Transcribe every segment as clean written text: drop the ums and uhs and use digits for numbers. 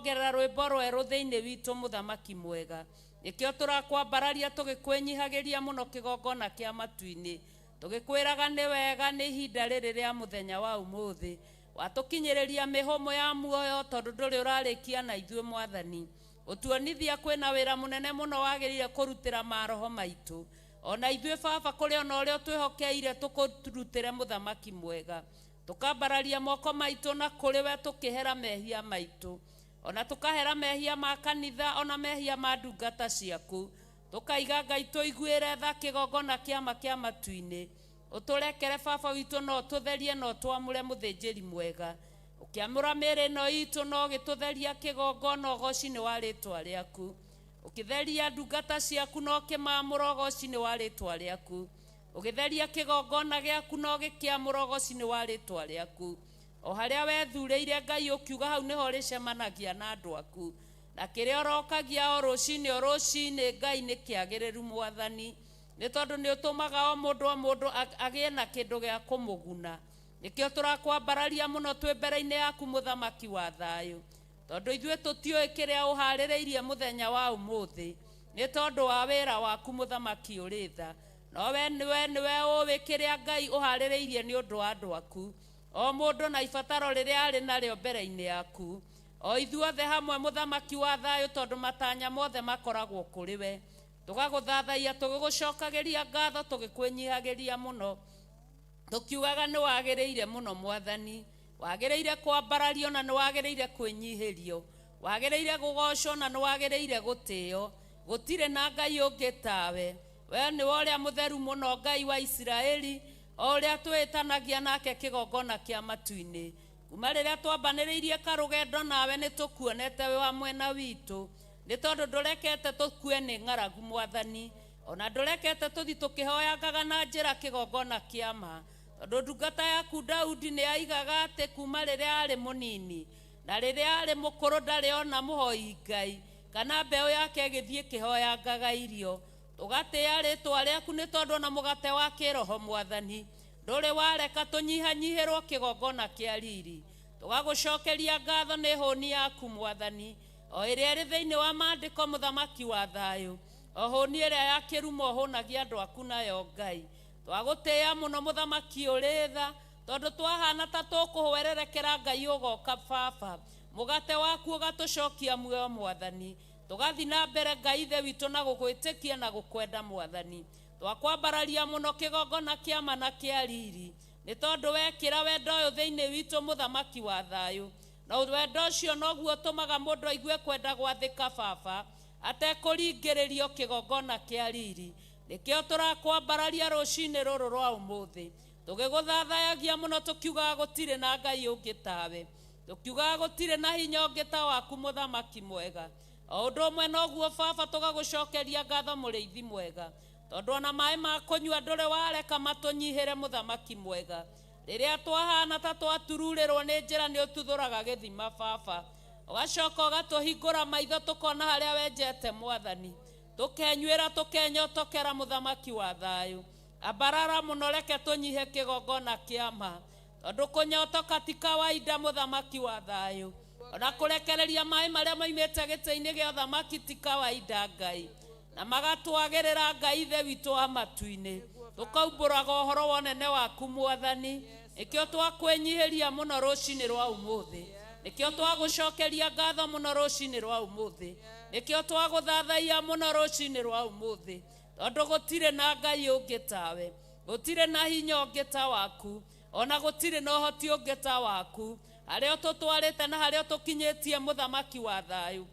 Ũkongerera rwĩmbo rwerũ thĩinĩ witũ mũthamaki mwega. Nĩkĩo tũrakwambararia tũgĩkwĩnyihagĩria mũno kĩgongona kĩa matu-inĩ, tũgĩkwĩraga nĩ wega nĩ ihinda rĩrĩ rĩa mũthenya wa ũmũthĩ. Watũkinyĩrĩria mĩhũmũ ya muoyo tondũ ndũrĩ ũrarĩkia na ithuĩ mwathani. Ũtuonithia kwĩna wĩra mũnene mũno wagĩrĩire kũrutĩra maroho maitũ. Ona ithuĩ baba kũrĩ ona ũrĩa ũtwĩhokeire tũkũrutĩre mũthamaki mwega. Tũkambararia moko maitũ na kũrĩ we tũkĩhera mehia maitũ. Ona tũkahera mehia ma kanitha ona mehia ma ndungata ciaku. Tũkaiga Ngai tũiguĩre tha kĩgongona kĩama kĩa matu-inĩ. Ũtũrekere baba witũ no ũtũtherie na ũtwamũre mũthĩnjĩri mwega. Ũkĩamũra mĩĩrĩ ĩno itũ na ũgĩtũtheria kĩgongona ũgoci-inĩ wa rĩtwa rĩaku. Ũkĩtheria ndungata ciaku na ũkĩmaamũra ũgoci-inĩ wa rĩtwa rĩaku. Ũgĩtheria kĩgongona gĩaku na ũgĩkĩamũra ũgoci-inĩ wa rĩtwa rĩaku. O harĩa wethurĩire Ngai ũkiuga hau nĩho ũrĩcemanagia na andũ aku. Na kĩrĩa ũrokagia o rũcinĩ o rũcinĩ Ngai nĩ kĩagĩrĩru mwathani. Nĩ tondũ nĩ ũtũmaga o mũndũ o mũndũ agĩe na kĩndũ gĩa kũmũguna. Nĩkĩo tũrakwambararia mũno twĩ mbere-inĩ yaku mũthamaki wa thayũ. Tondũ ithuĩ tũtiũĩ kĩrĩa ũharĩrĩirie mũthenya wa ũmũthĩ. Nĩ tondũ wa wĩra waku mũthamaki ũrĩ tha. No we nĩwe nĩwe ũĩ kĩrĩa Ngai ũharĩrĩirie nĩ ũndũ wa andũ aku. O mũndũ na ibataro rĩrĩa arĩ narĩo mbere-inĩ yaku. O ithuothe hamwe mũthamaki wa thayũ tondũ matanya mothe makoragwo kũrĩ we. Tũgagũthathaiya tũgĩgũcokagĩria ngatho tũgĩkwĩnyihagĩria mũno. Tũkiugaga nĩ wagĩrĩire mũno mwathani. Wagĩrĩire kwambarario na nĩ wagĩrĩire kwĩnyihĩrio. Wagĩrĩire gũgocwo na nĩ wagĩrĩire gũtĩo. Gũtirĩ na Ngai ũngĩ tawe. We nĩwe ũrĩa mũtheru mũno Ngai wa Isiraeli, o ũrĩa twĩtanagia nake kĩgongona kĩa matu-inĩ. Kuma rĩrĩa twambanĩrĩirie karũgendo nawe nĩ tũkuonete wĩ wa mwena witũ. Nĩ tondũ ndũrekete tũkue nĩ ng'aragu mwathani. Ona ndũrekete tũthi tũkĩhoyangaga na njĩra kĩgongona kĩa ma. Tondũ ndungata yaku Daudi nĩ aigaga atĩ kuma rĩrĩa arĩ mũnini na rĩrĩa arĩ mũkũrũ ndarĩ ona mũhoi Ngai kana mbeũ yake ĩgĩthiĩ ĩkĩhoyangaga irio. Tũgatĩĩa rĩtwa rĩaku nĩ tondũ ona mũgate wa kĩroho mwathani ndũrĩ wareka tũnyihanyihĩrwo kĩgongona kĩa riri. Tũgagũcokeria ngatho nĩ hũni yaku mwathani o ĩrĩa ĩrĩ thĩinĩ wa maandĩko mũthamaki wa thayũ. O hũni ĩrĩa ya kĩrumo ũhũnagia andũ aku nayo Ngai. Twagũtĩĩa mũno mũthamaki ũrĩ tha tondũ twahana ta tũkũhwererekera Ngai ũgoka baba. Mũgate waku ũgatũcokia muoyo mwathani. Tũgathi na mbere Ngai ithe witũ na gũgwĩtĩkia na gũkwenda mwathani. Twakwambararia mũno kĩgongona kĩama na kĩa riri. Nĩ tondũ wekĩra wendo ũyũ thĩinĩ witũ mũthamaki wa thayũ. Na wendo ũcio noguo ũtũmaga mũndũ aigue kwenda gwathĩka baba atekũringĩrĩrio kĩgongona kĩa riri. Nĩkĩo tũrakwambararia rũcinĩ rũrũ rwa ũmũthĩ. Tũgĩgũthathayagia mũno tũkiugaga gũtirĩ na Ngai ũngĩ tawe. Tũkiugaga gũtirĩ na hinya ũngĩ ta waku mũthamaki mwega. O ũndũ ũmwe noguo baba tũgagũcokeria ngatho mũrĩithi mwega. Tondũ ona maĩ ma kũnyua ndũrĩ wareka matũnyihĩre mũthamaki mwega. Rĩrĩa twahana ta twatururĩrwo nĩ njĩra nĩ ũtuthũraga gĩthima baba. Ũgacoka ũgatũhingũra maitho tũkona harĩa wenjete mwathani. Tũkenyuĩra tũkenyotokera mũthamaki wa thayũ. Ambarara mũno reke tũnyihe kĩgongona kĩa ma. Tondũ kũnyotoka ti kawaida mũthamaki wa thayũ. Ona kũrekereria maĩ marĩa maimĩte gĩtĩ-inĩ gĩa ũthamaki ti kawaida Ngai. Na magatwagĩrĩra Ngai ithe witũ wa matu-inĩ. Tũkaumbũraga ũhoro wa ũnene waku mwathani. Nĩkĩo twakwĩnyihĩria mũno rũcinĩ rwa ũmũthĩ. Nĩkĩo twagũcokeria ngatho mũno rũcinĩ rwa ũmũthĩ. Nĩkĩo twagũthathaiya mũno rũcinĩ rwa ũmũthĩ. Tondũ gũtirĩ na Ngai ũngĩ tawe. Gũtirĩ na hinya ũngĩ ta waku. Ona gũtirĩ na ũhoti ũngĩ ta waku. Harĩa ũtũtwarĩte na harĩa ũtũkinyĩtie mũthamaki wa thayũ.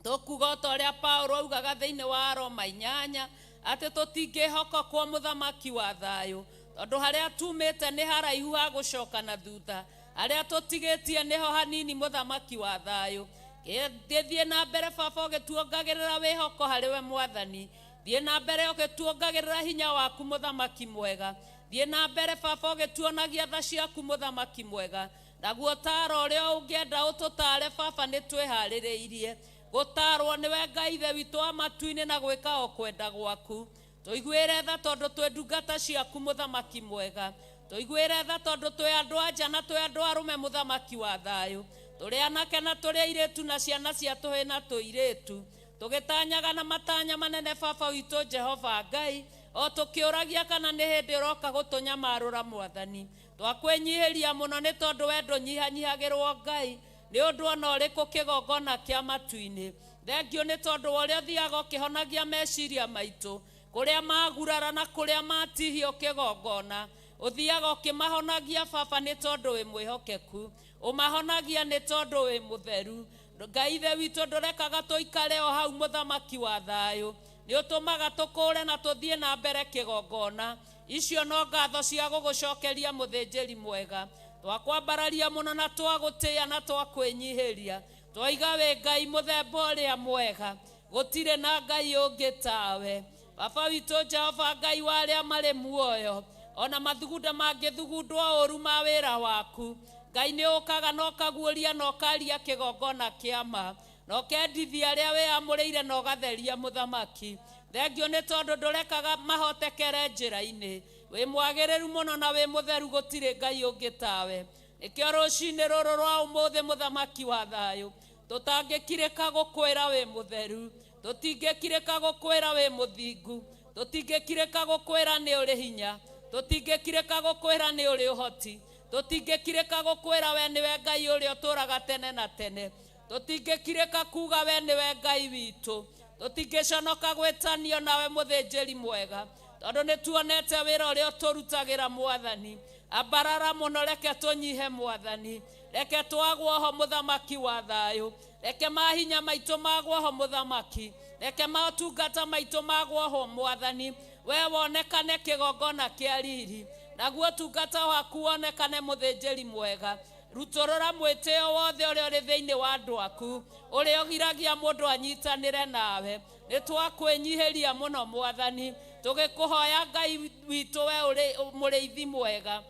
Tũkuga o ta ũrĩa Paulo augaga thĩinĩ wa Roma 8 atĩ tũtingĩhoka kwa mũthamaki wa thayũ tondũ harĩa tumĩte nĩ haraihu ha gũcoka na thutha. Harĩa tũtigĩtie nĩho hanini mũthamaki wa thayũ. Gĩthiĩ na mbere baba ũgĩtuongagĩrĩra wĩhoko harĩ we mwathani. Thiĩ na mbere ũgĩtuongagĩrĩra hinya waku mũthamaki mwega. Thiĩ na mbere baba ũgĩtuonagia tha ciaku mũthamaki mwega. Naguo taaro ũrĩa ũngĩenda ũtũtaare baba nĩ twĩharĩrĩirie. Gũtaarwo nĩwe Ngai ithe witũ wa matu-inĩ na gwĩka o kwenda gwaku. Tũiguĩre tha tondũ twĩ ndungata ciaku mũthamaki mwega. Tũiguĩre tha tondũ twĩ andũ a nja na twĩ andũ arũme mũthamaki wa thayũ. Tũrĩ anake na tũrĩ airĩtu na ciana cia tũhĩĩ na tũirĩtu. Tũgĩtanyaga na matanya manene baba witũ Jehova Ngai, o tũkĩũragia kana nĩ hĩndĩ ũroka gũtũnyamarũra mwathani. Twakwĩnyihĩria mũno nĩ tondũ we ndũnyihanyihagĩrwo Ngai, nĩ ũndũ ona ũrĩkũ kĩgongona kĩa matu-inĩ. Thengiũ nĩ tondũ wa ũrĩa ũthiaga ũkĩhonagia meciria maitũ, kũrĩa magurara na kũrĩa matihio kĩgongona. Ũthiaga ũkĩmahonagia baba nĩ tondũ wĩ mwĩhokeku, ũmahonagia nĩ tondũ wĩ mũtheru. Ngai ithe witũ ndũrekaga tũikare o hau mũthamaki wa thayũ, nĩ ũtũmaga tũkũre na tũthiĩ na mbere kĩgongona. Icio no ngatho cia gũgũcokeria mũthĩnjĩri mwega. Twakwambararia mũno na twagũtĩĩa na twakwĩnyihĩria. Twaiga wĩ Ngai mũthemba ũrĩa mwega, gũtirĩ na Ngai ũngĩ tawe. Baba witũ Jehova Ngai wa arĩa marĩ muoyo, ona mathugunda mangĩthugundwo ũru ma wĩra waku, Ngai nĩ ũkaga na ũkaguũria na ũkaria kĩgongona kĩa ma, na ũkendithia arĩa wĩamũrĩire na ũgatheria mũthamaki. Thengiũ nĩ tondũ ndũrekaga mahotekere njĩra-inĩ. Wĩ mwagĩrĩru mũno na wĩ mũtheru, gũtirĩ Ngai ũngĩ tawe. Nĩkĩo rũcinĩ rũrũ rwa ũmũthĩ mũthamaki wa thayũ, tũtangĩkirĩka gũkwĩra wĩ mũtheru, tũtingĩkirĩka gũkwĩra wĩ mũthingu, tũtingĩkirĩka gũkwĩra nĩ ũrĩ hinya, tũtingĩkirĩka gũkwĩra nĩ ũrĩ ũhoti, tũtingĩkirĩka gũkwĩra we nĩwe Ngai ũrĩa ũtũũraga tene na tene, tũtingĩkirĩka kuga we nĩwe Ngai witũ, tũtingĩconoka gwĩtanio nawe mũthĩnjĩri mwega, tondũ nĩ tuonete wĩra ũrĩa ũtũrutagĩra mwathani. Ambarara mũno, reke tũnyihe mwathani, reke twagwo ho mũthamaki wa thayũ, reke mahinya maitũ magwo ho mũthamaki, reke motungata maitũ magwo ho mwathani, we wonekane kĩgongona kĩa riri, naguo ũtungata waku wonekane mũthĩnjĩri mwega. Rutũrũra mwĩtĩo wothe ũrĩa ũrĩ thĩinĩ wa andũ aku, ũrĩa ũgiragia mũndũ anyitanĩre nawe. Nĩ twakwĩnyihĩria mũno mwathani, tũgĩkũhoya Ngai witũ we ũrĩ mũrĩithi mwega,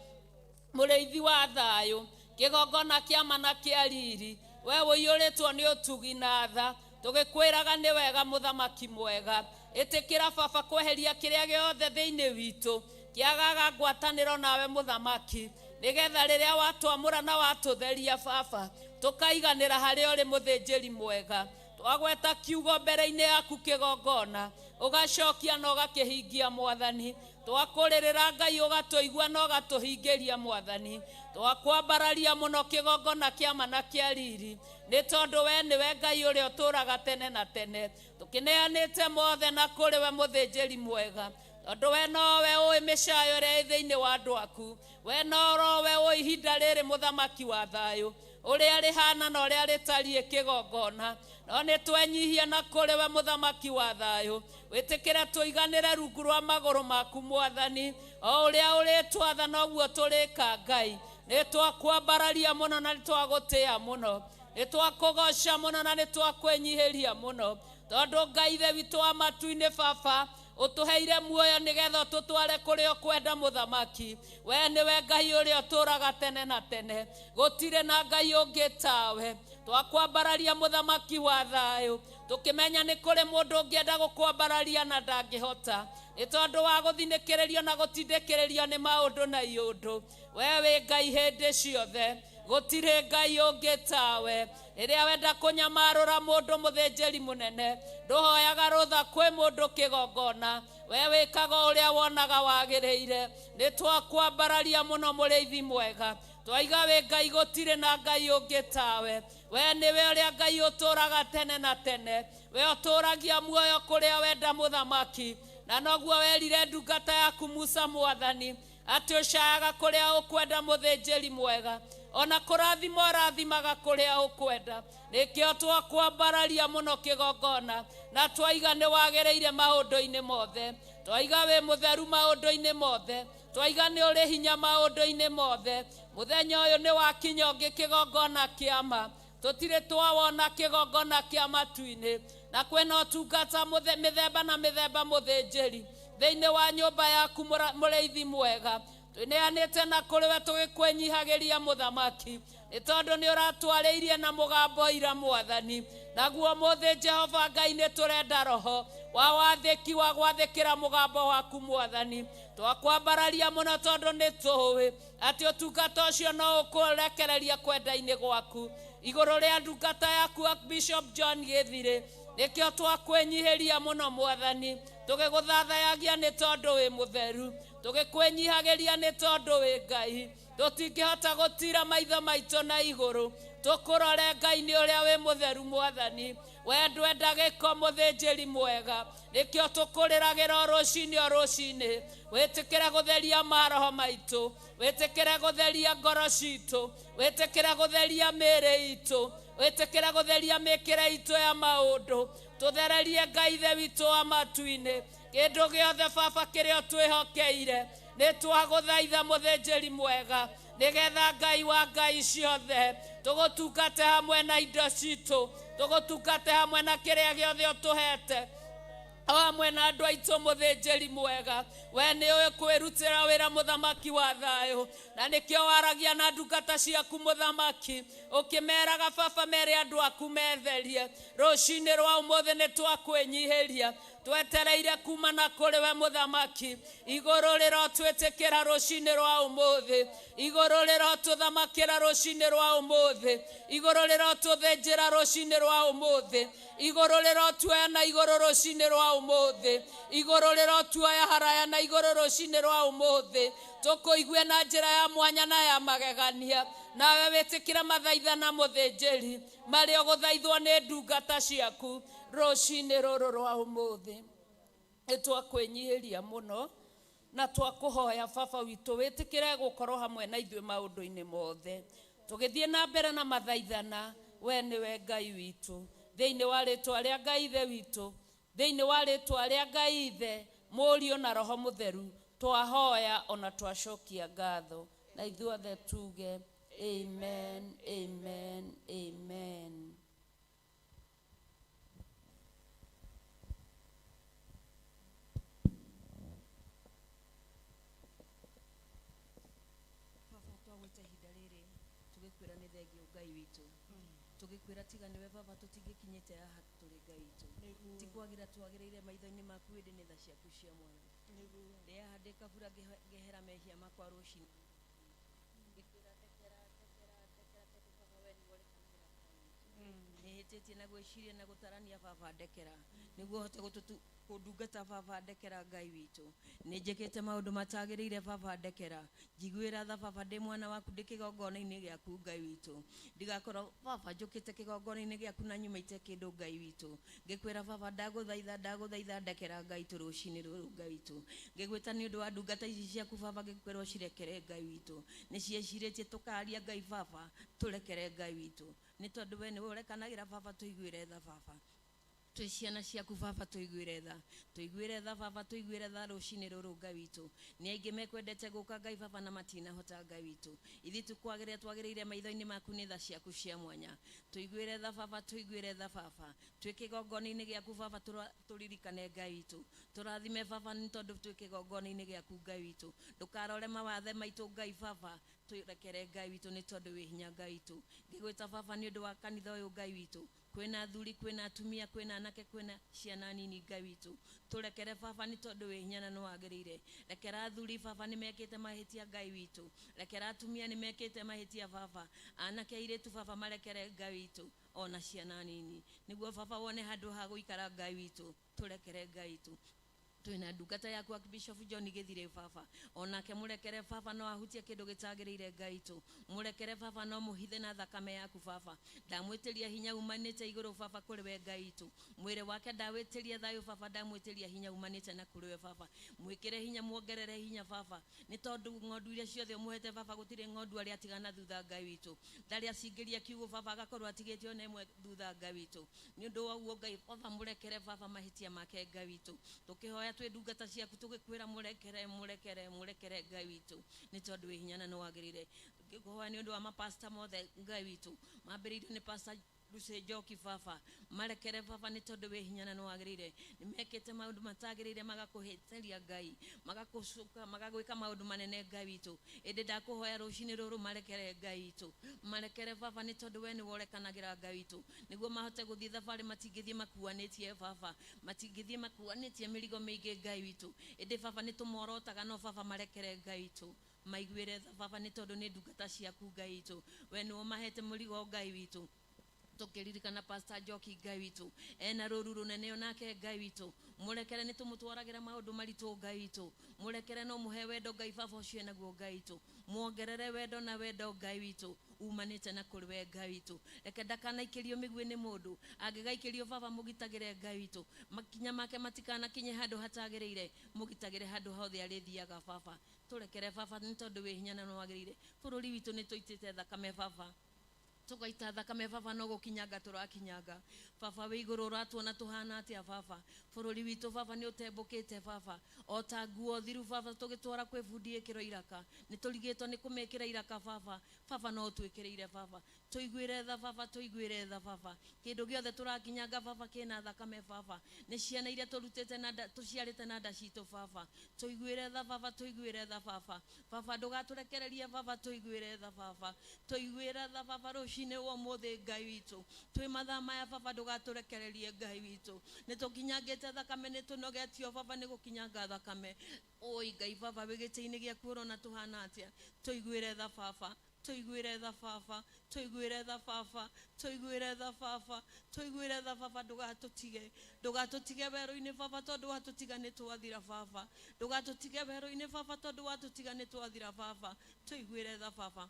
mũrĩithi wa thayũ, kĩgongona kĩa ma na kĩa riri, we ũiyũrĩtwo nĩ ũtugi na tha, tũgĩkwĩraga nĩ wega mũthamaki mwega. Ĩtĩkĩra baba kweheria kĩrĩa gĩothe thĩinĩ witũ kĩagaga ngwatanĩro nawe mũthamaki, nĩgetha rĩrĩa watwamũra na watũtheria baba, tũkaiganĩra harĩa ũrĩ mũthĩnjĩri mwega. Twagweta kiugo mbere-inĩ yaku kĩgongona, ũgacokia na ũgakĩhingia mwathani. Twakũrĩrĩra Ngai ũgatũigua na ũgatũhingĩria mwathani. Twakwambararia mũno kĩgongona kĩa ma na kĩa riri, nĩ tondũ we nĩwe Ngai ũrĩa ũtũũraga tene na tene. Tũkĩneanĩte mothe na kũrĩ we mũthĩnjĩri mwega, tondũ we nowe ũĩ mĩcayo ĩrĩa ĩ thĩinĩ wa andũ aku, we nowe ũĩ ihinda rĩrĩ mũthamaki wa thayũ ũrĩa rĩhana na ũrĩa rĩtariĩ kĩgongona. No nĩ twenyihia na kũrĩ we mũthamaki wa thayũ, wĩtĩkĩre tũiganĩre rungu rwa magũrũ maku mwathani, o ũrĩa ũrĩtwatha noguo tũrĩka Ngai. Nĩ twakwambararia mũno na nĩ twagũtĩĩa mũno, nĩ twakũgoca mũno na nĩ twakwĩnyihĩria mũno, tondũ Ngai ithe witũ wa matu-inĩ baba, ũtũheire muoyo nĩgetha ũtũtware kũrĩa ũkwenda mũthamaki. We nĩwe Ngai ũrĩa ũtũũraga tene na tene, gũtirĩ na Ngai ũngĩ tawe. Twakwambararia mũthamaki wa thayũ, tũkĩmenya nĩ kũrĩ mũndũ ũngĩenda gũkwambararia na ndangĩhota, nĩ tondũ wa gũthinĩkĩrĩrio na gũtindĩkĩrĩrio nĩ maũndũ na iũndũ. We wĩ Ngai hĩndĩ ciothe, gũtirĩ Ngai ũngĩ tawe. Rĩrĩa wenda kũnyamarũra mũndũ mũthĩnjĩri mũnene, ndũhoyaga rũtha kwĩ mũndũ kĩgongona, we wĩkaga ũrĩa wonaga wagĩrĩire. Nĩ twakwambararia mũno mũrĩithi mwega, twaiga wĩ Ngai gũtirĩ na Ngai ũngĩ tawe. We nĩwe ũrĩa Ngai ũtũũraga tene na tene, we ũtũũragia muoyo kũrĩa wenda mũthamaki, na noguo werire ndungata yaku Musa mwathani, atĩ ũcayaga kũrĩa ũkwenda mũthĩnjĩri mwega, ona kũrathima ũrathimaga kũrĩa ũkwenda. Nĩkĩo twakwambararia mũno kĩgongona, na twaiga nĩ wagĩrĩire maũndũ-inĩ mothe, twaiga wĩ mũtheru maũndũ-inĩ mothe, twaiga nĩ ũrĩ hinya maũndũ-inĩ mothe. Mũthenya ũyũ nĩ wakinya ũngĩ kĩgongona kĩa ma, tũtirĩ twawona kĩgongona kĩa matu-inĩ, na kwĩna ũtungata mĩthemba na mĩthemba mũthĩnjĩri thĩinĩ wa nyũmba yaku mũrĩithi mwega. Twĩneanĩte na kũrĩ we tũgĩkwĩnyihagĩria mũthamaki, nĩ tondũ nĩ ũratwarĩirie na mũgambo ira mwathani. Naguo mũthĩ Jehova Ngai nĩ tũrenda roho wa wathĩki wa gwathĩkĩra mũgambo waku mwathani. Twakwambararia mũno tondũ nĩ tũĩ atĩ ũtungata ũcio no ũkũrekereria kwenda-inĩ gwaku. Igũrũ rĩa ndungata yaku Bishop John Gĩthirĩ. Nĩkĩo twakwĩnyihĩria mũno mwathani, tũgĩgũthathayagia nĩ tondũ wĩ mũtheru, tũgĩkwĩnyihagĩria nĩ tondũ wĩ Ngai. Tũtingĩhota gũtira maitho maitũ na igũrũ, tũkũrore Ngai nĩ ũrĩa wĩ mũtheru mwathani. We ndwenda gĩko mũthĩnjĩri mwega, nĩkĩo tũkũrĩragĩra o rũcinĩ o rũcinĩ. Wĩtĩkĩre gũtheria maroho maitũ, wĩtĩkĩre gũtheria ngoro citũ, wĩtĩkĩre gũtheria mĩĩrĩ itũ, wĩtĩkĩre gũtheria mĩkĩre itũ ya maũndũ. Tũthererie Ngai Ithe witũ wa matu-inĩ. Kĩndũ gĩothe baba kĩrĩa twĩhokeire, nĩ twagũthaitha mũthĩnjĩri mwega, nĩgetha Ngai wa Ngai ciothe tũgũtungate hamwe na indo citũ, tũgũtungate hamwe na kĩrĩa gĩothe ũtũhete, o hamwe na andũ aitũ mũthĩnjĩri mwega. We nĩ ũĩ kwĩrutĩra wĩra mũthamaki wa thayũ, na nĩkĩo waragia na ndungata ciaku mũthamaki, ũkĩmeraga baba mere andũ aku metherie. Rũcinĩ rwa ũmũthĩ nĩ twakwĩnyihĩria, twetereire kuma na kũrĩ we mũthamaki. Igũrũ rĩrotwĩtĩkĩra rũcinĩ rwa ũmũthĩ, igũrũ rĩrotũthamakĩra rũcinĩ rwa ũmũthĩ, igũrũ rĩrotũthĩnjĩra rũcinĩ rwa ũmũthĩ, igũrũ rĩrotuoya na igũrũ rũcinĩ rwa ũmũthĩ, igũrũ rĩrotuoya haraya na igũrũ rũcinĩ rwa ũmũthĩ. Tũkũigue na njĩra ya mwanya na ya magegania, nawe wĩtĩkĩre mathaitha na mũthĩnjĩri marĩa ũgũthaithwo nĩ ndungata ciaku rũcinĩ rũrũ rwa ũmũthĩ. Nĩ twakwĩnyihĩria mũno na twakũhoya baba witũ wĩtĩkĩre gũkorwo hamwe na ithuĩ maũndũ-inĩ mothe. Tũgĩthiĩ na mbere na mathaithana, we nĩwe Ngai witũ. Thĩinĩ wa rĩtwa rĩa Ngai Ithe witũ, thĩinĩ wa rĩtwa rĩa Ngai Ithe, Mũriũ na Roho Mũtheru, twahoya ona twacokia ngatho. Na ithuothe tuge amen, amen, amen. Baba twagwĩta ihinda rĩrĩ tũgĩkwĩra nĩ thengio Ngai witũ, tũgĩkwĩra tiga nĩwe baba tũtingĩkinyĩte haha tũrĩ Ngai witũ. Ti kwagĩra twagĩrĩire maitho-inĩ maku ĩndĩ nĩ tha ciaku cia mwanya. Ndĩaha ndĩ kabura ngĩehera mehia makwa rũcinĩ, ngĩkwĩra ndekera ndekera ndekera tondũ baba we nĩwe ũrekanagĩra Ngai witũ. Nĩhĩtĩtie na gwĩciria na gũtarania baba ndekera, nĩguo hote kũndungata baba ndekera Ngai witũ. Nĩ njĩkĩte maũndũ matagĩrĩire baba ndekera, njiguĩra tha baba ndĩ mwana waku ndĩ kĩgongona-inĩ gĩaku Ngai witũ. Ndigakorwo baba njũkĩte kĩgongona-inĩ gĩaku na nyumĩte kĩndũ Ngai witũ. Ngĩkwĩra baba ndagũthaitha ndagũthaitha ndekera Ngai witũ rũcinĩ rũrũ Ngai witũ. Ngĩgwĩta nĩ ũndũ wa ndungata ici ciaku baba ngĩkwĩra ũcirekere Ngai witũ. Nĩ ciecirĩtie tũkaria Ngai baba tũrekere Ngai witũ, nĩ tondũ we nĩwe ũrekanagĩra baba tũiguĩre tha baba. Twĩ ciana ciaku baba tũiguĩre tha, tũiguĩre tha baba, tũiguĩre tha rũcinĩ rũrũ Ngai witũ. Nĩ aingĩ mekwendete gũka Ngai baba na matinahota Ngai witũ. Ithuĩ tũkwagĩrĩra twagĩrĩire maitho-inĩ maku nĩ tha ciaku cia mwanya. Tũiguĩre tha baba, tũiguĩre tha baba. Twĩ kĩgongona-inĩ gĩaku baba tũririkane Ngai witũ. Tũrathime baba nĩ tondũ twĩ kĩgongona-inĩ gĩaku Ngai witũ. Ndũkarore mawathe maitũ Ngai baba, tũrekere Ngai witũ nĩ tondũ wĩ hinya Ngai witũ. Ngĩgwĩta baba nĩ ũndũ wa kanitha ũyũ Ngai witũ, kwĩna athuri, kwĩna atumia, kwĩna anake, kwĩna ciana nini Ngai witũ. Tũrekere baba nĩ tondũ wĩ hinya na nĩ wagĩrĩire. Rekera athuri baba nĩ mekĩte mahĩtia Ngai witũ. Rekera atumia nĩ mekĩte mahĩtia baba. Anake airĩtu baba marekere Ngai witũ ona ciana nini, nĩguo baba wone handũ ha gũikara Ngai witũ. Tũrekere Ngai witũ. Twĩna ndungata yaku Archbishop John Gĩthirĩ baba, onake mũrekere baba no ahutie kĩndũ gĩtagĩrĩire Ngai witũ. Mũrekere baba no mũhithe na thakame yaku baba. Ndamwĩtĩria hinya umanĩte igũrũ baba kũrĩ we Ngai witũ. Mwĩrĩ wake ndawĩtĩria thayũ baba, ndamwĩtĩria hinya umanĩte na kũrĩ we baba. Mwĩkĩre hinya, muongerere hinya baba, nĩ tondũ ng'ondu iria ciothe ũmũhete baba gũtirĩ ng'ondu arĩa atigana thutha Ngai witũ. Ndarĩ acingĩria kiugũ baba agakorwo atigĩte ona ĩmwe thutha Ngai witũ. Nĩ ũndũ wa ũguo Ngai baba mũrekere baba mahĩtia make Ngai witũ. Tũkĩhoya twĩ ndungata ciaku tũgĩkwĩra mũrekere mũrekere mũrekere Ngai witũ, nĩ tondũ wĩ hinya na nĩ wagĩrĩire. Ngĩkũhoya nĩ ũndũ wa mapasta mothe Ngai witũ, mambĩrĩirio nĩ Pastor Lucy Njoki baba, marekere baba nĩ tondũ wĩ hinya na nĩ wagĩrĩire. Nĩ mekĩte maũndũ matagĩrĩire magakũhĩtĩria Ngai, magakũcuka, magagwĩka maũndũ manene Ngai witũ. Ĩndĩ ndakũhoya rũcinĩ rũrũ marekere Ngai witũ, marekere baba nĩ tondũ we nĩwe ũrekanagĩra Ngai witũ, nĩguo mahote gũthiĩ thabarĩ matingĩthiĩ makuanĩtie baba, matingĩthiĩ makuanĩtie mĩrigo mĩingĩ Ngai witũ. Ĩndĩ baba nĩ tũmorotaga no baba marekere Ngai witũ. Maiguĩre tha baba, nĩ tondũ nĩ ndungata ciaku Ngai witũ. We nĩwe ũmahete mũrigo Ngai witũ. Tũkĩririkana Pastor Njoki Ngai witũ, ena rũru rũnene onake Ngai witũ. Mũrekere nĩ tũmũtwaragĩra maũndũ maritũ Ngai witũ. Mũrekere no mũhe wendo Ngai baba ũcio enaguo Ngai witũ. Muongerere wendo na wendo Ngai witũ umanĩte na kũrĩ we Ngai witũ. Reke ndakanaikĩrio mĩguĩ nĩ mũndũ, angĩgaikĩrio baba mũgitagĩre Ngai witũ. Makinya make matikanakinye handũ hatagĩrĩire, mũgitagĩre handũ hothe arĩthiaga baba. Tũrekere baba nĩ tondũ wĩ hinya na nĩwagĩrĩire. Bũrũri witũ nĩ tũitĩte thakame baba, tũgaita thakame baba, no gũkinyanga tũrakinyanga baba. Wĩ igũrũ ũratuona tũhana atĩa baba? Bũrũri witũ baba nĩ ũtembũkĩte baba, o ta nguo thiru baba, tũgĩtwara kwĩ bundi ĩkĩrwo iraka, nĩ tũrigĩtwo nĩ kũmĩkĩra iraka baba. Baba no ũtwĩkĩrĩire baba, tũiguĩre tha baba, tũiguĩre tha baba. Kĩndũ gĩothe tũrakinyanga baba kĩna thakame baba, nĩ ciana iria tũrutĩte na nda, tũciarĩte na nda citũ baba. Tũiguĩre tha baba, tũiguĩre tha baba. Baba ndũgatũrekererie baba, tũiguĩre tha baba, tũiguĩre tha baba. Rũcinĩ wa ũmũthĩ Ngai witũ, twĩ mathaa maya baba, ndũgatũrekererie Ngai witũ. Nĩ tũkinyangĩte thakame, nĩ tũnogetio baba nĩ gũkinyanga thakame. Oi Ngai baba wĩ gĩtĩ-inĩ gĩaku ũrona tũhana atĩa? Tũiguĩre tha baba, tũiguĩre tha baba, tũiguĩre tha baba, tũiguĩre tha baba, tũiguĩre tha baba. Ndũgatũtige, ndũgatũtige werũ-inĩ baba, tondũ watũtiga nĩ twathira baba. Ndũgatũtige werũ-inĩ baba, tondũ watũtiga nĩ twathira baba. Tũiguĩre tha baba.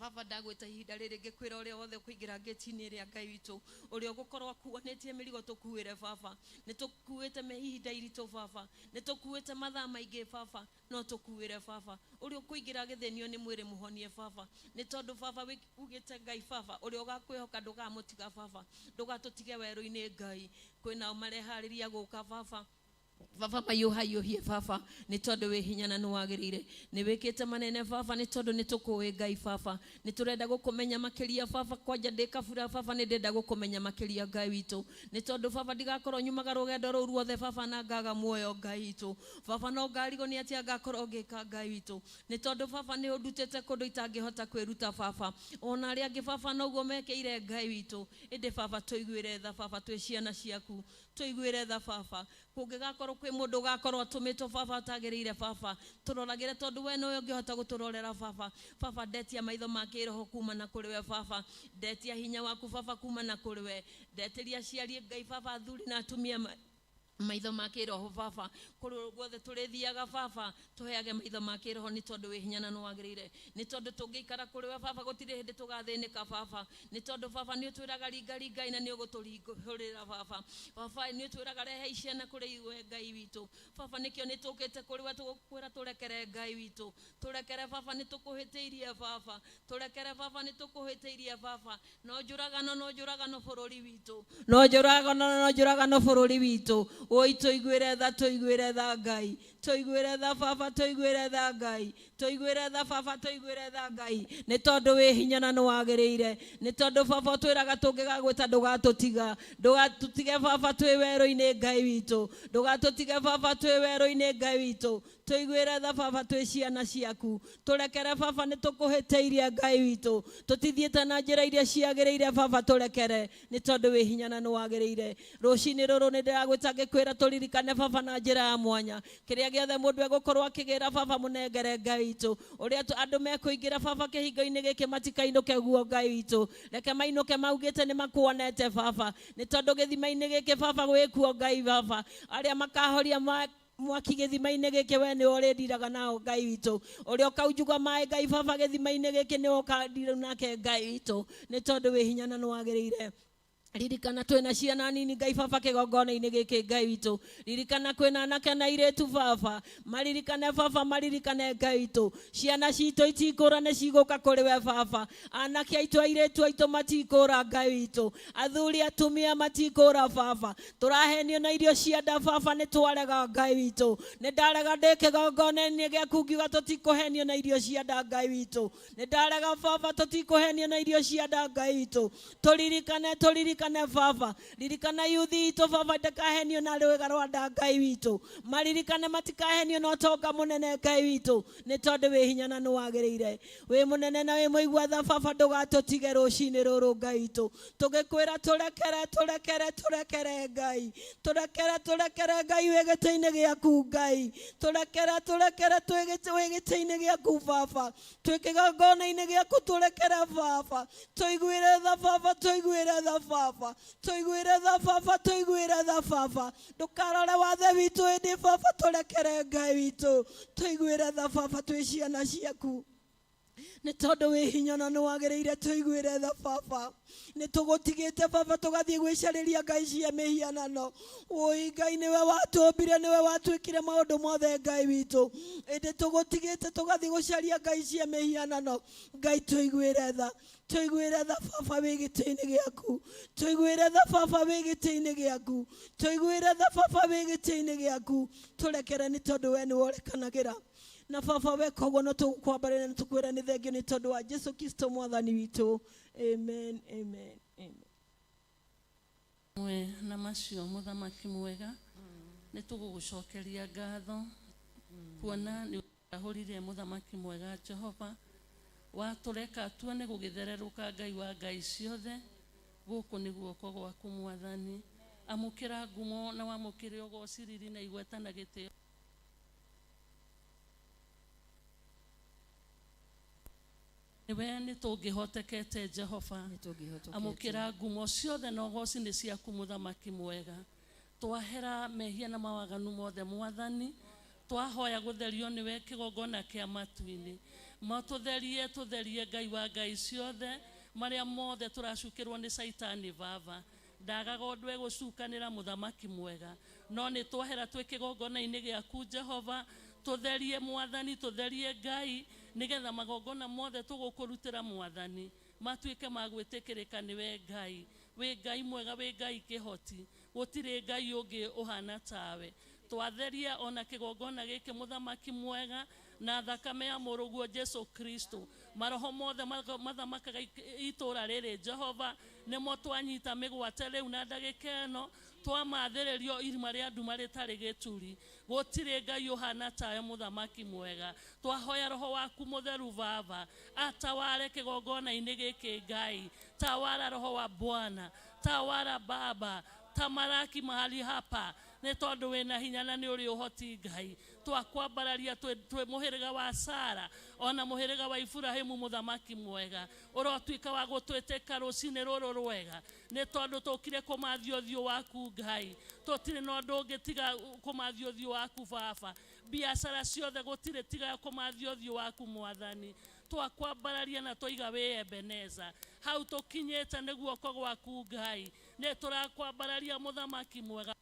Baba ndagwĩta ihinda rĩrĩ ngĩkwĩra ũrĩa wothe ũkũingĩra ngĩti-inĩ ĩrĩa Ngai witũ, ũrĩa ũgũkorwo akuanĩtie mĩrigo, tũkuĩre baba. Nĩ tũkuĩte ihinda iritũ baba, nĩ tũkuĩte mathaa maingĩ baba, no tũkuĩre baba. Ũrĩa ũkũingĩra gĩthĩnio nĩ mwĩrĩ, mũhonie baba, nĩ tondũ baba ugĩte Ngai baba, ũrĩa ũgakwĩhoka ndũkamũtiga baba. Ndũgatũtige werũ-inĩ Ngai. Kwĩnao mareharĩria gũka baba, baba mahiũhahiũhie baba, nĩ tondũ wĩ hinya na nĩ wagĩrĩire. Nĩ wĩkĩte manene baba, nĩ tondũ nĩ tũkũĩ Ngai baba. Nĩ tũrenda gũkũmenya makĩria baba. Kwanja ndĩ kabura baba, nĩ ndĩrenda gũkũmenya makĩria Ngai witũ, nĩ tondũ baba ndigakorwo nyumaga rũgendo rũu ruothe baba na ngaga muoyo Ngai witũ. Baba no ngarigwo nĩ atĩa ngakorwo ngĩka Ngai witũ, nĩ tondũ baba nĩ ũndutĩte kũndũ itangĩhota kwĩruta baba. Ona arĩa angĩ baba noguo mekĩire Ngai witũ, ĩndĩ baba tũiguĩre tha baba, twĩ ciana ciaku, tũiguĩre tha baba. Kũngĩgakorwo kwĩ mũndũ ũgakorwo atũmĩtwo baba atagĩrĩire baba, tũroragĩre, tondũ we nĩwe ũngĩhota gũtũrorera baba. Baba ndetia maitho ma kĩroho kuma na kũrĩ we baba, ndetia hinya waku baba kuma na kũrĩ we. Ndetĩria aciari Ngai baba, athuri na atumia, maitho ma kĩroho baba. Kũrĩ guothe tũrĩthiaga baba, tũheage maitho ma kĩroho, nĩ tondũ wĩ hinya na nĩ wagĩrĩire. Nĩ tondũ tũngĩikara kũrĩ we baba, gũtirĩ hĩndĩ tũgathĩnĩka baba, nĩ tondũ baba nĩ ũtwĩraga ringa ringai na nĩ ũgũtũringũrĩra baba. Baba nĩ ũtwĩraga rehe ciana kũrĩ iwe Ngai witũ. Baba nĩkĩo nĩ tũkĩte kũrĩ we tũgũkwĩra tũrekere Ngai witũ, tũrekere baba, nĩ tũkũhĩtĩirie baba, tũrekere baba, nĩ tũkũhĩtĩirie baba. No njũragano, no njũragano bũrũri witũ, no njũragano, no njũragano bũrũri witũ. Oi tũiguĩre tha, tũiguĩre tha Ngai, tũiguĩre tha baba, tũiguĩre tha Ngai, tũiguĩre tha baba, tũiguĩre tha Ngai, nĩ tondũ wĩ hinya na nĩ wagĩrĩire. Nĩ tondũ baba ũtwĩraga tũngĩgagwĩta ndũgatũtiga. Ndũgatũtige baba twĩ werũ-inĩ Ngai witũ, ndũgatũtige baba twĩ werũ-inĩ Ngai witũ. Tũiguĩre tha baba, twĩ ciana ciaku, tũrekere baba, nĩ tũkũhĩtĩirie Ngai witũ, tũtithiĩte na njĩra iria ciagĩrĩire baba, tũrekere, nĩ tondũ wĩ hinya na nĩ wagĩrĩire. Rũcinĩ rũrũ nĩ ndĩragwĩta ngĩkwĩra tũririkane baba na njĩra ya mwanya. Kĩrĩa gĩothe mũndũ egũkorwo akĩgĩra baba, mũnengere Ngai witũ. Ũrĩa andũ mekũingĩra baba kĩhingo-inĩ gĩkĩ matikainũke guo Ngai witũ, reke mainũke maugĩte nĩ makuonete baba, nĩ tondũ gĩthima-inĩ gĩkĩ baba gwĩkuo Ngai baba. Arĩa makahoria mwaki gĩthima-inĩ gĩkĩ, we nĩwe ũrĩndiraga nao Ngai witũ. Ũrĩa ũkaunjuga maĩ Ngai baba gĩthima-inĩ gĩkĩ, nĩwe ũkandira nake Ngai witũ, nĩ tondũ wĩ hinya na nĩ wagĩrĩire. Ririkana twĩna ciana nini Ngai baba kĩgongona-inĩ gĩkĩ Ngai witũ. Ririkana kwĩna anake na airĩtu baba, maririkane baba, maririkane Ngai witũ. Ciana citũ itikũra, nĩ cigũka kũrĩ we baba. Anake aitũ, airĩtu aitũ matikũra Ngai witũ, athuri atumia matikũra baba. Tũrahenio na irio cia nda baba, nĩ twarega Ngai witũ. Nĩ ndarega ndĩ kĩgongona-inĩ gĩaku ngiuga tũtikũhenio na irio cia nda Ngai witũ. Nĩ ndarega baba, tũtikũhenio na irio cia nda Ngai witũ. Tũririkane, tũririkane. Maririkane baba, ririkana yuthi itũ baba, ndakahenio na rwĩga rwa nda Ngai witũ. Maririkane matikahenio na ũtonga mũnene Ngai witũ, nĩ tondũ wĩ hinya na nĩ wagĩrĩire. Wĩ mũnene na wĩ mũigua tha baba, ndũgatũtige rũcinĩ rũrũ Ngai witũ. Tũgĩkwĩra tũrekere, tũrekere, tũrekere Ngai. Tũrekere, tũrekere Ngai wĩ gĩtĩ-inĩ gĩaku Ngai. Tũrekere, tũrekere wĩ gĩtĩ-inĩ gĩaku baba. Twĩ kĩgongona-inĩ gĩaku tũrekere baba. Tũiguĩre tha baba, tũiguĩre tha baba. Tũiguĩre tha baba, tũiguĩre tha baba. Ndũkarore wathe witũ ĩndĩ baba, tũrekere Ngai witũ. Tũiguĩre tha baba, twĩ ciana ciaku. Nĩ tondũ wĩ hinya na nĩ wagĩrĩire, tũiguĩre tha baba. Nĩ tũgũtigĩte baba, tũgathiĩ gwĩcarĩria ngai cia mĩhianano. Wũi Ngai, nĩwe watũmbire, nĩwe watwĩkire maũndũ mothe Ngai witũ, ĩndĩ tũgũtigĩte tũgathiĩ gũcaria ngai cia mĩhianano. Ngai tũiguĩre tha, tũiguĩre tha baba wĩ gĩtĩ-inĩ gĩaku. Tũiguĩre tha baba wĩ gĩtĩ-inĩ gĩaku. Tũiguĩre tha baba wĩ gĩtĩ-inĩ gĩaku. Tũrekere nĩ tondũ we nĩwe ũrekanagĩra. Na baba weka ũguo no tũgũkwambarĩra na tũkwĩra nĩ thengio nĩ tondũ wa Jesu Kristo mwathani witũ. Amen, amen, amen. Mwe na macio mũthamaki mwega, nĩ tũgũgũcokeria ngatho kuona nĩ ũrahũrire mũthamaki mwega Jehova, watũreka tuone gũgĩthererũka. Ngai wa ngai ciothe, gũkũ nĩ guoko gwaku mwathani. Amũkĩra ngumo na wamũkĩre ũgoci, riri na igweta na gĩtĩo. Nĩwe nĩ tũngĩhotekete Jehova. Amũkĩra ngumo ciothe na ũgoci nĩ ciaku mũthamaki mwega. Twahera mehia na mawaganu mothe mwathani, twahoya gũtherio nĩwe kĩgongona kĩa matu-inĩ. Matũtherie, tũtherie Ngai wa ngai ciothe, marĩa mothe tũracukĩrwo nĩ caitani baba. Ndagaga ũndũ egũcukanĩra mũthamaki mwega, no nĩ twahera twĩ kĩgongona-inĩ gĩaku Jehova. Tũtherie mwathani, tũtherie Ngai, nĩgetha magongona mothe tũgũkũrutĩra mwathani matuĩke ma gwĩtĩkĩrĩka nĩwe Ngai. Wĩ Ngai mwega, wĩ Ngai kĩhoti, gũtirĩ Ngai ũngĩ ũhana tawe. Twatheria ona kĩgongona gĩkĩ mũthamaki mwega na thakame ya mũrũguo Jesu Kristo. Maroho mothe mathamakaga itũra rĩrĩ Jehova nĩmo twanyita mĩgwate rĩu na ndagĩka ĩno, twamathĩrĩrio irima rĩa nduma rĩtarĩ gĩturi. Gũtirĩ Ngai ũhana tawe mũthamaki mwega. Twahoya roho waku mũtheru baba ataware kĩgongona-inĩ gĩkĩ. Ngai tawara, roho wa Bwana tawara, Baba tamaraki mahali hapa, nĩ tondũ wĩna hinya na nĩ ũrĩ ũhoti. Ngai twakwambararia twĩ mũhĩrĩga wa Sara ona mũhĩrĩga wa Iburahimu mũthamaki mwega, ũrotuĩka wa gũtwĩtĩka rũcinĩ rũrũ rwega, nĩ tondũ tũkire kũmathia ũthiũ waku Ngai. Tũtirĩ na ũndũ ũngĩ tiga kũmathia ũthiũ waku baba. Biacara ciothe gũtirĩ tiga kũmathia ũthiũ waku mwathani. Twakwambararia na twaiga wĩ Ebeneza. Hau tũkinyĩte nĩ guoko gwaku Ngai. Nĩ tũrakwambararia mũthamaki mwega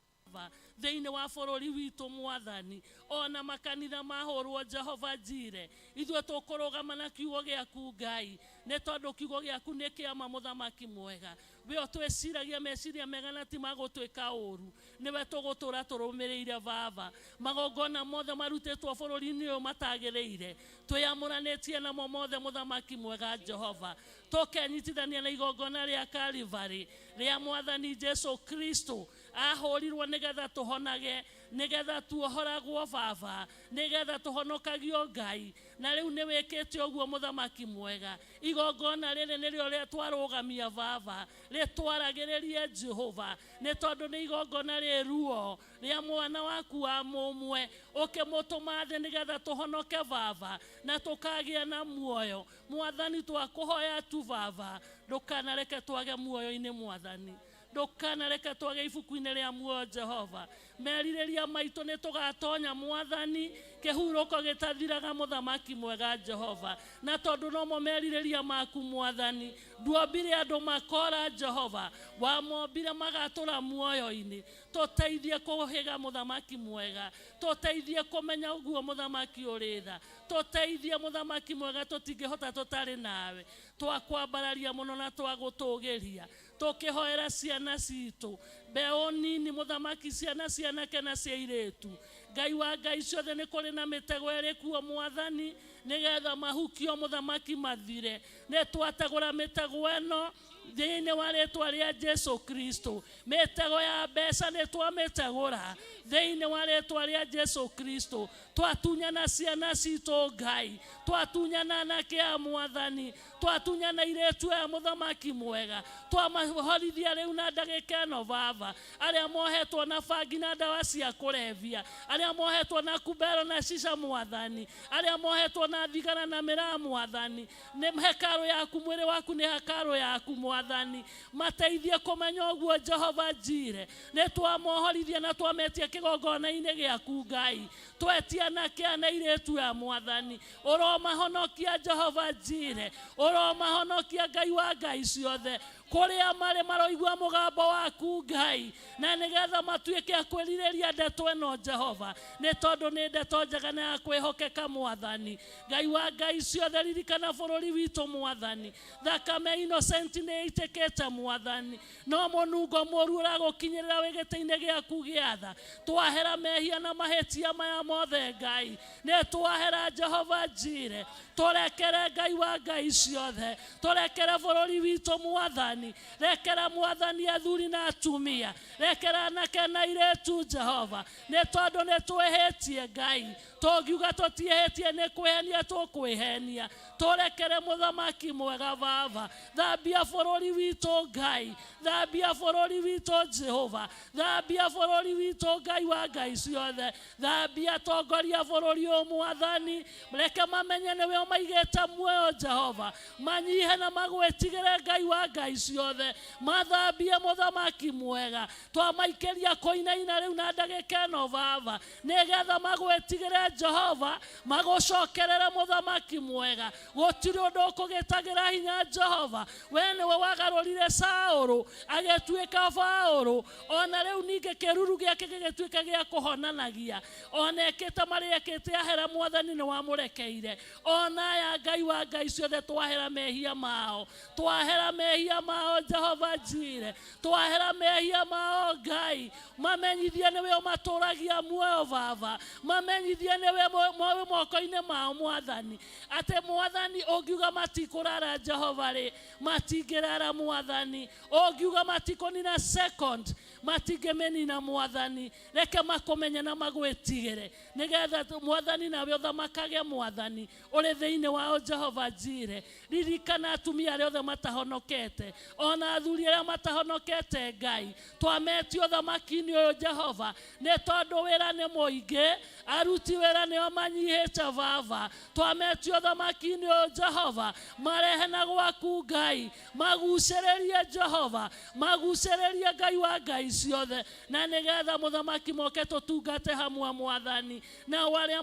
thĩinĩ wa bũrũri witũ mwathani, ona makanitha mahũrwo Jehova Njire, ithuĩ tũkũrũgama na kiugo gĩaku Ngai, nĩ tondũ kiugo gĩaku nĩ kĩama mũthamaki mwega. We ũtwĩciragia meciria mega na ti ma gũtwĩka ũru, nĩwe tũgũtũra tũrũmĩrĩire baba. Magongona mothe marutĩtwo bũrũri-inĩ ũyũ matagĩrĩire, twĩamũranĩtie namo mothe mũthamaki mwega Jehova, tũkenyitithania na igongona rĩa Kalivary rĩa mwathani Jesu Kristo. Ahũrirwo nĩgetha tũhonage, nĩgetha tuohoragwo baba, nĩgetha tũhonokagio Ngai, na rĩu nĩ wĩkĩte ũguo mũthamaki mwega. Igongona rĩrĩ nĩrĩo rĩa twarũgamia baba, rĩtwaragĩrĩrie Jehova, nĩ tondũ nĩ igongona rĩ ruo rĩa mwana waku wa mũmwe, ũkĩmũtũma thĩ nĩgetha tũhonoke baba na tũkagĩa na muoyo. Mwathani twakũhoya tu baba, ndũkanareke twage muoyo-inĩ mwathani, ndũkanareke twage ibuku-inĩ rĩa muoyo Jehova. Merirĩria maitũ nĩ tũgatonya mwathani kĩhurũko gĩtathiraga mũthamaki mwega Jehova, na tondũ nomo merirĩria maku mwathani. Nduombire andũ makora Jehova, wamombire magatũra muoyo-inĩ. Tũteithie kũhĩga mũthamaki mwega, tũteithie kũmenya ũguo mũthamaki ũrĩ tha, tũteithie mũthamaki mwega, tũtingĩhota tũtarĩ nawe. Twakwambararia mũno na twagũtũgĩria, tũkĩhoera ciana citũ mbeũ nini mũthamaki, ciana cianake na cia irĩtu. Ngai wa ngai ciothe nĩ kũrĩ na mĩtego ĩrĩ kuo mwathani nĩgetha mahukio mũthamaki mathire. Nĩ twatagũra mĩtego ĩno thĩinĩ wa rĩtwa rĩa Jesu Kristo. Mĩtego ya mbeca nĩ twamĩtegũra thĩinĩ wa rĩtwa rĩa Jesu Kristo. Twatunyana ciana citũ Ngai, twatunyana anake a mwathani, twatunyana irĩtu aya mũthamaki mwega, twamahorithia rĩu na ndagĩka ĩno baba, arĩa mohetwo na bangi na ndawa cia kũrebia, arĩa mohetwo na kubero na cica mwathani, arĩa mohetwo na thigara na mĩraa mwathani, nĩ hekarũ yaku, mwĩrĩ waku nĩ hekarũ yaku mwathani, mateithie kũmenya ũguo Jehova Jire. Nĩ twamohorithia na twametia kĩgongona-inĩ gĩaku Ngai, twetia anake aya na irĩtu ya mwathani, ũromahonokia Jehova Jire, ũromahonokia Ngai wa ngai ciothe, kũrĩa marĩ maroigua mũgambo waku Ngai, na nĩgetha matuĩke a kwĩrirĩria ndeto ĩno Jehova, nĩ tondũ nĩ ndeto njega na ya kwĩhokeka mwathani. Ngai wa ngai ciothe, ririkana bũrũri witũ mwathani, thakame innocent nĩ ĩitĩkĩte mwathani, no mũnungo mũru ũragũkinyĩrĩra wĩ gĩtĩ-inĩ gĩaku gĩa tha. Twahera mehia na mahĩtia maya mothe Ngai, nĩ twahera Jehova Jire, tũrekere Ngai wa ngai ciothe, tũrekere bũrũri witũ mwathani, rekera mwathani athuri na atumia, rekera anake na irĩtu Jehova, nĩ tondũ nĩ twĩhĩtie Ngai, tũngiuga tũtiĩhĩtie nĩ kwĩhenia tũkwĩhenia. Tũrekere mũthamaki mwega baba, thambia bũrũri witũ Ngai, thambia bũrũri witũ Jehova, thambia bũrũri witũ Ngai wa ngai ciothe, thambia tongoria bũrũri ũyũ mwathani, reke mamenye nĩwe ũmaigĩte muoyo Jehova, manyihe na magwĩtigĩre Ngai wa ngai ciothe, mathambie mũthamaki mwega, twamaikĩria kũinaina rĩu na ndagĩka ĩno baba, nĩgetha magwĩtigĩre Jehova, magũcokerere mũthamaki mwega. Gũtirĩ ũndũ ũkũgĩtagĩra hinya Jehova, we nĩwe wagarũrire Saũlũ agĩtuĩka Paũlũ, ona rĩu ningĩ kĩruru gĩake gĩgĩtuĩka gĩa kũhonanagia, ona ekĩte marĩa ekĩte ahera mwathani nĩ wamũrekeire. Ona aya Ngai wa ngai ciothe twahera mehia mao, twahera mehia mao Jehova Jire, twahera mehia mao Ngai, mamenyithie nĩwe ũmatũragia muoyo baba, mamenyithie nĩwe wĩ moko-inĩ mao mwathani, atĩ mwathani ũngiuga matikũrara Jehova rĩ, matingĩrara mwathani, ũngiuga matikũnina second, matingĩmĩnina mwathani, reke makũmenye na magwĩtigĩre, nĩgetha mwathani nawe ũthamakage mwathani ũrĩ thĩinĩ wao Jehova Jire. Ririkana atumia arĩa othe matahonokete, ona athuri arĩa matahonokete Ngai, twametio ũthamaki-inĩ ũyũ Jehova, nĩ tondũ wĩra nĩ mũingĩ, aruti wĩra nĩo manyihĩte baba, twametio ũthamaki-inĩ ũyũ Jehova, marehe na gwaku Ngai, magucĩrĩrie Jehova, magucĩrĩrie Ngai wa ngai ciothe, na nĩgetha mũthamaki moke tũtungate hamwe mwathani, nao arĩa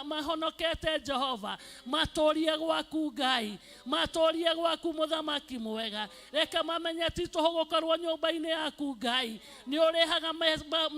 mahonokete Jehova, matũrie gwaku Ngai, matũrie gwaku mũthamaki mwega, reke mamenye ti tũhũ gũkorwo nyũmba-inĩ yaku Ngai, nĩ ũrĩhaga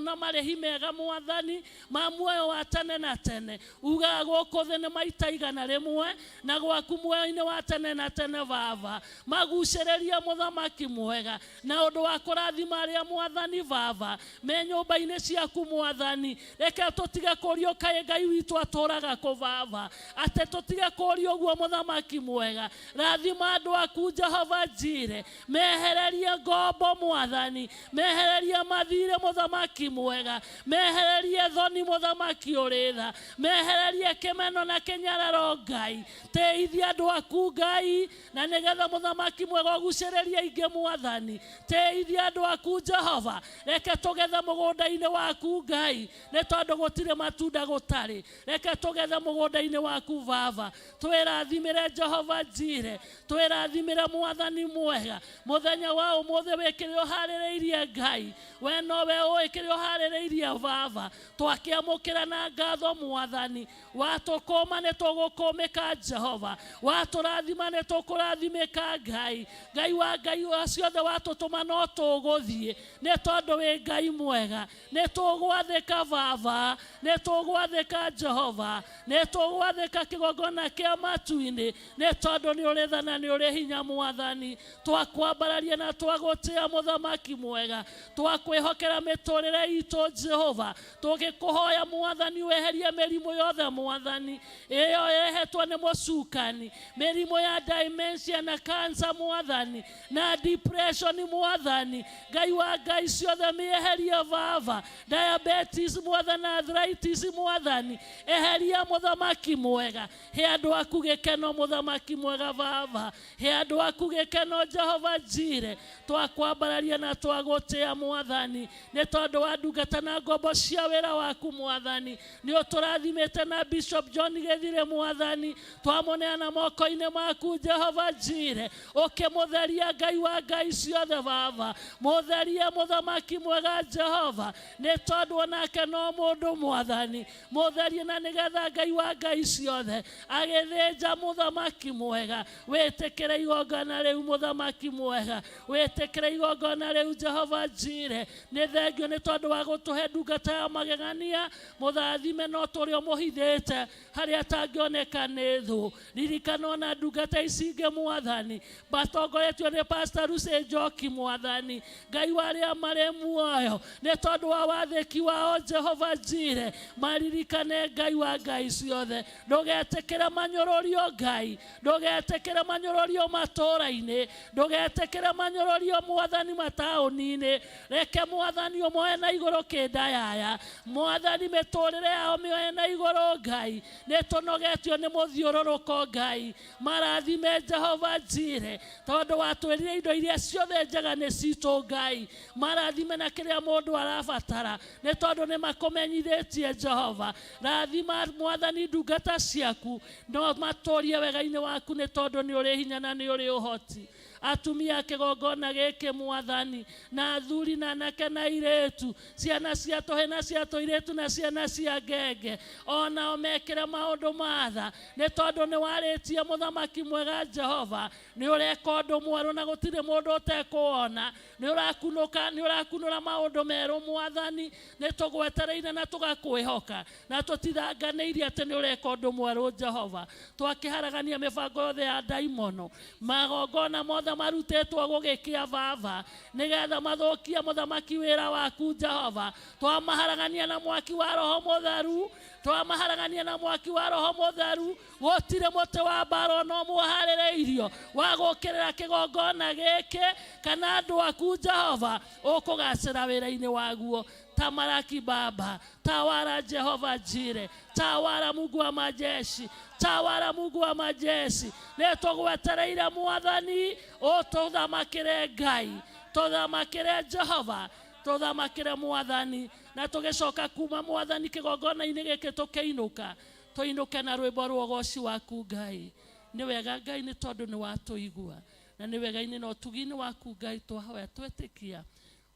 na marĩhi mega mwathani ma muoyo wa tene na tene, ugaga gũkũ thĩ nĩ maita 100 na gwaku muoyo-inĩ wa tene na tene baba, magucĩrĩrie mũthamaki mwega na ũndũ wa kũrathima arĩa mwathani baba me nyũmba-inĩ ciaku mwathani, reke tũtige kũrio kaĩ Ngai witũ atũraga kũ baba, atĩ tũtige kũrio ũguo mũthamaki mwega, rathima andũ aku Jehova Jire, mehererie ngombo mwathani, mehererie mathirĩ mũthamaki mwega, mehererie thoni mũthamaki ũrĩ tha, mehererie kĩmeno na kĩnyararo Ngai, teithia andũ aku Ngai, na nĩgetha mũthamaki mwega ũgucĩrĩrie aingĩ mwathani, teithia andũ aku Jehova, reke tũgethe mũgũnda-inĩ waku Ngai, nĩ tondũ gũtirĩ matunda gũtarĩ, reke tũgethe mũgũnda-inĩ waku baba, twĩrathimĩre Jehova Jire, twĩrathimĩre mwathani mwega, mũthenya wa ũmũthĩ wĩ kĩrĩa ũharĩrĩirie Ngai, we nowe ũĩ kĩrĩa ũharĩrĩirie baba, twakĩamũkĩra na ngatho mwathani, watũkũma nĩ tũgũkũmĩka Jehova, watũrathima nĩ tũkũrathimĩka Ngai, Ngai wa ngai ciothe watũtũma no tũgũthiĩ, nĩ tondũ wĩ Ngai mwega, nĩ tũgwathĩka baba, nĩ tũgwathĩka Jehova, nĩ tũgwathĩka kĩgongona kĩa matu-inĩ, nĩ tondũ nĩ ũrĩ tha na nĩ ũrĩ hinya mwathani. Twakwambararia na twagũtĩa mũthamaki mwega, twakwĩhokera mĩtũrĩre itũ Jehova, tũgĩkũhoya mwathani weherie mĩrimũ yothe mwathani ĩyo ĩrehetwo nĩ mũcukani, mĩrimũ ya dementia na cancer mwathani, na depression mwathani, Ngai wa ngai ciothe mĩeherie baba, diabetes mwathani, arthritis mwathani, eheria mũthamaki mwega, he andũ aku gĩkeno mũthamaki mwega baba, he andũ aku gĩkeno Jehova Jire, twakwambararia na twagũtĩa mwathani, nĩ tondũ wa ndungata na ngombo cia wĩra waku mwathani, nĩ ũtũrathimĩte na Bishop John Gĩthire mwathani, twamũneana moko-inĩ maku Jehova Jire, ũkĩmũtheria Ngai wa ngai ciothe baba, mũtherie mũthamaki mwega Jehova, nĩ tondũ onake no mũndũ mwathani, mũtherie na nĩgetha Ngai wa ngai ciothe agĩthĩnja mũthamaki mwega, wĩtĩkĩre igongona rĩu mũthamaki mwega, wĩtĩkĩre igongona rĩu Jehova Jire, nĩ thengio nĩ tondũ wa gũtũhe ndungata ya magegania, mũthathime no tũrĩa ũmũhithĩte harĩa atangĩoneka nĩ thũ, ririkana ona ndungata ici ingĩ mwathani, matongoretio nĩ Pastor Lucy Njoki mwathani, Ngai wa arĩa marĩ muoyo, nĩ tondũ wa wathĩki wao Jehova Jire, maririkane Ngai wa ngai ciothe, ndũgetĩkĩre manyũrũrio Ngai, ndũgetĩkĩre manyũrũrio matũũra-inĩ, ndũgetĩkĩre manyũrũrio mwathani mataũni-inĩ, reke mwathani ũmoe na igũrũ kĩndayaya, mwathani mĩtũrĩre yao mĩoe na igũrũ Ngai, nĩ tũnogetio nĩ mũthiũrũrũko Ngai, marathime Jehova Jire, tondũ watwĩrire indo iria ciothe njega nĩ citũ Ngai, marathime na kĩrĩa mũndũ arabatara, nĩ tondũ nĩ makũmenyithĩtie Jehova, rathima mwathani ndungata ciaku, no matũrie wega-inĩ waku nĩ tondũ nĩ ũrĩ hinya na nĩ ũrĩ ũhoti. Atumia kĩgongona gĩkĩ mwathani, na athuri na anake na airĩtu, ciana cia tũhĩ na cia tũirĩtu na ciana cia ngenge, onao mekĩre maũndũ ma tha, nĩ tondũ nĩ warĩtie mũthamaki mwega Jehova, nĩ ũreka ũndũ mwerũ na gũtirĩ mũndũ ũtekũwona, nĩ ũrakunũka, nĩ ũrakunũra maũndũ merũ mwathani, nĩ tũgwetereire na tũgakwĩhoka, na tũtithanganĩirie atĩ nĩ ũreka ũndũ mwerũ Jehova, twakĩharagania mĩbango yothe ya ndaimono, magongona mothe marutĩtwo gũgĩkĩa baba, nĩgetha mathũkie mũthamaki wĩra waku Jehova, twamaharagania na mwaki wa Roho Mũtheru, twamaharagania na mwaki wa Roho Mũtheru, gũtirĩ mũtĩ wa mbara ona ũmwe ũharĩrĩirio wa gũũkĩrĩra kĩgongona gĩkĩ kana andũ aku Jehova, ũkũgacĩra wĩra-inĩ waguo. Tamaraki Baba, tawala Jehova Jire, tawala Mungu wa majeshi, tawala Mungu wa majeshi, nĩ tũgwetereire mwathani ũtũthamakĩre Ngai, tũthamakĩre Jehova, tũthamakĩre mwathani, na tũgĩcoka kuma mwathani kĩgongona-inĩ gĩkĩ tũkĩinũka, tũinũke na rwĩmbo rwa ũgoci waku Ngai. Nĩ wega Ngai nĩ tondũ nĩ watũigua, na nĩ wega-inĩ na ũtugi-inĩ waku Ngai twahoya twetĩkia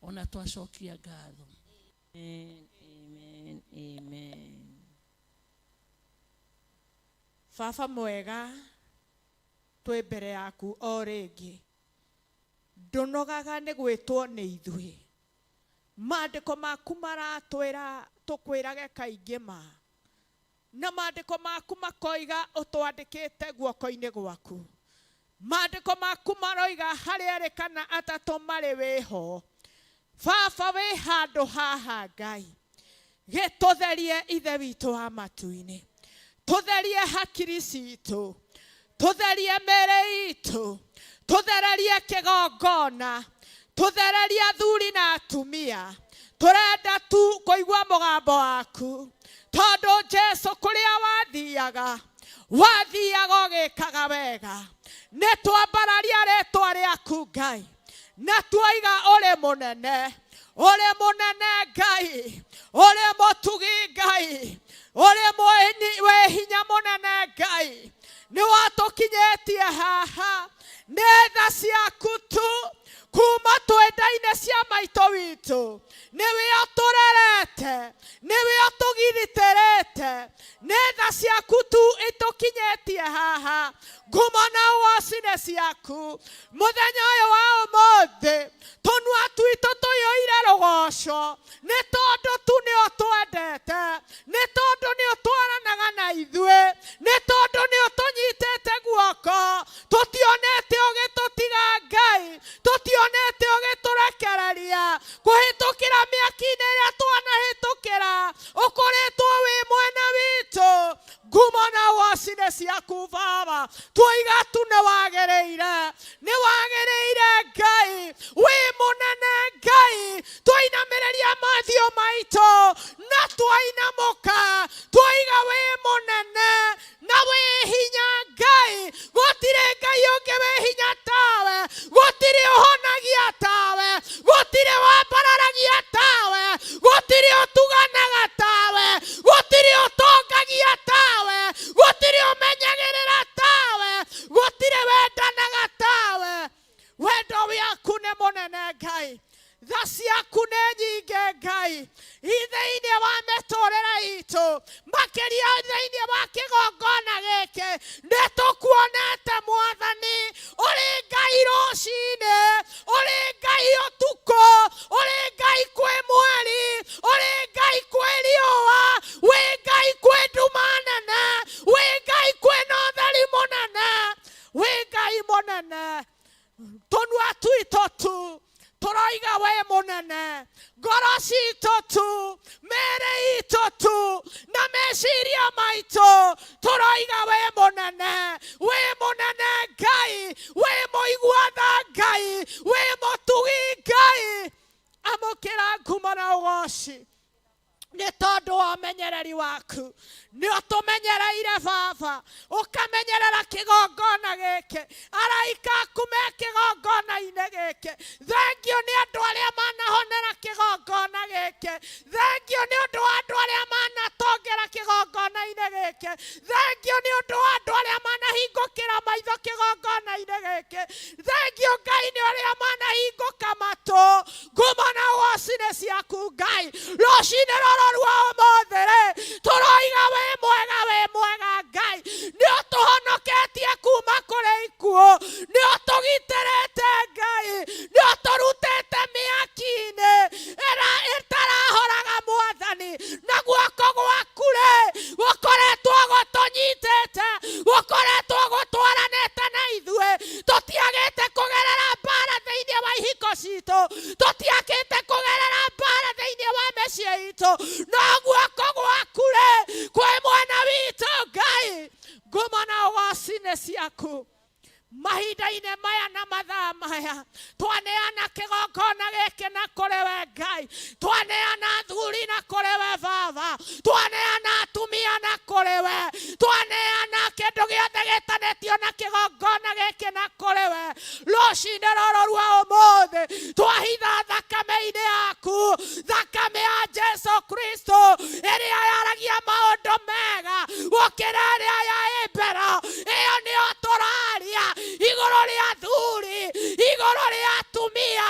ona twacokia ngatho. Amen, amen, amen. Baba mwega, twĩ mbere yaku o rĩngĩ, ndũnogaga nĩ gwĩtwo nĩ ithuĩ, maandĩko maku maratwĩra tũkwĩrage kaingĩ ma, na maandĩko maku makoiga ũtwandĩkĩte guoko-inĩ gwaku, maandĩko maku maroiga harĩ erĩ kana atatũ marĩ wĩho, Baba wĩ handũ haha Ngai, gĩtũtherie ithe witũ wa matu-inĩ, tũtherie hakiri citũ, tũtherie mĩĩrĩ itũ, tũthererie kĩgongona, tũthererie athuri na atumia, tũrenda tu kũigua mũgambo waku, tondũ Jesu kũrĩa wathiaga, wathiaga ũgĩkaga wega, nĩ twambararia rĩtwa rĩaku Ngai, na tuoiga ũrĩ mũnene, ũrĩ mũnene Ngai, ũrĩ mũtugi Ngai, ũrĩ wĩ hinya mũnene Ngai, nĩ watũkinyĩtie haha, nĩ tha ciaku tu, kuma twĩ nda-inĩ cia maitũ witũ, nĩwe ũtũrerete, nĩwe ũtũgitĩrĩte, nĩ tha ciaku tu itũkinyĩtie haha, ngumo na ũgoci nĩ ciaku, mũthenya ũyũ wa ũmũthĩ, tũnua twitũ tũiyũire rũgoco, nĩ tondũ tu nĩ ũtwendete, nĩ tondũ nĩ ũtwaranaga na ithuĩ, nĩ tondũ nĩ ũtũnyitĩte guoko, tũtionete ũgĩtũtiga Ngai, Kũhĩtũkĩra mĩaki-inĩ ĩrĩa twanahĩtũkĩra, ũkoretwo wĩ mwena witũ. Ngumo na ũgoci nĩ ciaku Baba. Twoiga tu nĩ wagĩrĩire, nĩ wagĩrĩire Ngai, wĩ mũnene Ngai. Twainamĩrĩria mathiũ maitũ na twainamũka, twoiga wĩ mũnene na wĩ hinya Ngai. Gũtirĩ Ngai ũngĩ wĩ hinya tawe, gũtirĩ ũhonagia tawe, gũtirĩ wambararagia tawe, gũtirĩ ũtuganaga tawe, gũtirĩ ũtongagia tawe, gũtirĩ ũmenyagĩrĩra tawe, gũtirĩ wendanaga tawe. Wendo waku nĩ mũnene Ngai, tha ciaku nĩ nyingĩ Ngai, thĩinĩ wa mĩtũrĩre itũ, makĩria thĩinĩ wa kĩgongona gĩkĩ. Nĩ tũkuonete Mwathani, ũrĩ Ngai rũcinĩ, ũrĩ Ngai ũtukũ, ũrĩ Ngai kwĩ mweri, ũrĩ Ngai kwĩ riũa, wĩ Ngai kwĩ nduma nene, wĩ Ngai kwĩ na ũtheri mũnene, wĩ Ngai mũnene. Tũnua twitũ tu tũroiga wĩ mũnene, ngoro citũ tu, mĩĩrĩ itũ tu, na meciria maitũ tũroiga wĩ mũnene, wĩ mũnene Ngai, wĩ mũigua tha Ngai, wĩ mũtugi Ngai. Amũkĩra ngumo na ũgoci nĩ tondũ wa ũmenyereri waku. Nĩ ũtũmenyereire Baba, ũkamenyerera kĩgongona gĩkĩ, araika aku me kĩgongona-inĩ gĩkĩ. Thengio nĩ andũ arĩa manahonera kĩgongona gĩkĩ, thengio nĩ ũndũ wa andũ arĩa manatongera kĩgongona-inĩ gĩkĩ, thengio nĩ ũndũ wa andũ arĩa manahingũkĩra maitho kĩgongona-inĩ gĩkĩ, thengio Ngai nĩ ũrĩa manahingũka matũ. Ngumo na ũgoci nĩ ciaku Ngai. Rũcinĩ rũrũ rwa ũmũthĩ rĩ, tũroiga wĩ mwega, wĩ mwega Ngai. Nĩ ũtũhonoketie kuma kũrĩ ikuũ, nĩ ũtũgitĩrĩte Ngai, nĩ ũtũrutĩte mĩaki-inĩ ĩrĩa ĩtarahoraga Mwathani, na guoko gwaku rĩ gũkoretwo gũtũnyitĩte, gũkoretwo gũtwaranĩte na ithuĩ. Tũtiagĩte kũgerera mbara thĩinĩ wa ihiko citũ, tũtiakĩte kũgerera mbara thĩinĩ wa mĩciĩ itũ, no guoko gwaku rĩ kwĩ mwena witũ Ngai. Ngumo na ũgoci nĩ ciaku mahinda-inĩ maya na mathaa maya. Twaneana kĩgongona gĩkĩ na kũrĩ we Ngai, twaneana athuri na kũrĩ we Baba, twaneana atumia na kũrĩ we, twaneana kĩndũ gĩothe gĩtanĩtio na kĩgongona gĩkĩ na kũrĩ we. Rũcinĩ rũrũ rwa ũmũthĩ twahitha thakame-inĩ yaku, thakame ya Jesu Kristo ĩrĩa yaragia maũndũ mega gũkĩra ĩrĩa ya Abel. Ĩyo nĩyo tũraria igũrũ rĩa athuri, igũrũ rĩa atumia,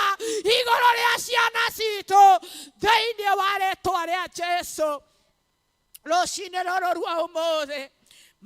igũrũ rĩa ciana citũ, thĩinĩ wa rĩtwa rĩa Jesu. Rũcinĩ rũrũ rwa ũmũthĩ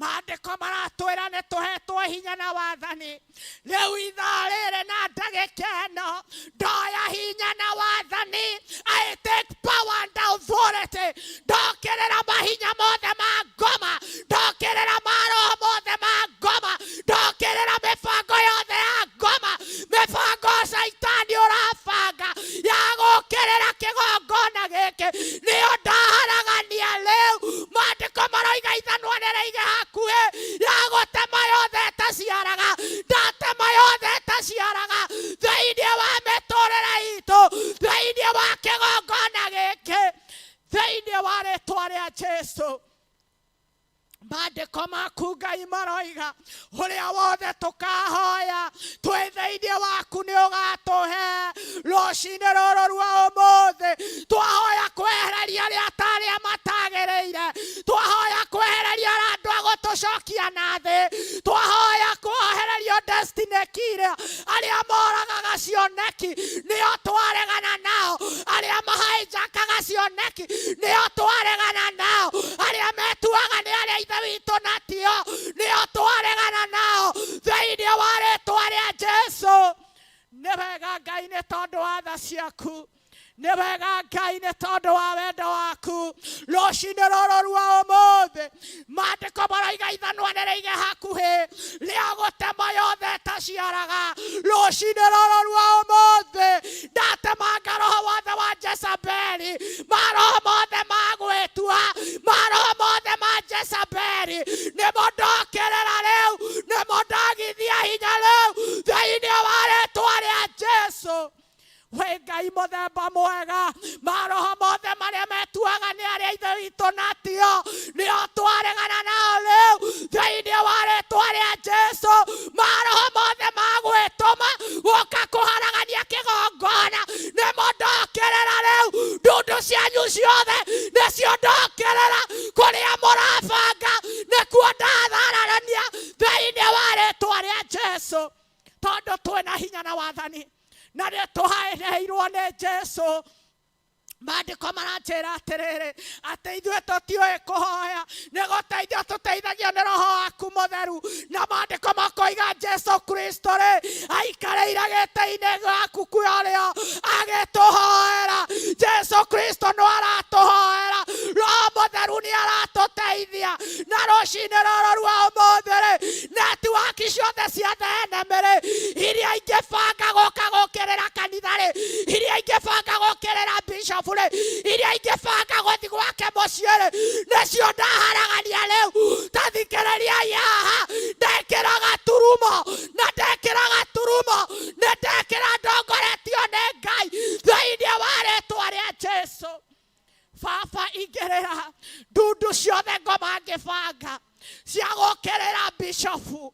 maandĩko maratwĩra nĩ tũhetwo hinya na wathani. Rĩu ithaa rĩrĩ na ndagĩka ĩno ndoya hinya na wathani. I take power and authority. Ndokĩrĩra mahinya mothe ma ngoma, ndokĩrĩra maroho mothe ma ngoma, ndokĩrĩra mĩbango yothe ya ngoma, mĩbango caitani ũrabanga ya gũkĩrĩra kĩgongona gĩkĩ, nĩyo ndaharagania rĩu. Maandĩko maroiga ithanwa nĩrĩige hakuhĩ ya gũtema yothe ĩtaciaraga. Ndatema yothe ĩtaciaraga thĩinĩ wa mĩtũrĩre itũ, thĩinĩ wa kĩgongona gĩkĩ, thĩinĩ wa rĩtwa rĩa Jesu. Maandĩko maku Ngai maroiga ũrĩa wothe tũkahoya twĩ thĩinĩ waku nĩ ũgatũhe. Rũcinĩ rũrũ rwa ũmũthĩ twahoya kwehereria arĩa atarĩa matagĩrĩire, twahoya kwehereria andũ a gũtũcokia na thĩ, twahoya kwehererio destiny killer, arĩa moragaga cioneki nĩo twaregana nao, arĩa mahainjakaga cioneki nĩo twaregana nao, arĩa metuaga nĩ arĩa ithe witũ na tio nĩo twaregana nao, thĩinĩ wa rĩtwa rĩa Jesu. Nĩ wega Ngai nĩ tondũ wa tha ciaku, nĩ wega Ngai nĩ tondũ wa wendo waku. Rũcinĩ rũrũ rwa ũmũthĩ maandĩko maroiga ithanwa nĩrĩige hakuhĩ rĩa gũtema yothe ĩtaciaraga. Rũcinĩ rũrũ rwa ũmũthĩ ndatemanga roho wothe mwega maroho mothe marĩa metuaga nĩ arĩa ithe witũ natio nĩo twaregana nao rĩu thĩinĩ wa rĩtwa rĩa Jesu maroho mothe ma gwĩtũma gũka kũharagania kĩgongona nĩmo ndokĩrĩra rĩu ndundu cianyu ciothe nĩcio ndokĩrĩra kũrĩa mũrabanga nĩkuo ndathararania thĩinĩ wa rĩtwa rĩa Jesu tondũ twĩna hinya na wathani na nĩ tũhaĩrĩirwo nĩ Jesu maandĩko maranjĩra atĩrĩrĩ atĩ ithuĩ tũtiũĩ kũhoya nĩ gũteithio tũteithagio nĩ roho waku mũtheru na maandĩko makoiga Jesu Kristo rĩ aikarĩire gĩtĩ-inĩ gĩaku kĩa ũrĩo agĩtũhoera Jesu Kristo no aratũhoera roho mũtheru nĩ aratũteithia na rũcinĩ rũrũ rwa ũmũthĩ rĩ netiwaki ciothe cia thenema rĩ iria ingĩbanga gũka gũkĩrĩra kanitha rĩ iria ingĩbanga gũkĩrĩra bishop rĩ iria ingĩbanga gũthiĩ gwake mũciĩ rĩ nĩcio ndaharagania rĩu ta thikĩrĩriai haha ndekĩra gaturumo na ndekĩra gaturumo nĩ ndekĩra ndongoretio nĩ Ngai thĩinĩ wa rĩtwa rĩa Jesu baba ingĩrĩra ndundu ciothe ngoma ngĩbanga cia gũkĩrĩra bishofu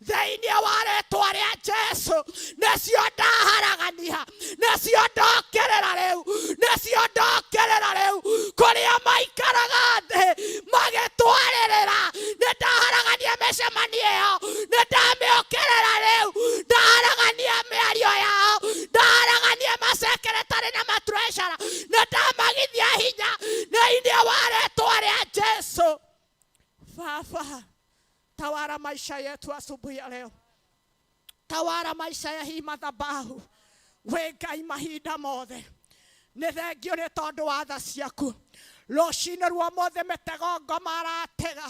thĩinĩ wa rĩtwa rĩa Jesu nĩcio ndaharagania nĩcio ndokĩrĩra rĩu nĩcio ndokĩrĩra rĩu kũrĩa maikaraga thĩ magĩtwarĩrĩra nĩ ndaharagania mĩcemanio ĩyo nĩ ndamĩũkĩrĩra rĩu ndaharagania mĩario yao ndaharagania masekretarĩ na matreasurer nĩ ndamagithia hinya thĩinĩ wa rĩtwa rĩa Jesu. Baba, tawala maisha yetu asubuhi ya leo, tawala maisha ya hii madhabahu. We Ngai mahinda mothe nĩ thengio nĩ tondũ wa tha ciaku rũcinĩ rwa mothe mĩtego ngoma aratega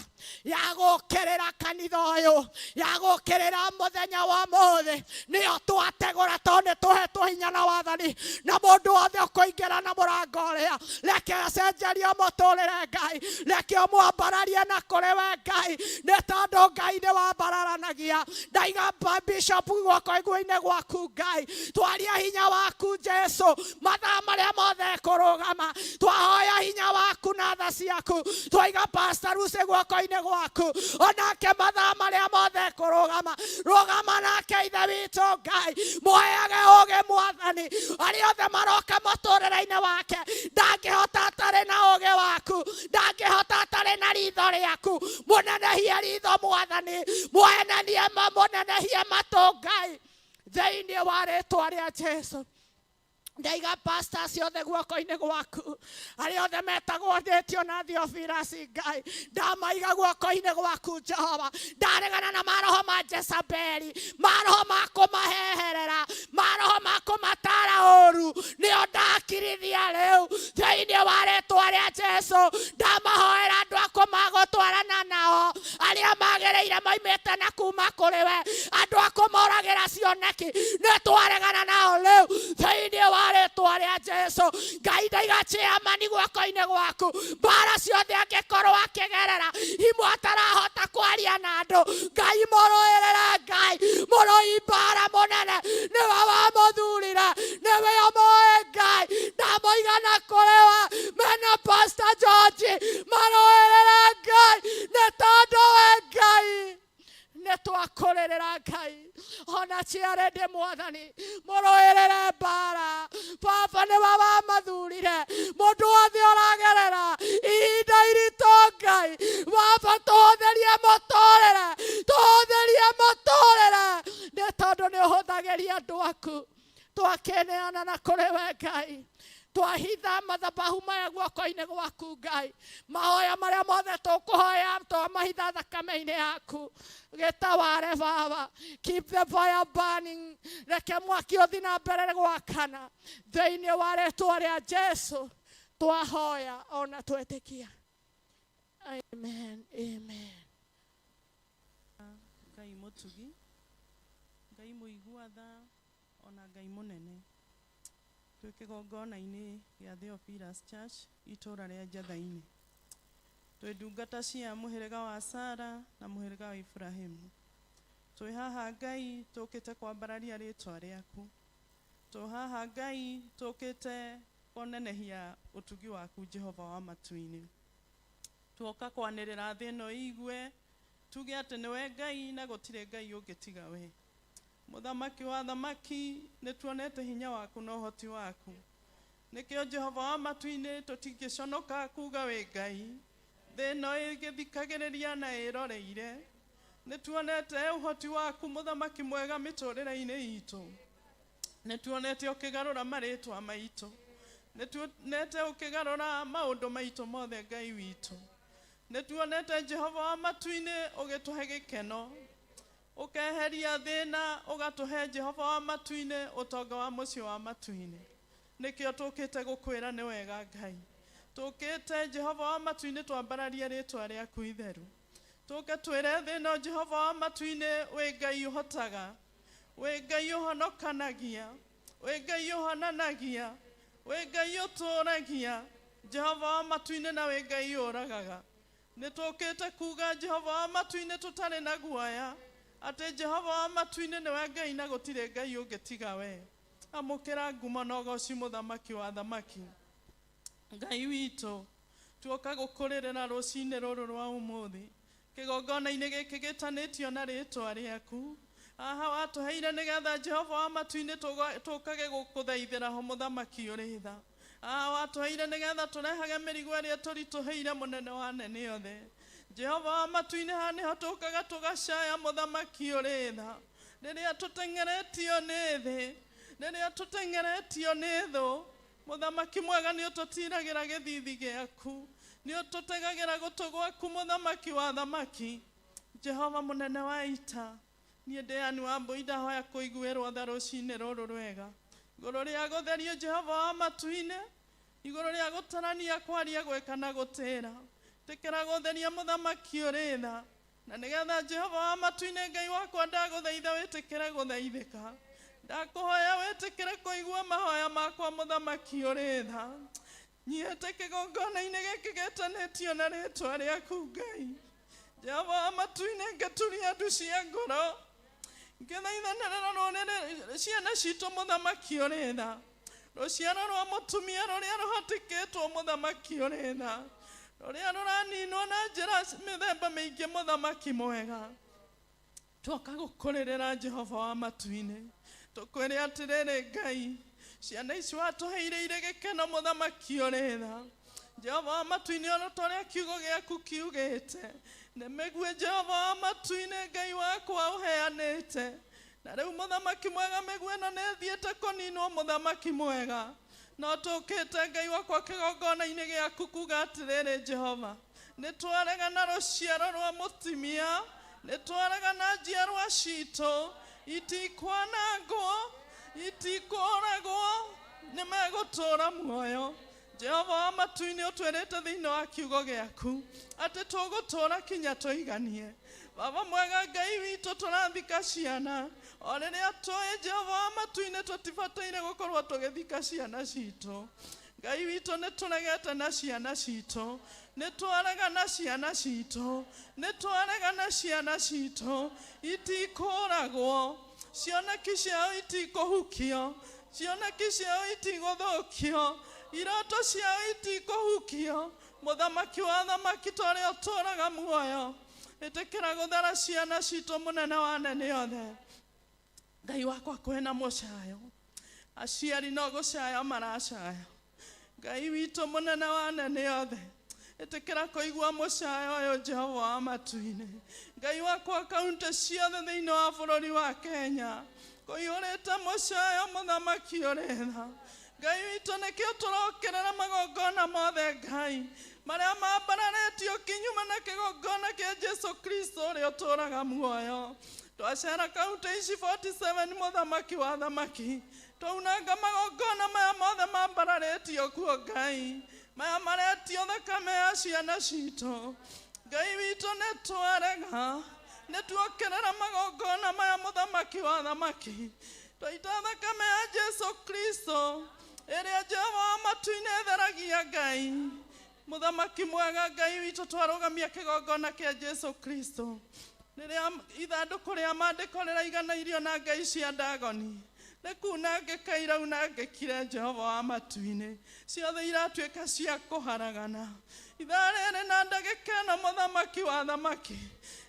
ya gũkĩrĩra kanitha ũyũ ya gũkĩrĩra mũthenya wa mũthĩ nĩyo twategũra tondũ nĩ tũhetwo hinya na wathani na mũndũ wothe ũkũingĩra na mũrango ũrĩa reke acenjerio mũtũrĩre Ngai reke ũmwambararie na kũrĩ we Ngai nĩ tondũ Ngai nĩ wambararanagia ndaiga bishop guoko-inĩ gwaku Ngai twaria hinya waku Jesu mathaa marĩa mothe ekũrũgama twahoya hinya waku na tha ciaku twaiga Pastor Lucy guoko-inĩ gwaku onake mathaa marĩa mothe ekũrũgama rũgama nake ithe witũ Ngai mũheage ũũgĩ mwathani arĩa othe maroka mũtũrĩre-inĩ wake ndangĩhota atarĩ na ũũgĩ waku ndangĩhota atarĩ na ritho rĩaku mũnenehie ritho mwathani mũhenenie mũnenehie matũ Ngai thĩinĩ wa rĩtwa rĩa Jesu ndaiga pastor ciothe guoko-inĩ gwaku arĩa othe metagwo ndĩtio na Theophilus Ngai ndamaiga guoko-inĩ gwaku Jehova ndaregana na maroho ma Jezebeli maroho ma kũmaheherera maroho ma kũmatara ũru nĩo ndakirithia rĩu thĩinĩ wa rĩtwa rĩa Jesu ndamahoera andũ a kũmagũtwarana nao arĩa magĩrĩire maimĩte na kuma kũrĩ we andũ a kũmoragĩra cioneki nĩ twaregana nao rĩu thĩinĩ wa rĩtwa rĩa Jesu Ngai ndaiga chairman guoko-inĩ gwaku mbara ciothe angĩkorwo akĩgerera imwe atarahota kwaria na andũ Ngai mũrũĩrĩre Ngai mũrũi mbara mũnene nĩwe wamũthurire nĩwe ũmũĩ Ngai ndamũigana kũrĩ we mena Pastor George marũĩrĩre Ngai nĩ tondũ we Ngai nĩ twakũrĩrĩra Ngai ona ciarende mwathani mũrũĩrĩre mbara baba nĩwe wamathurire mũndũ wothe ũragerera ihinda iritũ Ngai baba tũhũthĩrie mũtũrĩre tũhũthĩrie mũtũrĩre nĩ tondũ nĩ ũhũthagĩria andũ aku twakĩneana na kũrĩ we Ngai twahitha mathabahu maya guoko-inĩ gwaku Ngai mahoya marĩa mothe tũkũhoya twamahitha thakame-inĩ yaku gĩtaware baba keep the fire burning reke mwaki ũthiĩ na mbere gwakana thĩinĩ wa rĩtwa rĩa Jesu twahoya ona twetĩkia amen amen. Ngai mũtugi Ngai mũigua tha ona Ngai mũnene twĩ kĩgongona-inĩ gĩa Theophilus Church itũra rĩa Njatha-inĩ twĩ ndungata cia mũhĩrĩga wa Sara na mũhĩrĩga wa Ibrahimu twĩ haha Ngai tũkĩte kwambararia rĩtwa rĩaku twĩ haha Ngai tũkĩte Kũnenehia ũtugi waku Jehova wa matu-inĩ. Tuoka kwanĩrĩra thĩ ĩno igue tuge atĩ nĩwe Ngai na gũtirĩ Ngai ũngĩ tiga we. Mũthamaki wa thamaki, nĩ tuonete hinya waku na ũhoti waku. Nĩkĩo Jehova wa matu-inĩ tũtingĩconoka kuga wĩ Ngai. Thĩ ĩno ĩgĩthikagĩrĩria na ĩroreire. Nĩ tuonete ũhoti waku mũthamaki mwega mĩtũrĩre-inĩ itũ. Nĩ tuonete ũkĩgarũra marĩtwa maitũ. Nĩ tuonete ũkĩgarũra maũndũ maitũ mothe Ngai witũ. Nĩ tuonete Jehova wa matu-inĩ ũgĩtũhe gĩkeno. Ũkeheria thĩna ũgatũhe Jehova wa matu-inĩ ũtonga wa mũciĩ wa matu-inĩ. Nĩkĩo tũkĩte gũkwĩra nĩ wega Ngai. Tũkĩte Jehova wa matu-inĩ twambararie rĩtwa rĩaku itheru. Tũke twĩre thĩ ĩno Jehova wa matu-inĩ wĩ Ngai ũhotaga, wĩ Ngai ũhonokanagia, wĩ Ngai ũhonanagia, wĩ Ngai ũtũũragia, Jehova wa matu-inĩ na wĩ Ngai ũragaga. Nĩ tũkĩte kuga Jehova wa matu-inĩ tũtarĩ na guoya atĩ Jehova wa matu-inĩ nĩwe Ngai na gũtirĩ Ngai ũngĩ tiga we. Amũkĩra ngumo na ũgoci mũthamaki wa thamaki. Ngai witũ, tuoka gũkũrĩrĩra rũcinĩ rũrũ rwa ũmũthĩ kĩgongona-inĩ gĩkĩ gĩtanĩtio na rĩtwa rĩaku. Haha watũheire nĩgetha Jehova wa matu-inĩ tũkage gũkũthaithĩra ho mũthamaki ũrĩ tha. Haha watũheire nĩgetha tũrehage mĩrigo ĩrĩa tũritũhĩire mũnene wa anene othe. Jehova wa matu-inĩ haha nĩho tũkaga tũgacaya mũthamaki ũrĩ tha. Rĩrĩa tũteng'eretio nĩ thĩ, rĩrĩa tũteng'eretio nĩ thũ, mũthamaki mwega nĩ ũtũtiragĩra gĩthithi gĩaku, nĩ ũtũtegagĩra gũtũ gwaku mũthamaki wa thamaki. Jehova mũnene wa ita, niĩ ndĩ Ann Wambui ndahoya kũiguĩrwo tha rũcinĩ rũrũ rwega. Igũrũ rĩa gũtherio Jehova wa matu-inĩ, igũrũ rĩa gũtarania kwaria gwĩka na gũtĩra. Tĩkĩra gũtheria mũthamaki ũrĩ tha, na nĩgetha Jehova wa matu-inĩ Ngai wakwa ndagũthaitha wĩtĩkĩre gũthaithĩka. Ndakũhoya wĩtĩkĩre kũigua mahoya makwa mũthamaki ũrĩ tha. Nyihĩte kĩgongona-inĩ gĩkĩ gĩtanĩtio na rĩtwa rĩaku Ngai. Jehova wa matu-inĩ ngĩturia ndu cia ngoro, ngĩthaithanĩrĩra rũrĩrĩ ciana citũ mũthamaki ũrĩ tha. Rũciaro rwa mũtumia rũrĩa rũhatĩkĩtwo mũthamaki ũrĩ tha, rũrĩa rũraninwo na njĩra mĩthemba mĩingĩ mũthamaki mwega. Twoka gũkũrĩrĩra Jehova wa matu-inĩ, tũkwĩre atĩrĩrĩ Ngai, ciana ici watũheire irĩ gĩkeno mũthamaki ũrĩ tha. Jehova wa matu-inĩ ona ta ũrĩa kiugo gĩaku kiugĩte, nĩ mĩguĩ Jehova wa matu-inĩ Ngai wakwa ũheanĩte. Na rĩu mũthamaki mwega mĩguĩ ĩno nĩ ĩthiĩte kũninwo mũthamaki mwega. No tũkĩte Ngai wakwa kĩgongona-inĩ gĩaku kuga atĩrĩrĩ Jehova, nĩ twaregana rũciaro rwa mũtumia, nĩ twaregana njiarwa citũ, itikwanangwo, itikũragwo, nĩ megũtũũra muoyo. Jehova wa matu-inĩ ũtwĩrĩte thĩinĩ wa kiugo gĩaku atĩ tũgũtũũra kinya tũiganie. Baba mwega Ngai witũ tũrathika ciana o rĩrĩa tũĩ Jehova wa matu-inĩ tũtibataire gũkorwo tũgĩthika ciana citũ. Ngai witũ nĩ tũregete na ciana citũ, nĩ twarega na ciana citũ, nĩ twarega na ciana citũ, itikũragwo, cioneki ciao itikũhukio, cioneki ciao itigũthũkio, iroto ciao itikũhukio. Mũthamaki wa thamaki ta ũrĩa ũtũũraga muoyo, ĩtĩkĩra gũthara ciana citũ mũnene wa anene othe. Ngai wakwa kwĩna mũcayo, aciari no gũcaya maracaya. Ngai witũ mũnene wa anene othe, ĩtĩkĩra kũigua mũcayo ũyũ Jehova wa matu-inĩ. Ngai wakwa kaunti ciothe thĩinĩ wa bũrũri wa Kenya kũiyũrĩte mũcayo mũthamaki ũrĩ tha. Ngai witũ nĩkĩo tũrokĩrĩra magongona mothe Ngai marĩa mambararĩtio kinyume na kĩgongona kĩa Jesu Kristo ũrĩa ũtũũraga muoyo. Twacera kaunti ici 47 mũthamaki wa thamaki, twaunanga magongona maya mothe mambararĩtio kuo Ngai, maya maretio thakame ya ciana citũ. Ngai witũ nĩ twarega, nĩ tuokĩrĩra magongona maya mũthamaki wa thamaki, twaita thakame ya Jesu Kristo ĩrĩa Jehova wa matu-inĩ ĩtheragia Ngai. Mũthamaki mwega Ngai witũ twarũgamia kĩgongona kĩa Jesu Kristo rĩrĩa ithandũkũ rĩa maandĩko rĩraiganairio na ngai cia Dagoni. Nĩ kunangĩka iraunangĩkire Jehova wa matu-inĩ, ciothe iratuĩka cia kũharagana. Ithaa rĩrĩ na ndagĩka ĩno mũthamaki wa thamaki,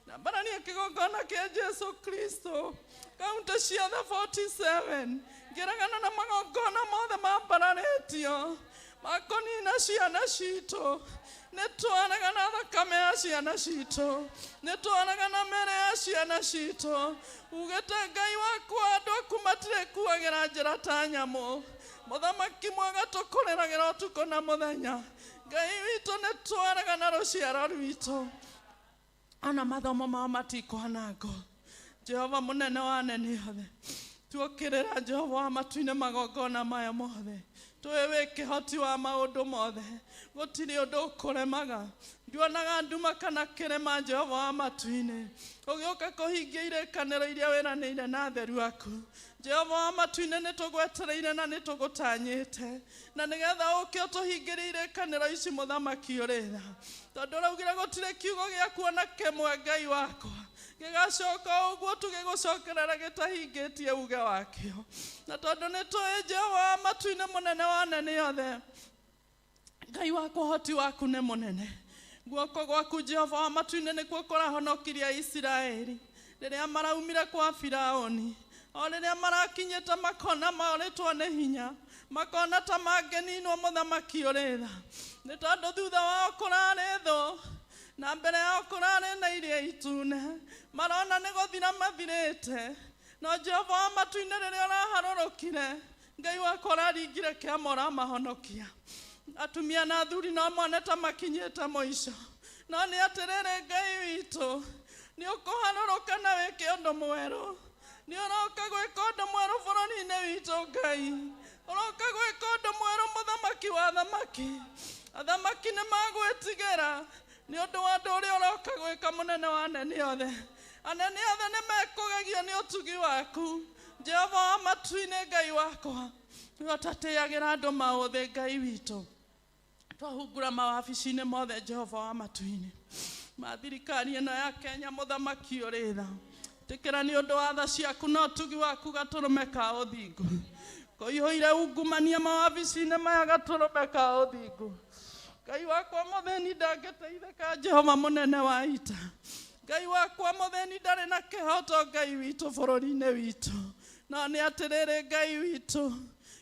ndambarania kĩgongona kĩa Jesu Kristo kaunti ciothe 47, ngĩregana na magongona mothe mambararĩtio makũnina ciana citũ. Nĩ twaregana thakame ya ciana citũ, nĩ twaregana mĩĩrĩ ya ciana citũ. Ugĩte Ngai wakwa andũ aku matirĩkuagĩra njĩra ta nyamũ. Mũthamaki mwega tũkũrĩragĩra ũtukũ na mũthenya. Ngai witũ nĩ twaregana rũciaro rwitũ, ona mathomo mao matikwanangwo. Jehova mũnene wa anene othe, tuokĩrĩra Jehova wa matu-inĩ magongona maya mothe. Tũĩ wĩ kĩhoti wa maũndũ mothe, gũtirĩ ũndũ ũkũremaga. Nduonaga nduma kana kĩrĩma Jehova wa matu-inĩ, ũgĩũka kũhingia irĩkanĩro iria wĩranĩire na atheru aku. Jehova wa matu-inĩ nĩ tũgwetereire na nĩ tũgũtanyĩte, na nĩgetha ũke ũtũhingĩrie irĩkanĩro ici mũthamaki ũrĩ tha, tondũ ũraugire gũtirĩ kiugo gĩaku ona kĩmwe Ngai wakwa gĩgacoka ũguo tũgĩgũcokerera gĩtahingĩtie uge wakĩo. Na tondũ nĩ tũĩ Jehova wa matu-inĩ mũnene wa anene othe, Ngai wakwa ũhoti waku nĩ mũnene. Guoko gwaku Jehova wa matu-inĩ nĩkuo kũrahonokirie Isiraeli rĩrĩa maraumire kwa Firaũni. O rĩrĩa marakinyĩte makona morĩtwo nĩ hinya, makona ta mangĩninwo mũthamaki ũrĩ tha, nĩ tondũ thutha wao kũrarĩ thũ na mbere yao kũrarĩ na iria itune, marona nĩ gũthira mathirĩte. No Jehova wa matu-inĩ rĩrĩa ũraharũrũkire, Ngai wakwa ũraringire kĩama ũramahonokia. Atumia na athuri no mone ta makinyĩte mũico, no nĩ atĩrĩrĩ Ngai witũ, nĩ ũkũharũrũka na wĩke ũndũ mwerũ. Nĩ ũroka gwĩka ũndũ mwerũ bũrũri-inĩ witũ Ngai, ũroka gwĩka ũndũ mwerũ mũthamaki wa thamaki. Athamaki nĩ magwĩtigĩra nĩ ũndũ wa ũndũ ũrĩa ũroka gwĩka mũnene wa anene othe. Anene othe nĩ mekũgegio nĩ ũtugi waku Jehova wa matu-inĩ Ngai wakwa, nĩwe ũtatĩagĩra andũ maũthĩ Ngai witũ. Twahungura mawabici-inĩ mothe Jehova wa matu-inĩ ma thirikari ĩno ya Kenya mũthamaki ũrĩ tha, tĩkĩra nĩ ũndũ wa tha ciaku na ũtugi waku gatũrũme ka ũthingu. Kũihũire ungumania mawabici-inĩ maya gatũrũme ka ũthingu. Ngai wakwa mũthĩni ndangĩteithĩka Jehova mũnene wa ita. Ngai wakwa mũthĩni ndarĩ na kĩhoto Ngai witũ bũrũri-inĩ witũ. No nĩ atĩrĩrĩ Ngai witũ,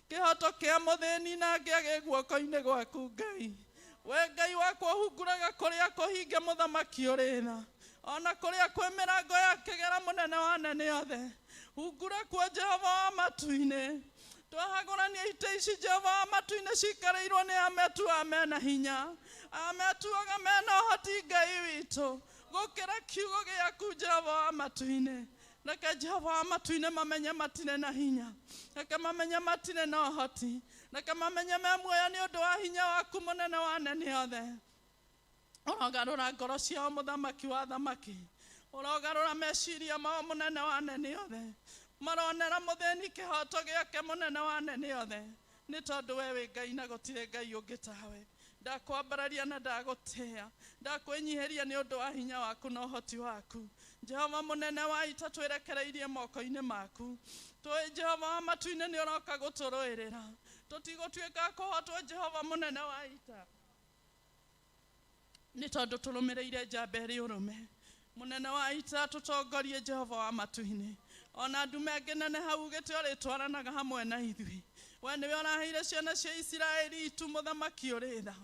kĩhoto kĩa mũthĩni na ngĩage guoko-inĩ gwaku Ngai. We Ngai wakwa ũhunguraga kũrĩa kũhinge mũthamaki ũrĩ tha, ona kũrĩa kwĩ mĩrango ya kĩgera mũnene wa anene othe. Hungura kuo Jehova wa matu-inĩ. Twahagũrania itĩ ici Jehova wa matu-inĩ cikarĩirwo nĩ ametuaga mena hinya, ametuaga mena ũhoti Ngai witũ gũkĩra kiugo gĩaku Jehova wa matu-inĩ. Reke Jehova wa matu-inĩ mamenye matirĩ na hinya, reke mamenye matirĩ na ũhoti, reke mamenye me muoyo nĩ ũndũ wa hinya waku mũnene wa anene othe. Ũrogarũra ngoro ciao mũthamaki wa thamaki, ũrogarũra meciria mao mũnene wa anene othe. Maronera mũthĩni kĩhoto gĩake mũnene wa anene othe, nĩ tondũ we wĩ Ngai na gũtirĩ Ngai ũngĩ tawe. Ndakwambararia na ndagũtĩa, ndakwĩnyihĩria nĩ ũndũ wa hinya waku na ũhoti waku. Jehova mũnene wa ita twĩrekereirie moko-inĩ maku. Tũĩ Jehova wa matu-inĩ nĩ ũroka gũtũrũĩrĩra, tũtigũtuĩka kũhotwo Jehova mũnene wa ita, nĩ tondũ tũrũmĩrĩire njamba ĩrĩ ũrũme. Mũnene wa ita tũtongorie Jehova wa matu-inĩ. Ona ndume ĩngĩ hau ugĩte ũrĩtwaranaga hamwe na ithuĩ. We nĩwe ũraheire ciana cia Isiraeli itu mũthamaki ũrĩ tha,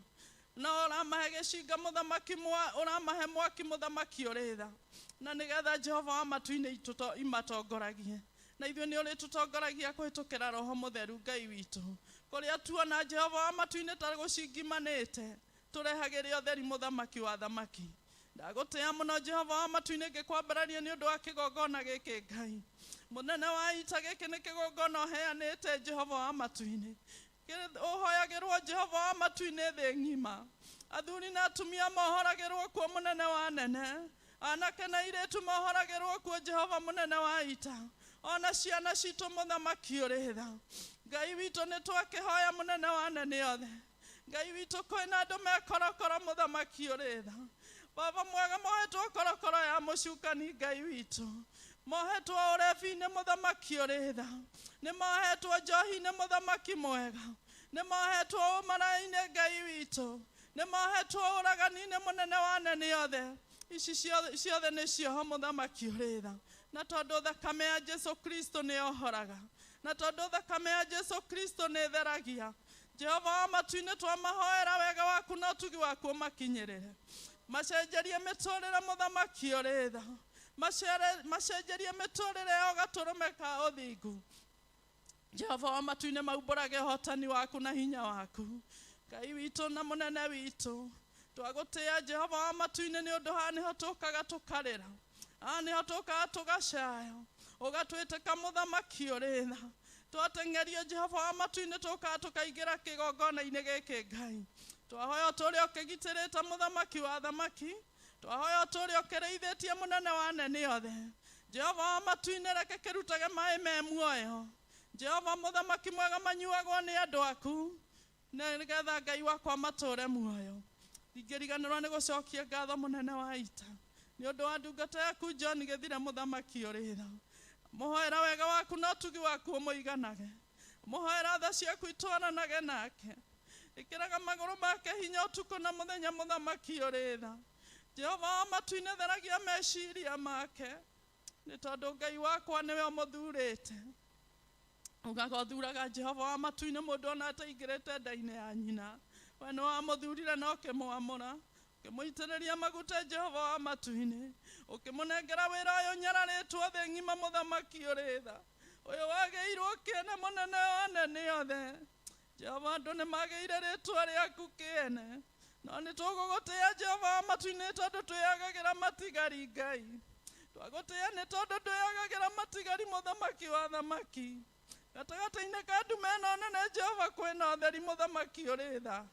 na ũramahe gĩcinga mũthamaki, ũramahe mwaki mũthamaki ũrĩ tha, na nĩgetha Jehova wa matu-inĩ imatongoragie. Na ithuĩ nĩ ũrĩtũtongoragia kũhĩtũkĩra Roho Mũtheru Ngai witũ. Kũrĩa tuona Jehova wa matu-inĩ ta gũcingimanĩte, tũrehagĩre ũtheri mũthamaki wa thamaki. Ndagũtĩa mũno Jehova wa matu-inĩ ngĩkwambararia nĩ ũndũ wa kĩgongona gĩkĩ Ngai mũnene wa ita. Gĩkĩ nĩ kĩgongona ũheanĩte Jehova wa matu-inĩ, ũhoyagĩrwo Jehova wa matu-inĩ thĩ ng'ima. Athuri na atumia mohoragĩrwo kuo mũnene wa anene, anake na airĩtu mohoragĩrwo kuo Jehova mũnene wa ita, ona ciana citũ mũthamaki ũrĩ tha. Ngai witũ nĩ twakĩhoya mũnene wa anene othe. Ngai witũ kwĩna andũ mekorokoro mũthamaki ũrĩ tha. Baba mwega mohetwo korokoro ya mũcukani Ngai witũ, Mohetwo ũrebi-inĩ mũthamaki ũrĩ tha. Nĩ mohetwo njohi-inĩ mũthamaki mwega. Nĩ mohetwo ũmaraĩ-inĩ Ngai witũ. Nĩ mohetwo ũragani-inĩ mũnene wa anene othe. Ici ciothe nĩ cioho mũthamaki ũrĩ tha. Na tondũ thakame ya Jesu Kristo nĩ yohoraga. Na tondũ thakame ya Jesu Kristo nĩ ĩtheragia. Jehova wa matu-inĩ twamahoera wega waku na ũtugi waku ũmakinyĩrĩre. Macenjerie mĩtũrĩre mũthamaki ũrĩ tha. Macenjerie mĩtũrĩre yao gatũrũme ka ũthingu. Jehova wa matu-inĩ maumbũrage ũhotani waku na hinya waku. Ngai witũ na mũnene witũ. Twagũtĩĩa Jehova wa matu-inĩ nĩ ũndũ haha nĩho tũkaga tũkarĩra. Haha nĩho tũkaga tũgacaya. Ũgatwĩtĩka mũthamaki ũrĩ tha. Twateng'erio Jehova wa matu-inĩ tũkaga tũkaingĩra kĩgongona-inĩ gĩkĩ Ngai. Twahoya ũtũũre ũkĩgitĩrĩte mũthamaki wa thamaki. Twahoya ũtũũre ũkĩrĩithĩtie mũnene wa anene othe. Jehova wa matu-inĩ reke kĩrutage maĩ me muoyo. Jehova mũthamaki mwega manyuagwo nĩ andũ aku. Nĩgetha Ngai wakwa matũũre muoyo. Ndingĩriganĩrwo nĩ gũcokia ngatho mũnene wa ita. Nĩ ũndũ wa ndungata yaku John Gĩthire mũthamaki ũrĩ tha. Mũhoera wega waku na ũtugi waku ũmũiganage. Mũhoera tha ciaku itwaranage nake. Ĩkĩraga magũrũ make hinya ũtukũ na mũthenya mũthamaki ũrĩ tha. Jehova wa matu-inĩ theragia meciria make. Nĩ tondũ Ngai wakwa nĩwe ũmũthurĩte. Ugaga ũthuraga Jehova wa matu-inĩ mũndũ ona ataingĩrĩte nda-inĩ ya nyina. We nĩ wamũthurire na ũkĩmwamũra. Ũkĩmũitĩrĩria maguta Jehova wa matu-inĩ. Ũkĩmũnengera wĩra ũyũ nyararĩtwo thĩ ng'ima mũthamaki ũrĩ tha. Ũyũ wagĩirwo kĩene mũnene wa anene othe. Jehova andũ nĩ magĩire rĩtwa rĩaku kĩene. No nĩ tũgũgũtĩĩa Jehova wa matu-inĩ tondũ twĩagagĩra matigari Ngai. Twagũtĩĩa nĩ tondũ twĩagagĩra matigari mũthamaki wa thamaki. Gatagatĩ-inĩ ka nduma ĩno nene Jehova kwĩna ũtheri mũthamaki ũrĩ tha.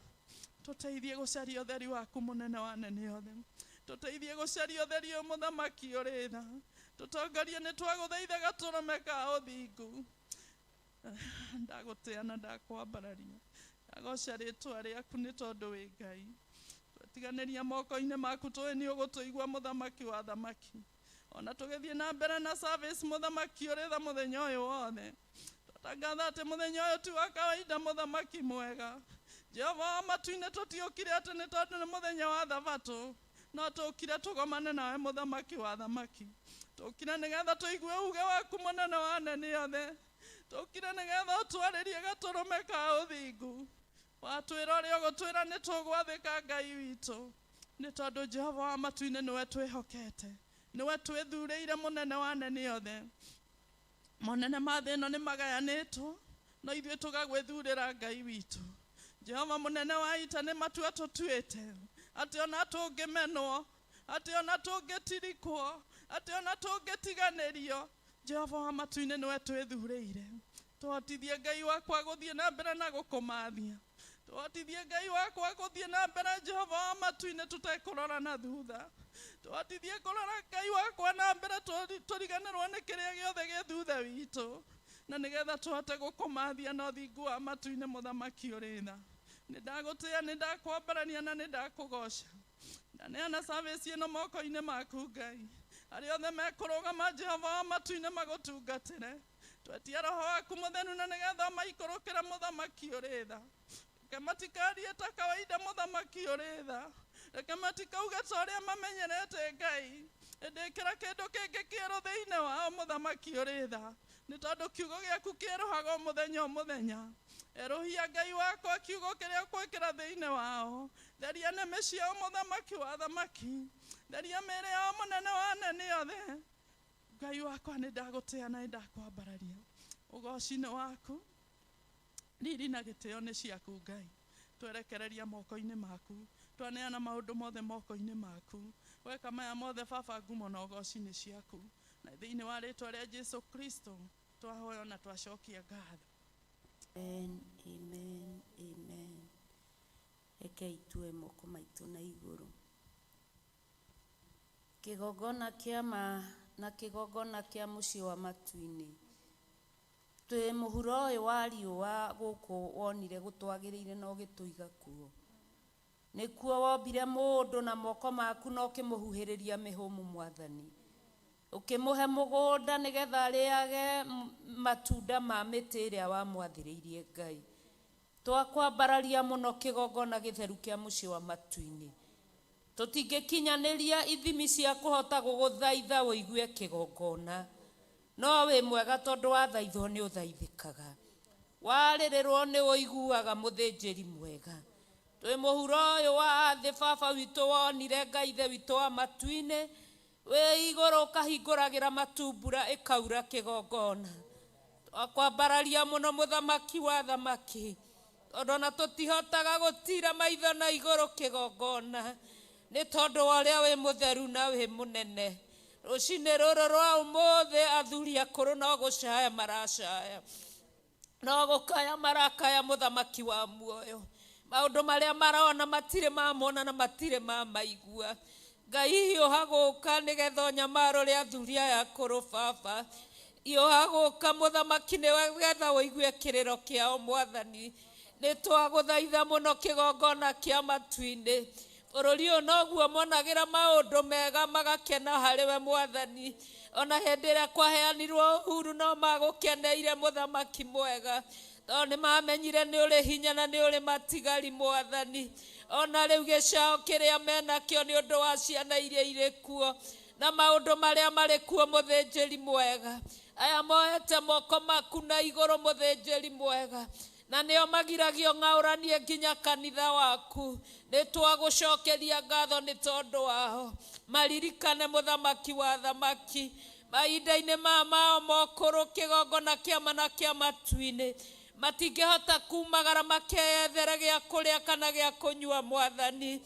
Tũteithie gũcaria ũtheri waku mũnene wa anene othe. Tũteithie gũcaria ũtheri ũyũ mũthamaki ũrĩ tha. Tũtongorie nĩ twagũthaitha gatũrũme ka ũthingu. Ndagũtĩĩa na ndakwambararia. Ndagoca rĩtwa rĩaku nĩ tondũ wĩ Ngai. Twatiganĩria moko-inĩ maku tũĩ nĩ ũgũtũigua mũthamaki wa thamaki. Ona tũgĩthiĩ na mbere na service mũthamaki ũrĩ tha mũthenya ũyũ wothe. Twatangatha atĩ mũthenya ũyũ ti wa kawaida mũthamaki mwega. Jehova wa matu-inĩ tũtiũkire atĩ nĩ tondũ nĩ mũthenya wa thabatũ. No tũkire tũgomane nawe mũthamaki wa thamaki. Tũkire nĩgetha tũigue uge waku mũnene wa anene othe. Tũkire nĩgetha ũtwarĩrie gatũrũme ka ũthingu. Watwĩra ũrĩa ũgũtwĩra nĩ tũgwathĩka Ngai witũ. Nĩ tondũ Jehova wa matu-inĩ nĩwe twĩhokete. Nĩwe twĩthurĩire mũnene wa anene othe. Monene ma thĩ ĩno nĩ magayanĩtwo, no ithuĩ tũgagwĩthurĩra Ngai witũ. Jehova mũnene wa ita nĩ matua tũtuĩte. Atĩ ona tũngĩmenwo, atĩ ona tũngĩtirikwo, atĩ ona tũngĩtiganĩrio, Jehova wa matu-inĩ nĩwe twĩthurĩire. Tũhotithie Ngai wakwa gũthiĩ na mbere na gũkũmathia. Tũhotithie Ngai wakwa gũthiĩ na mbere Jehova wa matu-inĩ tũtekũrora na thutha. Tũhotithie kũrora Ngai wakwa na mbere tũriganĩrwo nĩ kĩrĩa gĩothe gĩ thutha witũ. Na nĩgetha tũhote gũkũmathia na ũthingu wa matu-inĩ mũthamaki ũrĩ tha. Nĩ ndagũtĩĩa, nĩ ndakwambarania na nĩ ndakũgoca. Ndaneana service ĩno moko-inĩ maku Ngai. Arĩa othe mekũrũgama Jehova wa matu-inĩ magũtungatĩre. Twetia roho waku mũtheru na nĩgetha maikũrũkĩre mũthamaki ũrĩ tha. Reke matikarie ta kawaida mũthamaki ũrĩ tha. Reke matikauge ta ũrĩa mamenyerete Ngai. Ĩndĩ ĩkĩra kĩndũ kĩngĩ kĩerũ thĩinĩ wao mũthamaki ũrĩ tha. Nĩ tondũ kiugo gĩaku kĩerũhaga o mũthenya o mũthenya. Erũhia Ngai wakwa kiugo kĩrĩa ũgwĩkĩra thĩinĩ wao. Theria nĩmĩ ciao mũthamaki wa thamaki. Theria mĩĩrĩ yao mũnene wa anene othe. Ngai wakwa nĩ ndagũtĩĩa na nĩ ndakwambararia. Ũgoci nĩ waku. Riri na gĩtĩo nĩ ciaku Ngai. Twerekereria moko-inĩ maku. Twaneana maũndũ mothe moko-inĩ maku. Weka maya mothe Baba ngumo na ũgoci nĩ ciaku. Na thĩinĩ wa rĩtwa rĩa Jesu Kristo twahoya na twacokia ngatho. Amen, amen, amen. Rekei tue moko maitũ na igũrũ. Kĩgongona kĩa ma na kĩgongona kĩa mũciĩ wa matu-inĩ. Twĩ mũhuro ũyũ wa riũa gũkũ wonire gũtwagĩrĩire na ũgĩtũiga kuo. Nĩkuo wombire mũndũ na moko maku na ũkĩmũhuhĩrĩria mĩhũmũ Mwathani. Ũkĩmũhe mũgũnda nĩgetha arĩage matunda ma mĩtĩ ĩrĩa wamwathĩrĩirie Ngai. Twakwambararia mũno kĩgongona gĩtheru kĩa mũciĩ wa matu-inĩ. Tũtingĩkinyanĩria ithimi cia kũhota gũgũthaitha ũigue kĩgongona. No wĩ mwega tondũ wathaithwo nĩ ũthaithĩkaga. Warĩrĩrwo nĩ ũiguaga mũthĩnjĩri mwega. Twĩ mũhuro ũyũ wa thĩ baba witũ wonire Ngai ithe witũ wa matu-inĩ wĩ igũrũ ũkahingũragĩra matu mbura ĩkaura kĩgongona. Twakwambararia mũno mũthamaki wa thamaki tondũ ona tũtihotaga gũtira maitho na igũrũ kĩgongona nĩ tondũ wa ũrĩa wĩ mũtheru na wĩ mũnene. Rũcinĩ rũrũ rwa ũmũthĩ athuri akũrũ no gũcaya maracaya, no gũkaya marakaya mũthamaki wa muoyo. Maũndũ marĩa marona matirĩ mamona na matirĩ mamaigua. Ngai hiũha gũka nĩgetha ũnyamarũre athuri aya akũrũ baba. Hiũha gũka mũthamaki nĩgetha ũigue kĩrĩro kĩao mwathani. Nĩ twagũthaitha mũno kĩgongona kĩa matu-inĩ. Bũrũri ũyũ noguo monagĩra maũndũ mega magakena harĩ we mwathani. Ona hĩndĩ ĩrĩa kwaheanirwo uhuru no magũkeneire mũthamaki mwega. Tondũ nĩ mamenyire nĩ ũrĩ hinya na nĩ ũrĩ matigari mwathani. Ona rĩu gĩcao kĩrĩa menakĩo nĩ ũndũ wa ciana iria irĩ kuo na maũndũ marĩa marĩ kuo mũthĩnjĩri mwega. Aya moete moko maku na igũrũ mũthĩnjĩri mwega. Na nĩo magiragio ng'aũranie nginya kanitha waku. Nĩ twagũcokeria ngatho nĩ tondũ wao. Maririkane mũthamaki wa thamaki. Mahinda-inĩ maya mao mokũrũ kĩgongona kĩama na kĩa matu-inĩ. Matingĩhota kumagara makeyethere gĩa kũrĩa kana gĩa kũnyua mwathani.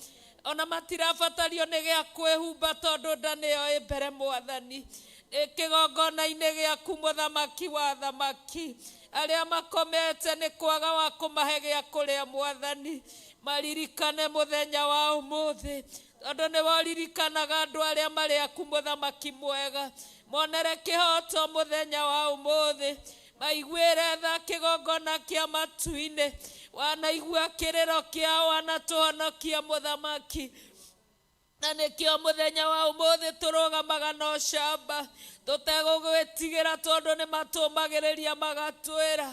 Ona matirabatario nĩ gĩa kwĩhumba tondũ nda nĩyo ĩ mbere mwathani. Ĩ kĩgongona-inĩ gĩaku mũthamaki wa thamaki. Arĩa makomete nĩ kwaga wa kũmahe gĩa kũrĩa mwathani. Maririkane mũthenya wa ũmũthĩ. Tondũ nĩ woririkanaga andũ arĩa marĩ aku mũthamaki mwega. Monere kĩhoto mũthenya wa ũmũthĩ. Maiguĩre tha kĩgongona kĩa matu-inĩ. Wanaigua kĩrĩro kĩao wanatũhonokia mũthamaki. Na nĩkĩo mũthenya wa ũmũthĩ tũrũgamaga na ũcamba tũtegũgwĩtigĩra tondũ nĩ matũmagĩrĩria magatwĩra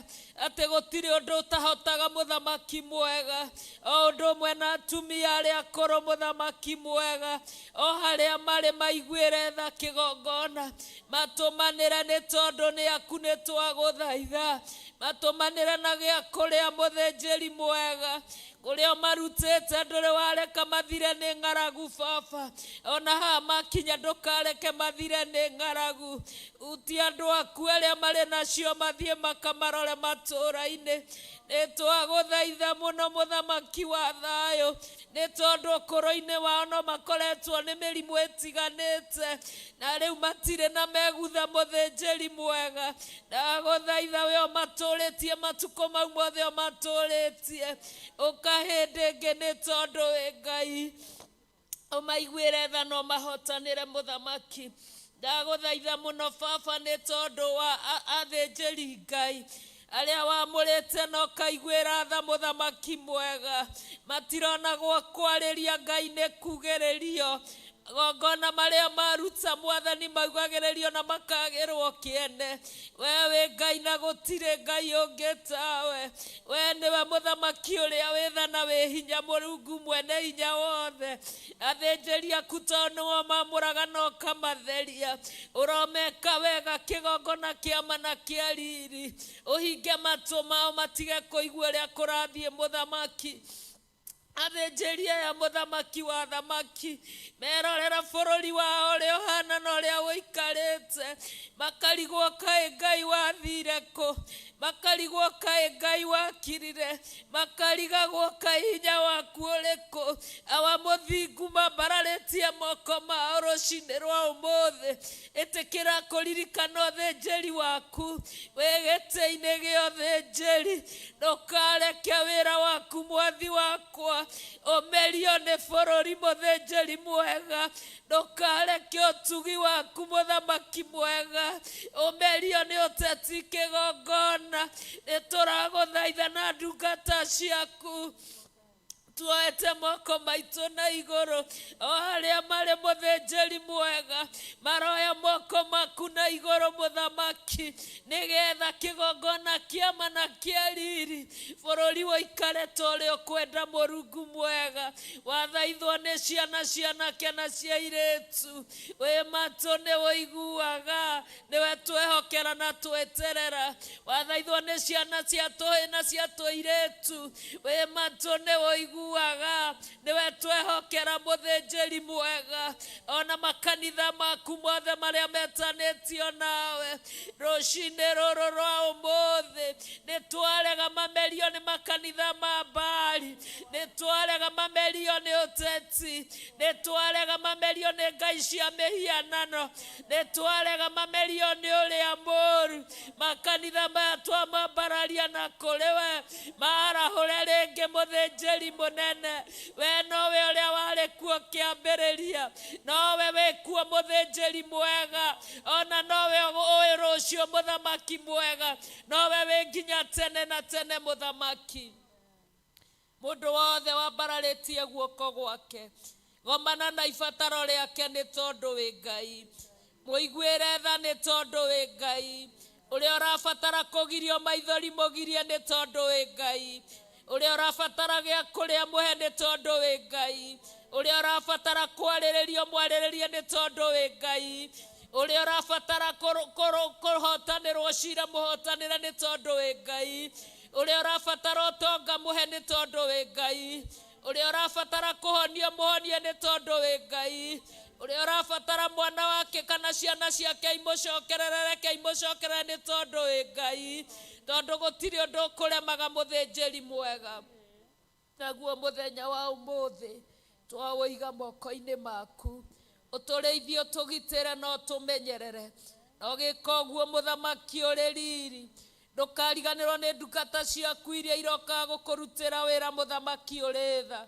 atĩ gũtirĩ ũndũ ũtahotaga mũthamaki mwega. O ũndũ ũmwe na atumia arĩa akũrũ mũthamaki mwega. O harĩa marĩ maiguĩre tha kĩgongona. Matũmanĩre nĩ tondũ nĩ aku nĩ twagũthaitha. Matũmanĩre na gĩa kũrĩa mũthĩnjĩri mwega. Kũrĩa ũmarutĩte ndũrĩ wareka mathire nĩ ng'aragu baba. Ona haha makinya ndũkareke mathire nĩ ng'aragu. Utia andũ aku arĩa marĩ nacio mathiĩ makamarore matũũra-inĩ. Nĩ twagũthaitha mũno mũthamaki wa thayũ. Nĩ tondũ ũkũrũ-inĩ wao no makoretwo nĩ mĩrimũ ĩtiganĩte. Na rĩu matirĩ na megutha mũthĩnjĩri mwega. Ndagũthaitha we ũmatũrĩtie matukũ mau mothe ũmatũrĩtie. Ũka hĩndĩ ĩngĩ nĩ tondũ wĩ Ngai. Ũmaiguĩre tha na ũmahotanĩre mũthamaki. Ndagũthaitha mũno baba nĩ tondũ wa athĩnjĩri Ngai arĩa wamũrĩte na ũkaiguĩra tha mũthamaki mwega. Matirona gwa kwarĩria Ngai nĩ kugĩrĩrio. Magongona marĩa maruta mwathani maugagĩrĩrio na makagĩrwo kĩene. We wĩ Ngai na gũtirĩ Ngai ũngĩ tawe. We nĩwe mũthamaki ũrĩa wĩ tha na wĩ hinya, Mũrungu mwene hinya wothe. Athĩnjĩri aku tondũ nĩo mamũraga na ũkamatheria. Ũromeka wega kĩgongona kĩama na kĩa riri. Ũhinge matũ mao matige kũigua ũrĩa kũrathiĩ mũthamaki. Athĩnjĩri aya mũthamaki wa thamaki merorera bũrũri wao ũrĩa ũhana na ũrĩa ũikarĩte. Makarigwo kaĩ Ngai wathire kũ. Makarigwo kaĩ Ngai wakirire. Makarigagwo kaĩ hinya waku ũrĩ kũ. Awa mũthingu mambararĩtie moko mao rũcinĩ rwa ũmũthĩ. Ĩtĩkĩra kũririkana ũthĩnjĩri waku wĩ gĩtĩ-inĩ gĩa ũthĩnjĩri. Ndũkareke wĩra waku mwathi wakwa ũmerio nĩ bũrũri mũthĩnjĩri mwega. Ndũkareke ũtugi waku mũthamaki mwega ũmerio nĩ ũteti kĩgongona. Nĩ tũragũthaitha na ndungata ciaku. Tuoete moko maitũ na igũrũ o harĩa marĩ mũthĩnjĩri mwega, maroya moko maku na igũrũ mũthamaki, nĩgetha kĩgongona kĩama na kĩa riri bũrũri ũikare ta ũrĩa ũkwenda. Mũrungu mwega, wathaithwo nĩ ciana cianake na cia airĩtu, wĩ matũ nĩ ũiguaga, nĩwe twehokera na tweterera. Wathaithwo nĩ ciana cia tũhĩ na cia tũirĩtu, wĩ matũ nĩ ũiguaga, nĩwe twehokera mũthĩnjĩri mwega. Ona makanitha maku mothe marĩa metanĩtio nawe rũcinĩ rũrũ rwa ũmũthĩ, nĩ twarega mamerio nĩ makanitha ma mbari, nĩ twarega mamerio nĩ ũteti, nĩ twarega mamerio nĩ ngai cia mĩhianano, nĩ twarega mamerio nĩ ũrĩa mũũru. Makanitha maya twamambararia na kũrĩ we, marahũre rĩngĩ mũthĩnjĩri mũnene. We nowe ũrĩa warĩ kuo kĩambĩrĩria, nowe wĩ kuo mũthĩnjĩri mwega, ona nowe ũĩ rũciũ mũthamaki mwega, nowe wĩ nginya tene na tene mũthamaki. Mũndũ wothe wambararĩtie guoko gwake, gomana na ibataro rĩake nĩ tondũ wĩ Ngai. Mũiguĩre tha nĩ tondũ wĩ Ngai. Ũrĩa ũrabatara kũgirio maithori mũgirie nĩ tondũ wĩ Ngai. Ũrĩa ũrabatara gĩa kũrĩa mũhe nĩ tondũ wĩ Ngai. Ũrĩa ũrabatara kwarĩrĩrio mwarĩrĩrie nĩ tondũ wĩ Ngai. Ũrĩa ũrabatara kũhotanĩrwo cira mũhotanĩre nĩ tondũ wĩ Ngai. Ũrĩa ũrabatara ũtonga mũhe nĩ tondũ wĩ Ngai. Ũrĩa ũrabatara kũhonio mũhonie nĩ tondũ wĩ Ngai. Ũrĩa ũrabatara mwana wake kana ciana ciake imũcokerere, reke imũcokerere nĩ tondũ wĩ Ngai. Tondũ gũtirĩ ũndũ ũkũremaga mũthĩnjĩri mwega. Naguo mũthenya wa ũmũthĩ twawũiga moko-inĩ maku, ũtũrĩithie, ũtũgitĩre na ũtũmenyerere. Na ũgĩka ũguo mũthamaki ũrĩ riri, ndũkariganĩrwo nĩ ndungata ciaku iria irokaga gũkũrutĩra wĩra mũthamaki ũrĩ tha,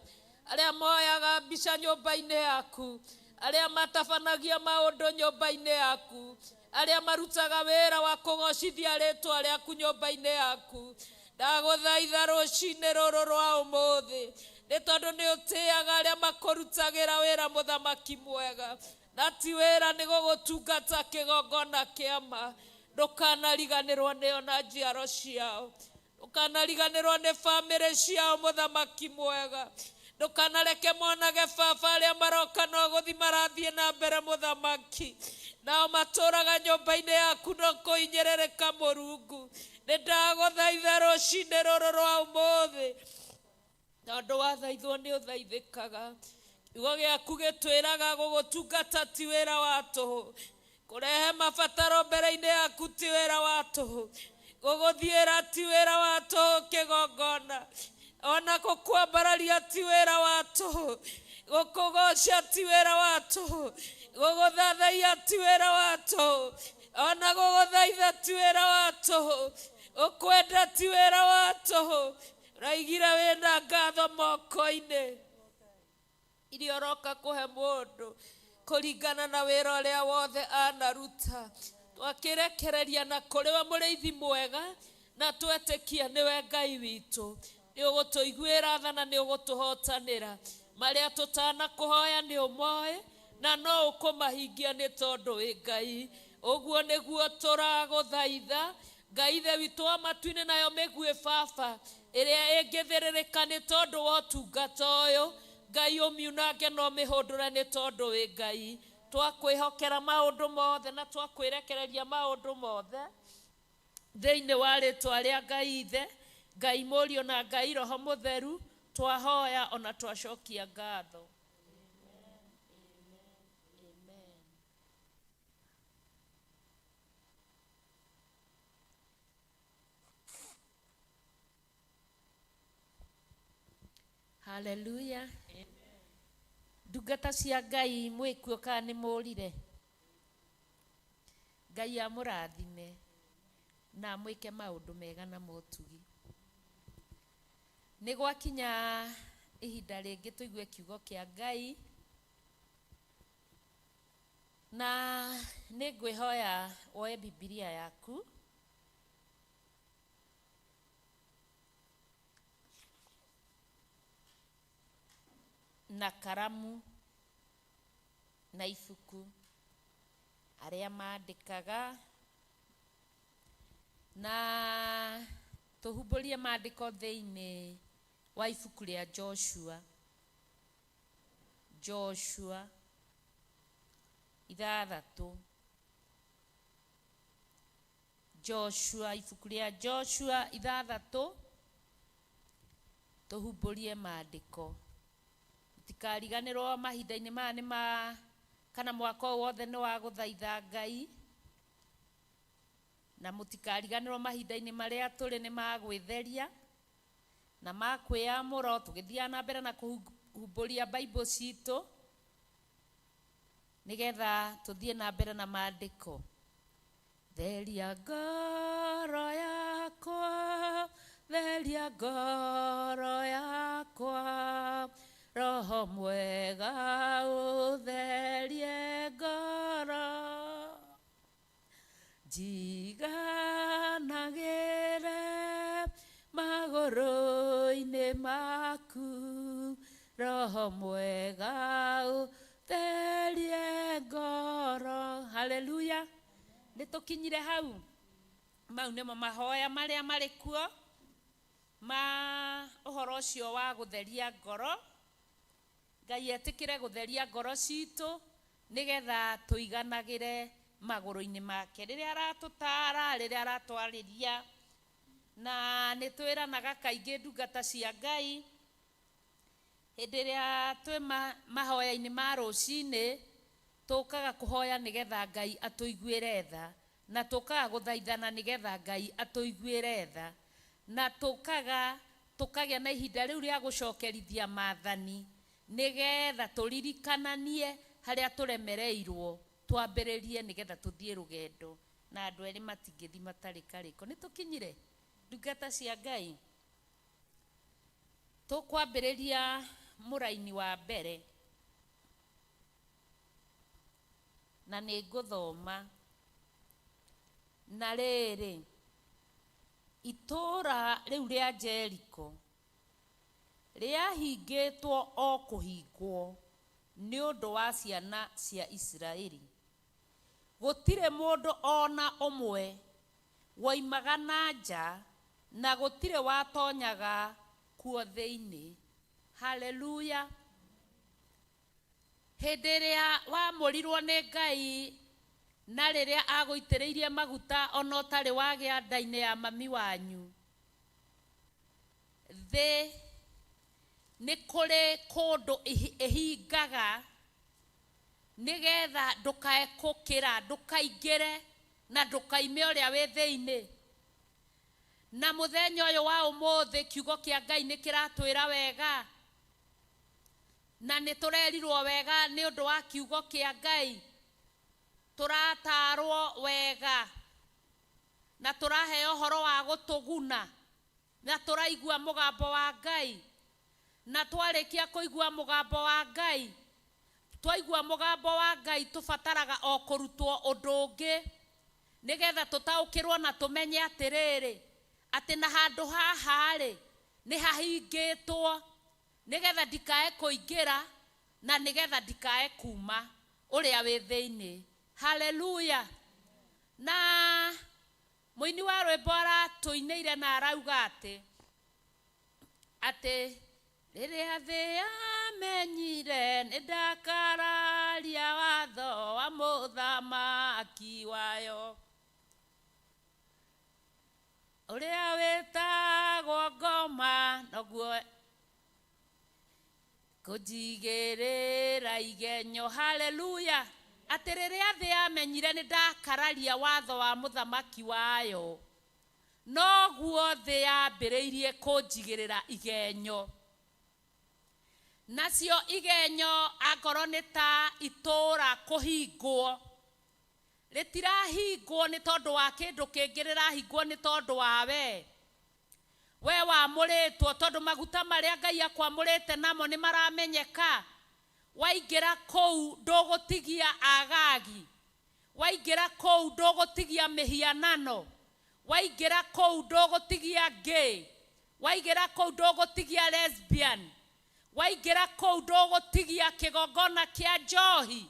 arĩa moyaga mbica nyũmba-inĩ yaku, arĩa matabanagia maũndũ nyũmba-inĩ yaku, arĩa marutaga wĩra wa kũgocithia rĩtwa rĩaku nyũmba-inĩ yaku. Ndagũthaitha rũcinĩ rũrũ rwa ũmũthĩ, nĩ tondũ nĩ ũtĩaga arĩa makũrutagĩra wĩra mũthamaki mwega, na ti wĩra nĩ gũgũtungata kĩgongona kĩama. Ndũkanariganĩrwo nĩo na njiaro ciao, ndũkanariganĩrwo nĩ bamĩrĩ ciao mũthamaki mwega. Ndũkanareke monage baba arĩa maroka no gũthi marathiĩ na mbere mũthamaki, nao matũraga nyũmba-inĩ yaku no kũhinyĩrĩrĩka. Mũrungu, nĩ ndagũthaitha rũcinĩ rũrũ rwa ũmũthĩ, tondũ wathaithwo nĩ ũthaithĩkaga. Kiugo gĩaku gĩtwĩraga gũgũtungata ti wĩra wa tũhũ, kũrehe mabataro mbere-inĩ yaku ti wĩra wa tũhũ, gũgũthiĩra ti wĩra wa tũhũ kĩgongona, ona gũkwambararia ti wĩra wa tũhũ, gũkũgoca ti wĩra wa tũhũ, gũgũthathaiya ti wĩra wa tũhũ, ona gũgũthaitha ti wĩra wa tũhũ, ũkwenda ti wĩra wa tũhũ. Ũraigire wĩna ngatho moko-inĩ iria ũroka kũhe mũndũ kũringana na wĩra ũrĩa wothe anaruta. Twakĩrekereria na kũrĩ we mũrĩithi mwega, na twetĩkia nĩwe Ngai witũ. Nĩ ũgũtũiguĩra tha na nĩ ũgũtũhotanĩra. Marĩa tũtanakũhoya nĩ ũmoĩ na no ũkũmahingia nĩ tondũ wĩ Ngai. Ũguo nĩguo tũragũthaitha Ngai Ithe witũ wa matu-inĩ, nayo mĩguĩ baba ĩrĩa ĩngĩthĩrĩrĩka nĩ tondũ wa ũtungata ũyũ, Ngai ũmiunange na ũmĩhũndũre nĩ tondũ wĩ Ngai. Twakwĩhokera maũndũ mothe na twakwĩrekereria maũndũ mothe thĩinĩ wa rĩtwa rĩa Ngai Ithe, Ngai Mũriũ na Ngai Roho Mũtheru, twahoya ona twacokia ngatho. Haleluya. Ndungata cia Ngai mwĩkuo kana nĩ mũrire? Ngai amũrathime na amwĩke maũndũ mega na motugi. Nĩ gwakinya ihinda rĩngĩ tũigue kiugo kĩa Ngai, na nĩ ngwĩhoya woe Bibilia yaku na karamu na ibuku arĩa mandĩkaga na tũhumbũrie maandĩko thĩinĩ wa ibuku rĩa Joshua. Joshua 6. Joshua, ibuku rĩa Joshua 6, tũhumbũrie maandĩko. Tikariganĩrwo mahinda-inĩ maya nĩ ma kana mwaka ũyũ wothe nĩ wa gũthaitha Ngai, na mũtikariganĩrwo mahinda-inĩ marĩa tũrĩ nĩ ma gwĩtheria na ma kwĩyamũra, tũgĩthiaga na mbere na kũhumbũria Bible citũ nĩgetha tũthiĩ na mbere na maandĩko. Theria ngoro yakwa, theria ngoro yakwa, Roho mwega ũtherie ngoro, njiganagĩre magũrũ-inĩ maku, Roho mwega ũtherie ngoro. Haleluya. Nĩ tũkinyire hau. Mau nĩmo mahoya marĩa marĩ kuo ma ũhoro ũcio wa gũtheria ngoro. Ngai etĩkĩre gũtheria ngoro citũ nĩgetha tũiganagĩre magũrũ-inĩ make rĩrĩa aratũtara, rĩrĩa aratwarĩria. Na nĩ twĩranaga kaingĩ ndungata cia Ngai hĩndĩ ĩrĩa twĩ mahoya-inĩ ma rũcinĩ, tũkaga kũhoya nĩgetha Ngai atũiguĩre tha, na tũkaga gũthaithana nĩgetha Ngai atũiguĩre tha, na tũkaga tũkagĩa na ihinda rĩu rĩa gũcokerithia maathani nĩgetha tũririkananie harĩa tũremereirwo, twambĩrĩrie nĩgetha tũthiĩ rũgendo, na andũ erĩ matingĩthiĩ matarĩ karĩko. Nĩ tũkinyire ndungata cia Ngai. Tũkwambĩrĩria mũraini wa mbere na nĩ ngũthoma. Na rĩrĩ, itũũra rĩu rĩa Jeriko rĩahingĩtwo o kũhingwo nĩ ũndũ wa ciana cia Isiraeli. Gũtirĩ mũndũ ona ũmwe woimaga na nja, na gũtirĩ watonyaga kuo thĩinĩ. Haleluya. Hĩndĩ ĩrĩa wamũrirwo nĩ Ngai na rĩrĩa agũitĩrĩirie maguta ona ũtarĩ wagĩa nda-inĩ ya mami wanyu, thĩ nĩ kũrĩ kũndũ ĩhingaga nĩgetha ndũkae kũkĩra, ndũkaingĩre na ndũkaime ũrĩa wĩ thĩinĩ. Na mũthenya ũyũ wa ũmũthĩ kiugo kĩa Ngai nĩ kĩratwĩra wega, na nĩ tũrerirwo wega nĩ ũndũ wa kiugo kĩa Ngai. Tũratarwo wega na tũraheo ũhoro wa gũtũguna, na tũraigua mũgambo wa Ngai, na twarĩkia kũigua mũgambo wa Ngai, twaigua mũgambo wa Ngai tũbataraga o kũrutwo ũndũ ũngĩ nĩgetha tũtaũkĩrwo na tũmenye atĩrĩrĩ, atĩ na handũ haha rĩ nĩ hahingĩtwo nĩgetha ndikae kũingĩra na nĩgetha ndikae kuma ũrĩa wĩ thĩinĩ. Haleluya. Na mũini wa rwĩmbo aratũinĩire na arauga atĩ rĩrĩa thĩ yamenyire nĩ ndakararia watho wa mũthamaki wayo, ũrĩa wĩtagwo ngoma noguo kũnjigĩrĩra igenyo. Haleluya. Atĩ rĩrĩa thĩ yamenyire nĩ ndakararia watho wa mũthamaki wayo, noguo thĩ yambĩrĩirie kũnjigĩrĩra igenyo. Nacio igenyo akorwo nĩ ta itũũra kũhingwo, rĩtirahingwo nĩ tondũ wa kĩndũ kĩngĩ, rĩrahingwo nĩ tondũ wa we. We wamũrĩtwo tondũ maguta marĩa Ngai akwamũrĩte namo nĩ maramenyeka. Waingĩra kũu ndũgũtigia agagi, waingĩra kũu ndũgũtigia mĩhianano, waingĩra kũu ndũgũtigia gay, waingĩra kũu ndũgũtigia lesbian, Waingĩra kũu ndũgũtigia kĩgongona kĩa njohi,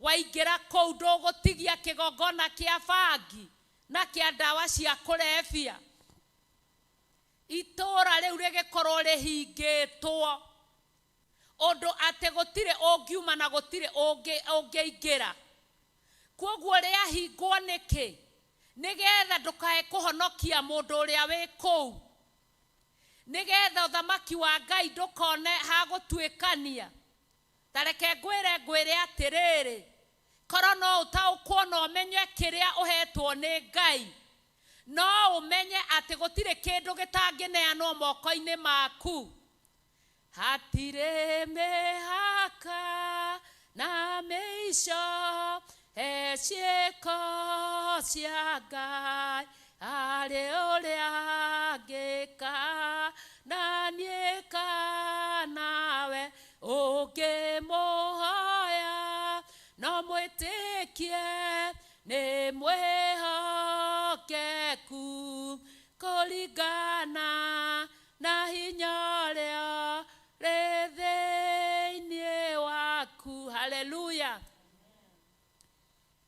waingĩra kũu ndũgũtigia kĩgongona kĩa bangi na kĩa ndawa cia kũrebia. Itũũra rĩu rĩgĩkorwo rĩhingĩtwo ũndũ atĩ gũtirĩ ũngiuma na gũtirĩ ũngĩingĩra. Kwoguo rĩahingwo nĩkĩ? Nĩgetha ndũkae kũhonokia mũndũ ũrĩa wĩ kũu, nĩgetha ũthamaki wa Ngai ndũkone ha gũtuĩkania. Ta reke ngwĩre ngwĩre atĩrĩrĩ, korwo no ũtaũkwo na ũmenye kĩrĩa ũhetwo nĩ Ngai, no ũmenye atĩ gũtirĩ kĩndũ gĩtangĩneanwo moko-inĩ maku. Hatirĩ mĩhaka na mĩico he ciĩko cia Ngai, harĩ ũrĩa angĩka na niĩ kana we ũngĩmũhoya, no mwĩtĩkie nĩ mwĩhokeku kũringana na hinya ũrĩa rĩ thĩinĩ waku. Haleluya.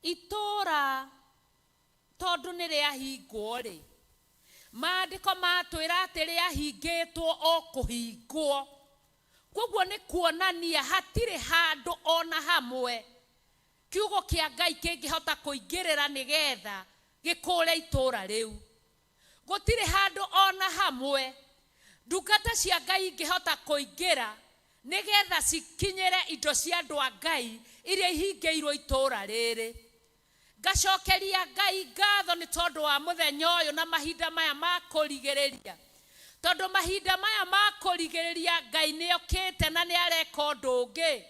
Itũũra tondũ nĩ rĩahingwo rĩ, maandĩko matwĩra atĩ rĩahingĩtwo o kũhingwo. Kwoguo nĩ kuonania hatirĩ handũ ona hamwe kiugo kĩa Ngai kĩngĩhota kũingĩrĩra nĩgetha gĩkũre itũũra rĩu. Gũtirĩ handũ ona hamwe ndungata cia Ngai ingĩhota kũingĩra nĩgetha cikinyĩre indo cia andũ a Ngai iria ihingĩirwo itũũra rĩrĩ. Ngacokeria Ngai ngatho nĩ tondũ wa mũthenya ũyũ na mahinda maya ma kũrigĩrĩria, tondũ mahinda maya ma kũrigĩrĩria Ngai nĩ okĩte na nĩ areka ũndũ ũngĩ.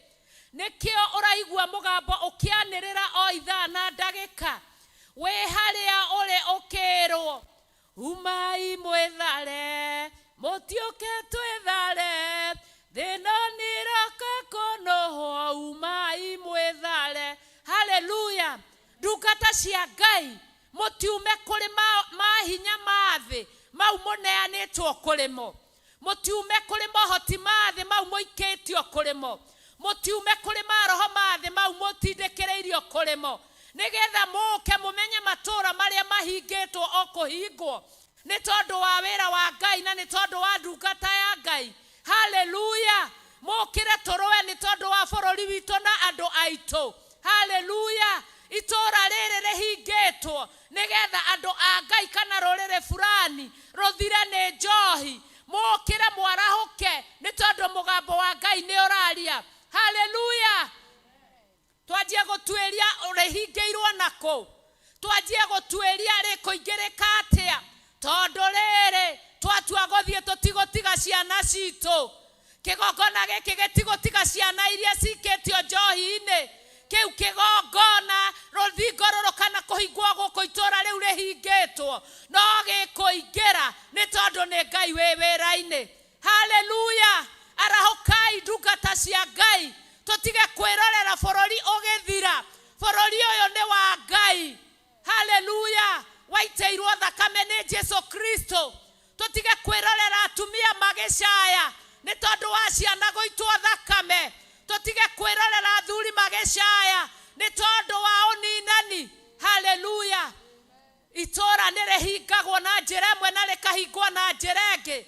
Nĩkĩo ũraigua mũgambo ũkĩanĩrĩra o ithaa na ndagĩka, wĩ harĩa ũrĩ ũkĩrwo umai mwĩthare, mũtiũke twĩthare, thĩna nĩroka kũnũhwo, umai mwĩthare. Haleluya. Ndungata cia Ngai, mũtiume kũrĩ mahinya ma thĩ mau mũneanĩtwo kũrĩ mo, mũtiume kũrĩ mohoti ma thĩ mau mũikĩtio kũrĩ mo, mũtiume kũrĩ maroho ma thĩ mau mũtindĩkĩrĩirio kũrĩ mo, nĩgetha mũũke mũmenye matũũra marĩa mahingĩtwo o kũhingwo nĩ tondũ wa wĩra wa Ngai na nĩ tondũ wa ndungata ya Ngai. Haleluya. Mũũkĩre tũrũe nĩ tondũ wa bũrũri witũ na andũ aitũ. Haleluya. Itũũra rĩrĩ rĩhingĩtwo nĩgetha andũ a Ngai kana rũrĩrĩ fulani rũthire nĩ njohi. Mũũkĩre mwarahũke nĩ tondũ mũgambo wa Ngai nĩ ũraria. Haleluya. Twanjie gũtuĩria rĩhingĩirwo nakũ, twanjie gũtuĩria rĩkũingĩrĩka atĩa, tondũ rĩrĩ twatua gũthiĩ tũtigũtiga ciana citũ. Kĩgongona gĩkĩ gĩtigũtiga ciana iria cikĩtio njohi-inĩ. Kĩu kĩgongona rũthingo rũrũ kana kũhingwo gũkũ itũũra rĩu rĩhingĩtwo no gĩkũingĩra nĩ tondũ nĩ Ngai wĩ wĩra-inĩ. Haleluya. Arahũkai ndungata cia Ngai, tũtige kwĩrorera bũrũri ũgĩthira. Bũrũri ũyũ nĩ wa Ngai. Haleluya. Waitĩirwo thakame nĩ Jesu Kristo. Tũtige kwĩrorera atumia magĩcaya nĩ tondũ wa ciana gũitwo thakame. Tũtige kwĩrorera athuri magĩcaya nĩ tondũ wa ũninani. Haleluya. Itũũra nĩ rĩhingagwo na njĩra ĩmwe na rĩkahingwo na njĩra ĩngĩ.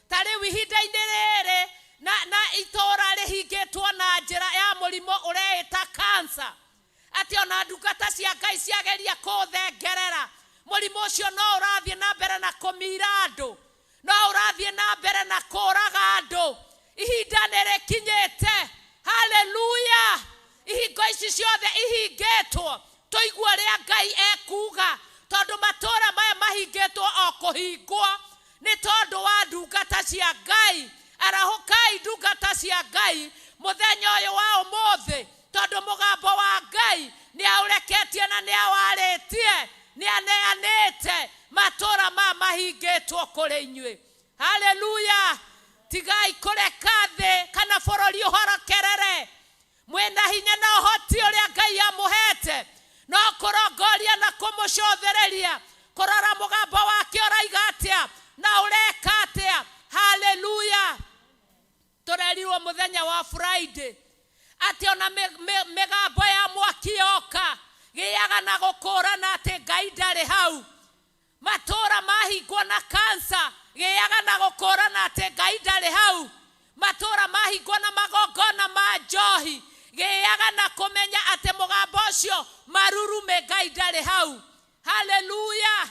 Ta rĩu ihinda-inĩ rĩrĩ na itũũra rĩhingĩtwo na njĩra ya mũrimũ ũreĩta cancer, atĩ ona ndungata cia Ngai ciageria kũũthengerera, mũrimũ ũcio no ũrathiĩ na mbere na kũmira andũ, no ũrathiĩ na mbere na kũũraga andũ. Ihinda nĩ rĩkinyĩte. Haleluya. Ihingo ici ciothe ihingĩtwo, tũigue ũrĩa Ngai ekuuga, tondũ matũũra maya mahingĩtwo o kũhingwo nĩ tondũ wa ndungata cia Ngai. Arahũkai ndungata cia Ngai mũthenya ũyũ wa ũmũthĩ, tondũ mũgambo wa Ngai nĩ aũreketie na nĩ awarĩtie, nĩ aneanĩte matũũra maya mahingĩtwo kũrĩ inyuĩ. Haleluya. Tigai kũreka thĩ kana bũrũri ũhorokerere. Mwĩna hinya na ũhoti ũrĩa Ngai amũhete, no kũrongoria na kũmũcũthĩrĩria, kũrora mũgambo wake ũraiga atĩa na ũreka atĩa. Haleluya. Tũrerirwo mũthenya Wa Friday atĩ ona mĩgambo ya mwaki yoka gĩaga na gũkũrana atĩ Ngai ndarĩ hau. Matũũra mahingwo na kansa gĩaga na gũkũrana atĩ Ngai ndarĩ hau. Matũũra mahingwo na magongona ma njohi gĩaga na kũmenya atĩ mũgambo ũcio marurume Ngai ndarĩ hau. Haleluya.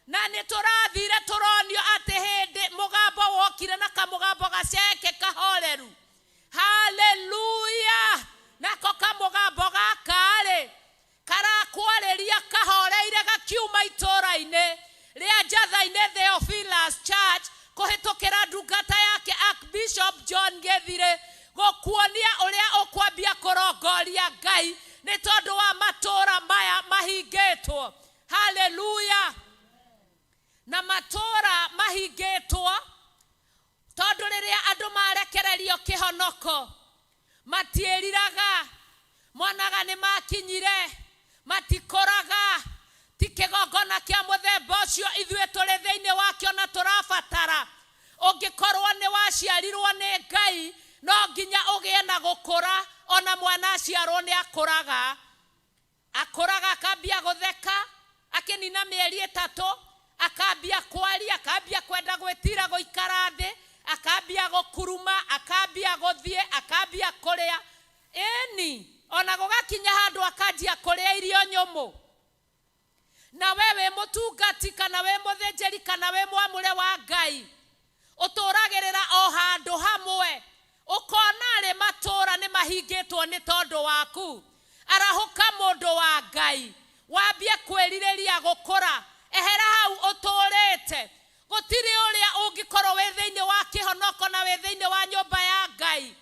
Na nĩ tũrathire tũronio atĩ hĩndĩ mũgambo wokire na kamũgambo gaceke kahoreru. Haleluya. Nako kamũgambo gaka-rĩ karakwarĩria kahoreire gakiuma itũũra-inĩ rĩa Njatha-inĩ Theophilus Church kũhĩtũkĩra ndungata yake Archbishop John Gĩthirĩ gũkuonia ũrĩa ũkwambia kũrongoria Ngai nĩ tondũ wa matũũra maya mahingĩtwo. Haleluya. Na matũũra mahingĩtwo tondũ rĩrĩa andũ marekererio kĩhonoko matiĩriraga, monaga nĩ makinyire, matikũraga. Ti kĩgongona kĩa mũthemba ũcio ithuĩ tũrĩ thĩinĩ wakĩo na tũrabatara. Ũngĩkorwo nĩ waciarirwo nĩ Ngai no nginya ũgĩe na gũkũra. Ona mwana aciarwo nĩ akũraga, akũraga akambia gũtheka, akĩnina mĩeri 3 akambia kwaria, akambia kwenda gwĩtira gũikara thĩ, akambia gũkuruma, akambia gũthiĩ, akambia kũrĩa. Ĩni ona gũgakinya handũ akanjia kũrĩa irio nyũmũ. Na we wĩ mũtungati kana wĩ mũthĩnjĩri kana wĩ mwamũre wa Ngai ũtũragĩrĩra o handũ hamwe, ũkona rĩ matũũra nĩ mahingĩtwo nĩ tondũ waku. Arahũka mũndũ wa Ngai, wambie kwĩrirĩria gũkũra, ehera hau ũtũũrĩte. Gũtirĩ ũrĩa ũngĩkorwo wĩ thĩinĩ wa kĩhonoko na wĩ thĩinĩ wa nyũmba ya Ngai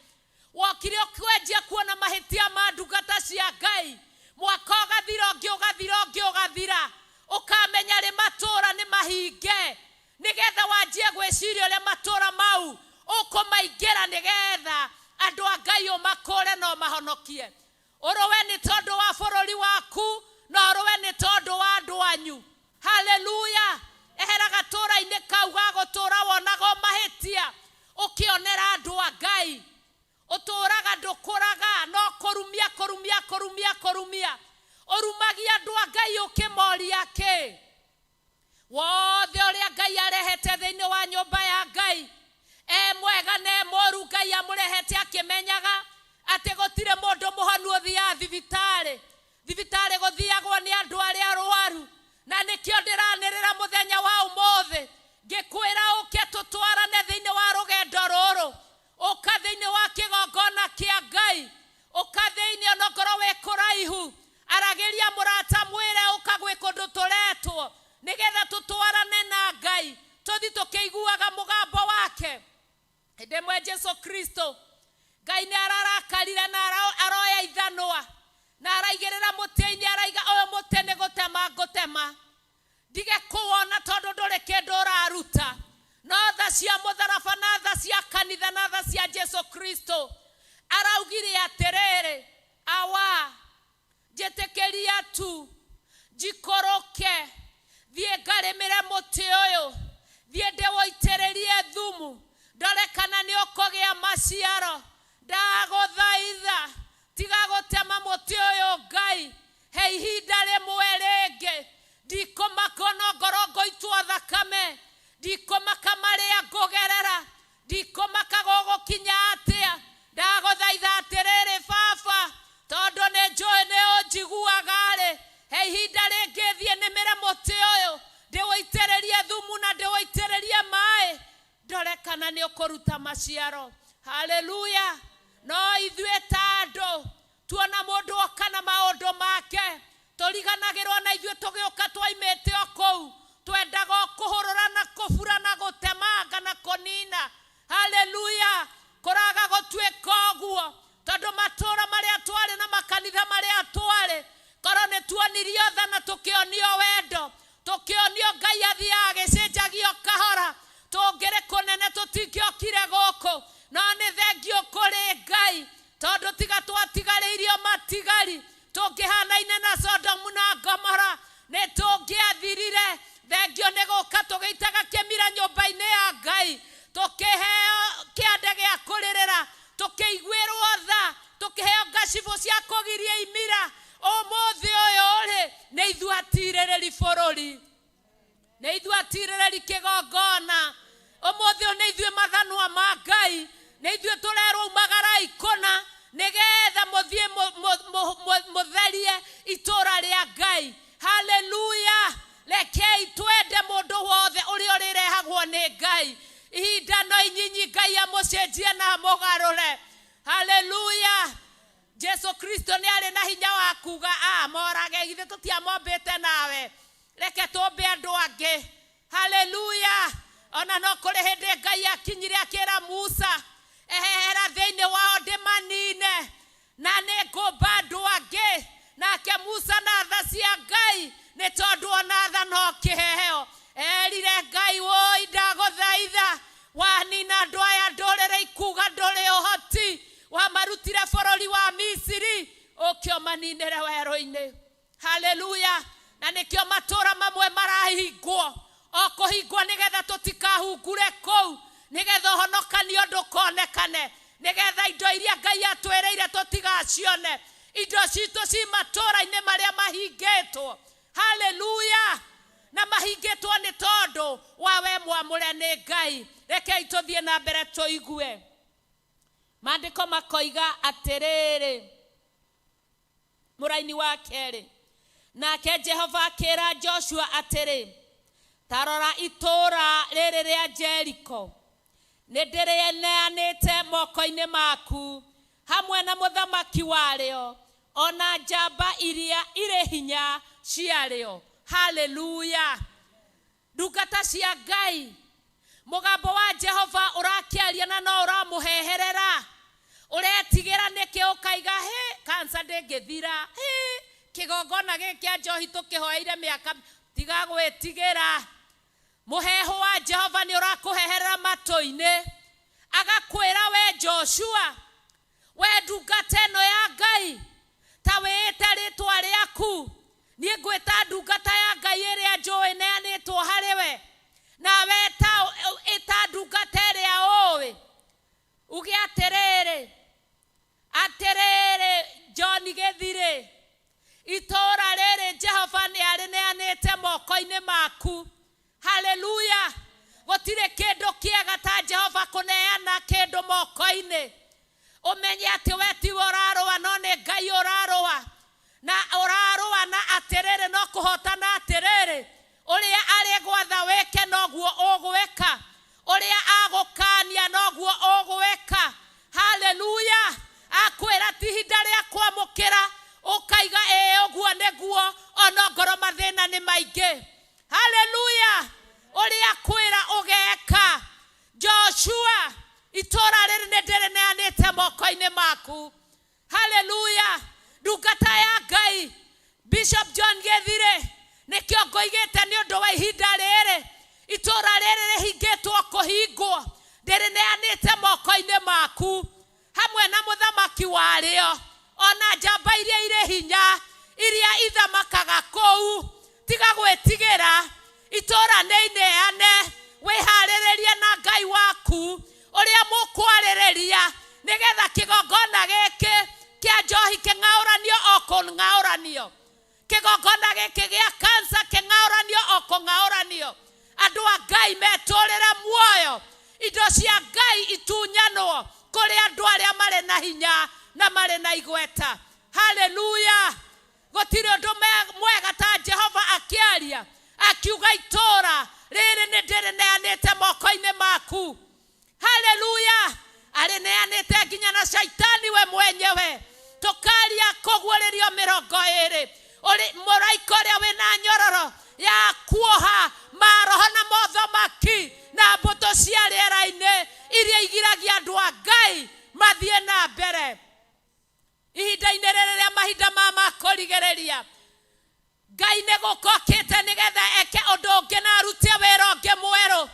wokire ũkwenjia kuona mahĩtia ma ndungata cia Ngai, mwaka ũgathira ũngĩ ũgathira ũngĩ ũgathira, ũkamenya rĩ matũũra nĩ mahinge, nĩgetha wanjie gwĩciria ũrĩa matũũra mau ũkũmaingĩra, nĩgetha andũ a Ngai ũmakũre na ũmahonokie. Ũrũwe nĩ tondũ wa bũrũri waku na ũrũwe nĩ tondũ wa andũ anyu. Haleluya. Ehera gatũũra-inĩ kau ga gũtũũra wonaga mahĩtia ũkĩonera andũ a Ngai. Ũtũũraga ndũkũraga no kũrumia kũrumia kũrumia kũrumia. Ũrumagia andũ a Ngai ũkĩmoria kĩ wothe ũrĩa Ngai arehete thĩinĩ wa nyũmba ya Ngai, e mwega na e mũũru, Ngai amũrehete akĩmenyaga atĩ gũtirĩ mũndũ mũhonu ũthiaga thibitarĩ. Thibitarĩ gũthiagwo nĩ andũ arĩa arwaru. Na nĩkĩo ndĩranĩrĩra mũthenya wa ũmũthĩ ngĩkwĩra ũke tũtwarane thĩinĩ wa rũgendo rũrũ, ũka thĩinĩ wa kĩgongona kĩa Ngai, ũka thĩinĩ onokorwo wĩ kũraihu, aragĩria mũrata mwĩre ũka gwĩ kũndũ tũretwo nĩgetha tũtwarane na Ngai, tũthi tũkĩiguaga mũgambo wake. Hĩndĩ ĩmwe Jesu Kristo Ngai nĩ ararakarire na aroya ithanwa na araigĩrĩra mũtĩ-inĩ, araiga ũyũ mũtĩ nĩ gũtema ngũtema, ndige kũwona tondũ ndũrĩ kĩndũ ũraruta. No tha cia mũtharaba na tha cia kanitha na tha cia Jesu Kristo araugire atĩrĩrĩ, awa njĩtĩkĩria tu njikũrũke thiĩ ngarĩmĩre mũtĩ ũyũ, thiĩ ndĩwũitĩrĩrie thumu, ndore kana nĩ ũkũgĩa maciaro. Ndagũthaitha tiga gũtema mũtĩ ũyũ Ngai, he ihinda rĩmwe rĩngĩ. Ndikũmaka ona ngorwo ngũitwo thakame, ndikũmaka marĩa ngũgerera, ndikũmaka gũgũkinya atĩa. Ndagũthaitha atĩrĩrĩ baba, tondũ nĩ njũĩ nĩ ũnjiguaga-rĩ, he ihinda rĩngĩ thiĩ nĩmĩre mũtĩ ũyũ, ndĩwũitĩrĩrie thumu na ndĩwũitĩrĩrie maĩ, ndore kana nĩ ũkũruta maciaro. Haleluya. No ithuĩ ta andũ tuona mũndũ oka na maũndũ make tũriganagĩrwo na ithuĩ tũgĩũka twaimĩte o kũu, twendaga o kũhũrũra na kũbura na gũtemanga na kũnina. Haleluya. Kũraga gũtuĩka ũguo tondũ matũũra marĩa twarĩ na makanitha marĩa twarĩ, korwo nĩ tuonirio tha na tũkĩonio wendo, tũkĩonio Ngai athiaga agĩcenjagio kahora, tũngĩrĩ kũnene tũtingĩokire gũkũ. No nĩ thengio kũrĩ Ngai tondũ tiga twatigarĩirio matigari, tũngĩhanaine na Sodomu na Gomora nĩ tũngĩathirire. Thengio nĩ gũka tũgĩitaga kĩmira nyũmba-inĩ ya Ngai, tũkĩheo kĩande gĩa kũrĩrĩra, Tũkĩiguĩrwo tha, tũkĩheo ngacibũ cia kũgiria imira. Ũmũthĩ ũyũ rĩ, nĩ ithuĩ atirĩrĩri bũrũri, nĩ ithuĩ atirĩrĩri kĩgongona. Ũmũthĩ ũyũ nĩ ithuĩ mathanwa ma Ngai, nĩ ithuĩ tũrerwo umagarai kũna nĩgetha mũthiĩ mũtherie itũra rĩa Ngai. Haleluya! Rekei twende mũndũ wothe ũrĩa ũrĩrehagwo nĩ Ngai. Ihinda no inyinyi Ngai amũcenjie na amũgarũre. Haleluya! Jesu Kristo nĩ arĩ na hinya wa kuga a morage, githĩ tũtiamombĩte nawe, reke tũmbe andũ angĩ. Haleluya! Ona no kũrĩ hĩndĩ Ngai akinyire akĩra Musa, ehera thĩinĩ wao ndĩmanine na nĩ ngũmba andũ angĩ. Nake Musa na tha cia Ngai, nĩ tondũ ona tha no kĩheo, erire Ngai, woi ndagũthaitha, wanina andũ aya ndũrĩrĩ ikuga ndũrĩ ũhoti, wamarutire bũrũri wa Misiri ũkĩ ũmaninĩre werũ-inĩ. Haleluya! Na nĩkĩo matũra mamwe marahingwo o kũhingwo nĩgetha tũtikahungure kũu, nĩgetha ũhonokanio ndũkonekane, nĩgetha indo iria Ngai atwĩrĩire tũtigacione. Indo citũ ci matũra-inĩ marĩa mahingĩtwo. Haleluya! Na mahingĩtwo nĩ tondũ wa we mwamũre nĩ Ngai. Rekei tũthiĩ na mbere tũigue. Maandĩko makoiga atĩrĩrĩ, mũraini wa kerĩ, nake Jehova akĩra Joshua atĩrĩ, ta rora itũũra rĩrĩ rĩa Jeriko, nĩ ndĩrĩneanĩte moko-inĩ maku, hamwe na mũthamaki warĩo, ona njamba iria irĩ hinya ciarĩo. Haleluya! Ndungata cia Ngai, mũgambo wa Jehova ũrakĩaria na no ũramũheherera. Ũretigĩra nĩkĩ ũkaiga hĩ kansa ndĩngĩthira, hĩ kĩgongona gĩkĩ kĩa njohi tũkĩhoeire mĩaka. Tiga gwĩtigĩra. Mũheho wa Jehova nĩ ũrakũheherera matũ-inĩ, agakwĩra we Joshua, we ndungata ĩno ya Ngai, ta wĩĩte rĩtwa rĩaku, niĩ ngwĩta ndungata ya Ngai ĩrĩa njũĩ neanĩtwo harĩ we, nawe ĩta ndungata ĩrĩa ũĩ, uge atĩrĩrĩ, atĩrĩrĩ John Gĩthirĩ, itũũra rĩrĩ Jehova nĩ arĩneanĩte moko-inĩ maku. Haleluya! Gũtirĩ kĩndũ kĩega ta Jehova kũneana kĩndũ moko-inĩ. Ũmenye atĩ we tiwe ũrarũa, no nĩ Ngai ũrarũa. Na ũrarũa na atĩrĩrĩ, no kũhotana atĩrĩrĩ, ũrĩa arĩ gwatha wĩke noguo ũgwĩka, ũrĩa agũkania noguo ũgwĩka. Haleluya! Akwĩra ti ihinda rĩa kwamũkĩra, ũkaiga ĩĩ ũguo nĩguo, ona ngoro mathĩna nĩ maingĩ. Haleluya! Ũrĩa akwĩra ũgeka. Joshua, itũũra rĩrĩ nĩ ndĩrĩneanĩte moko-inĩ maku. Haleluya! Ndungata ya Ngai Bishop John Gĩthirĩ, nĩkĩo ngoigĩte nĩ ũndũ wa ihinda rĩrĩ, itũũra rĩrĩ rĩhingĩtwo kũhingwo, ndĩrĩneanĩte moko-inĩ maku, hamwe na mũthamaki warĩo, ona njamba iria irĩ hinya, iria ithamakaga kũu. Tiga gwĩtigĩra, itũũra nĩ ineane, wĩharĩrĩrie na Ngai waku ũrĩa mũkwarĩrĩria, nĩgetha kĩgongona gĩkĩ kĩa njohi kĩng'aũranio o kũng'aũranio, kĩgongona gĩkĩ gĩa kansa kĩng'aũranio o kũng'aũranio. Andũ a Ngai metũrĩre muoyo, indo cia Ngai itunyanwo kũrĩ andũ arĩa marĩ na hinya na marĩ na igweta. Haleluya! Gũtirĩ ũndũ mwega ta Jehova akĩaria akiuga itũũra rĩrĩ nĩ ndĩrĩneanĩte moko-inĩ maku. Haleluya! Arĩneanĩte nginya na shaitani we mwenyewe. Tũkaria kũguũrĩrio 20, mũraika ũrĩa wĩna nyororo ya kuoha maroho na mothamaki na mbũtũ cia rĩera-inĩ iria igiragia andũ a Ngai mathiĩ na mbere. Ihinda-inĩ rĩrĩ rĩa mahinda ma kũrigĩrĩria, Ngai nĩ gũkokĩte nĩgetha eke ũndũ ũngĩ na arute wĩra ũngĩ mwerũ.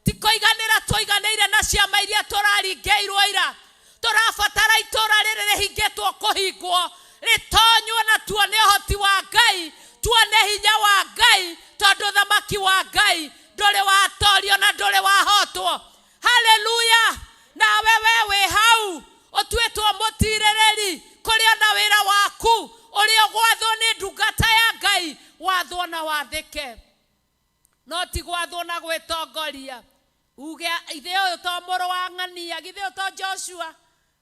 Ti kũiganĩra tũiganĩire na ciama iria tũraringĩirwo ira. Tũrabatara itũũra rĩrĩ rĩhingĩtwo kũhingwo, rĩtonywo na tuone ũhoti wa Ngai, tuone hinya wa Ngai, tondũ ũthamaki wa Ngai ndũrĩ watorio na ndũrĩ wahotwo. Haleluya! Nawe we wĩ hau Ũtuĩtwo mũtirĩrĩri kũrĩ ona wĩra waku ũrĩa ũgwathwo nĩ ndungata ya Ngai, wathwo na wathĩke, no ti gwathwo na gwĩtongoria. Uge ithe ũyũ to mũrũ wa ng'ania, githĩ ũyũ to Joshua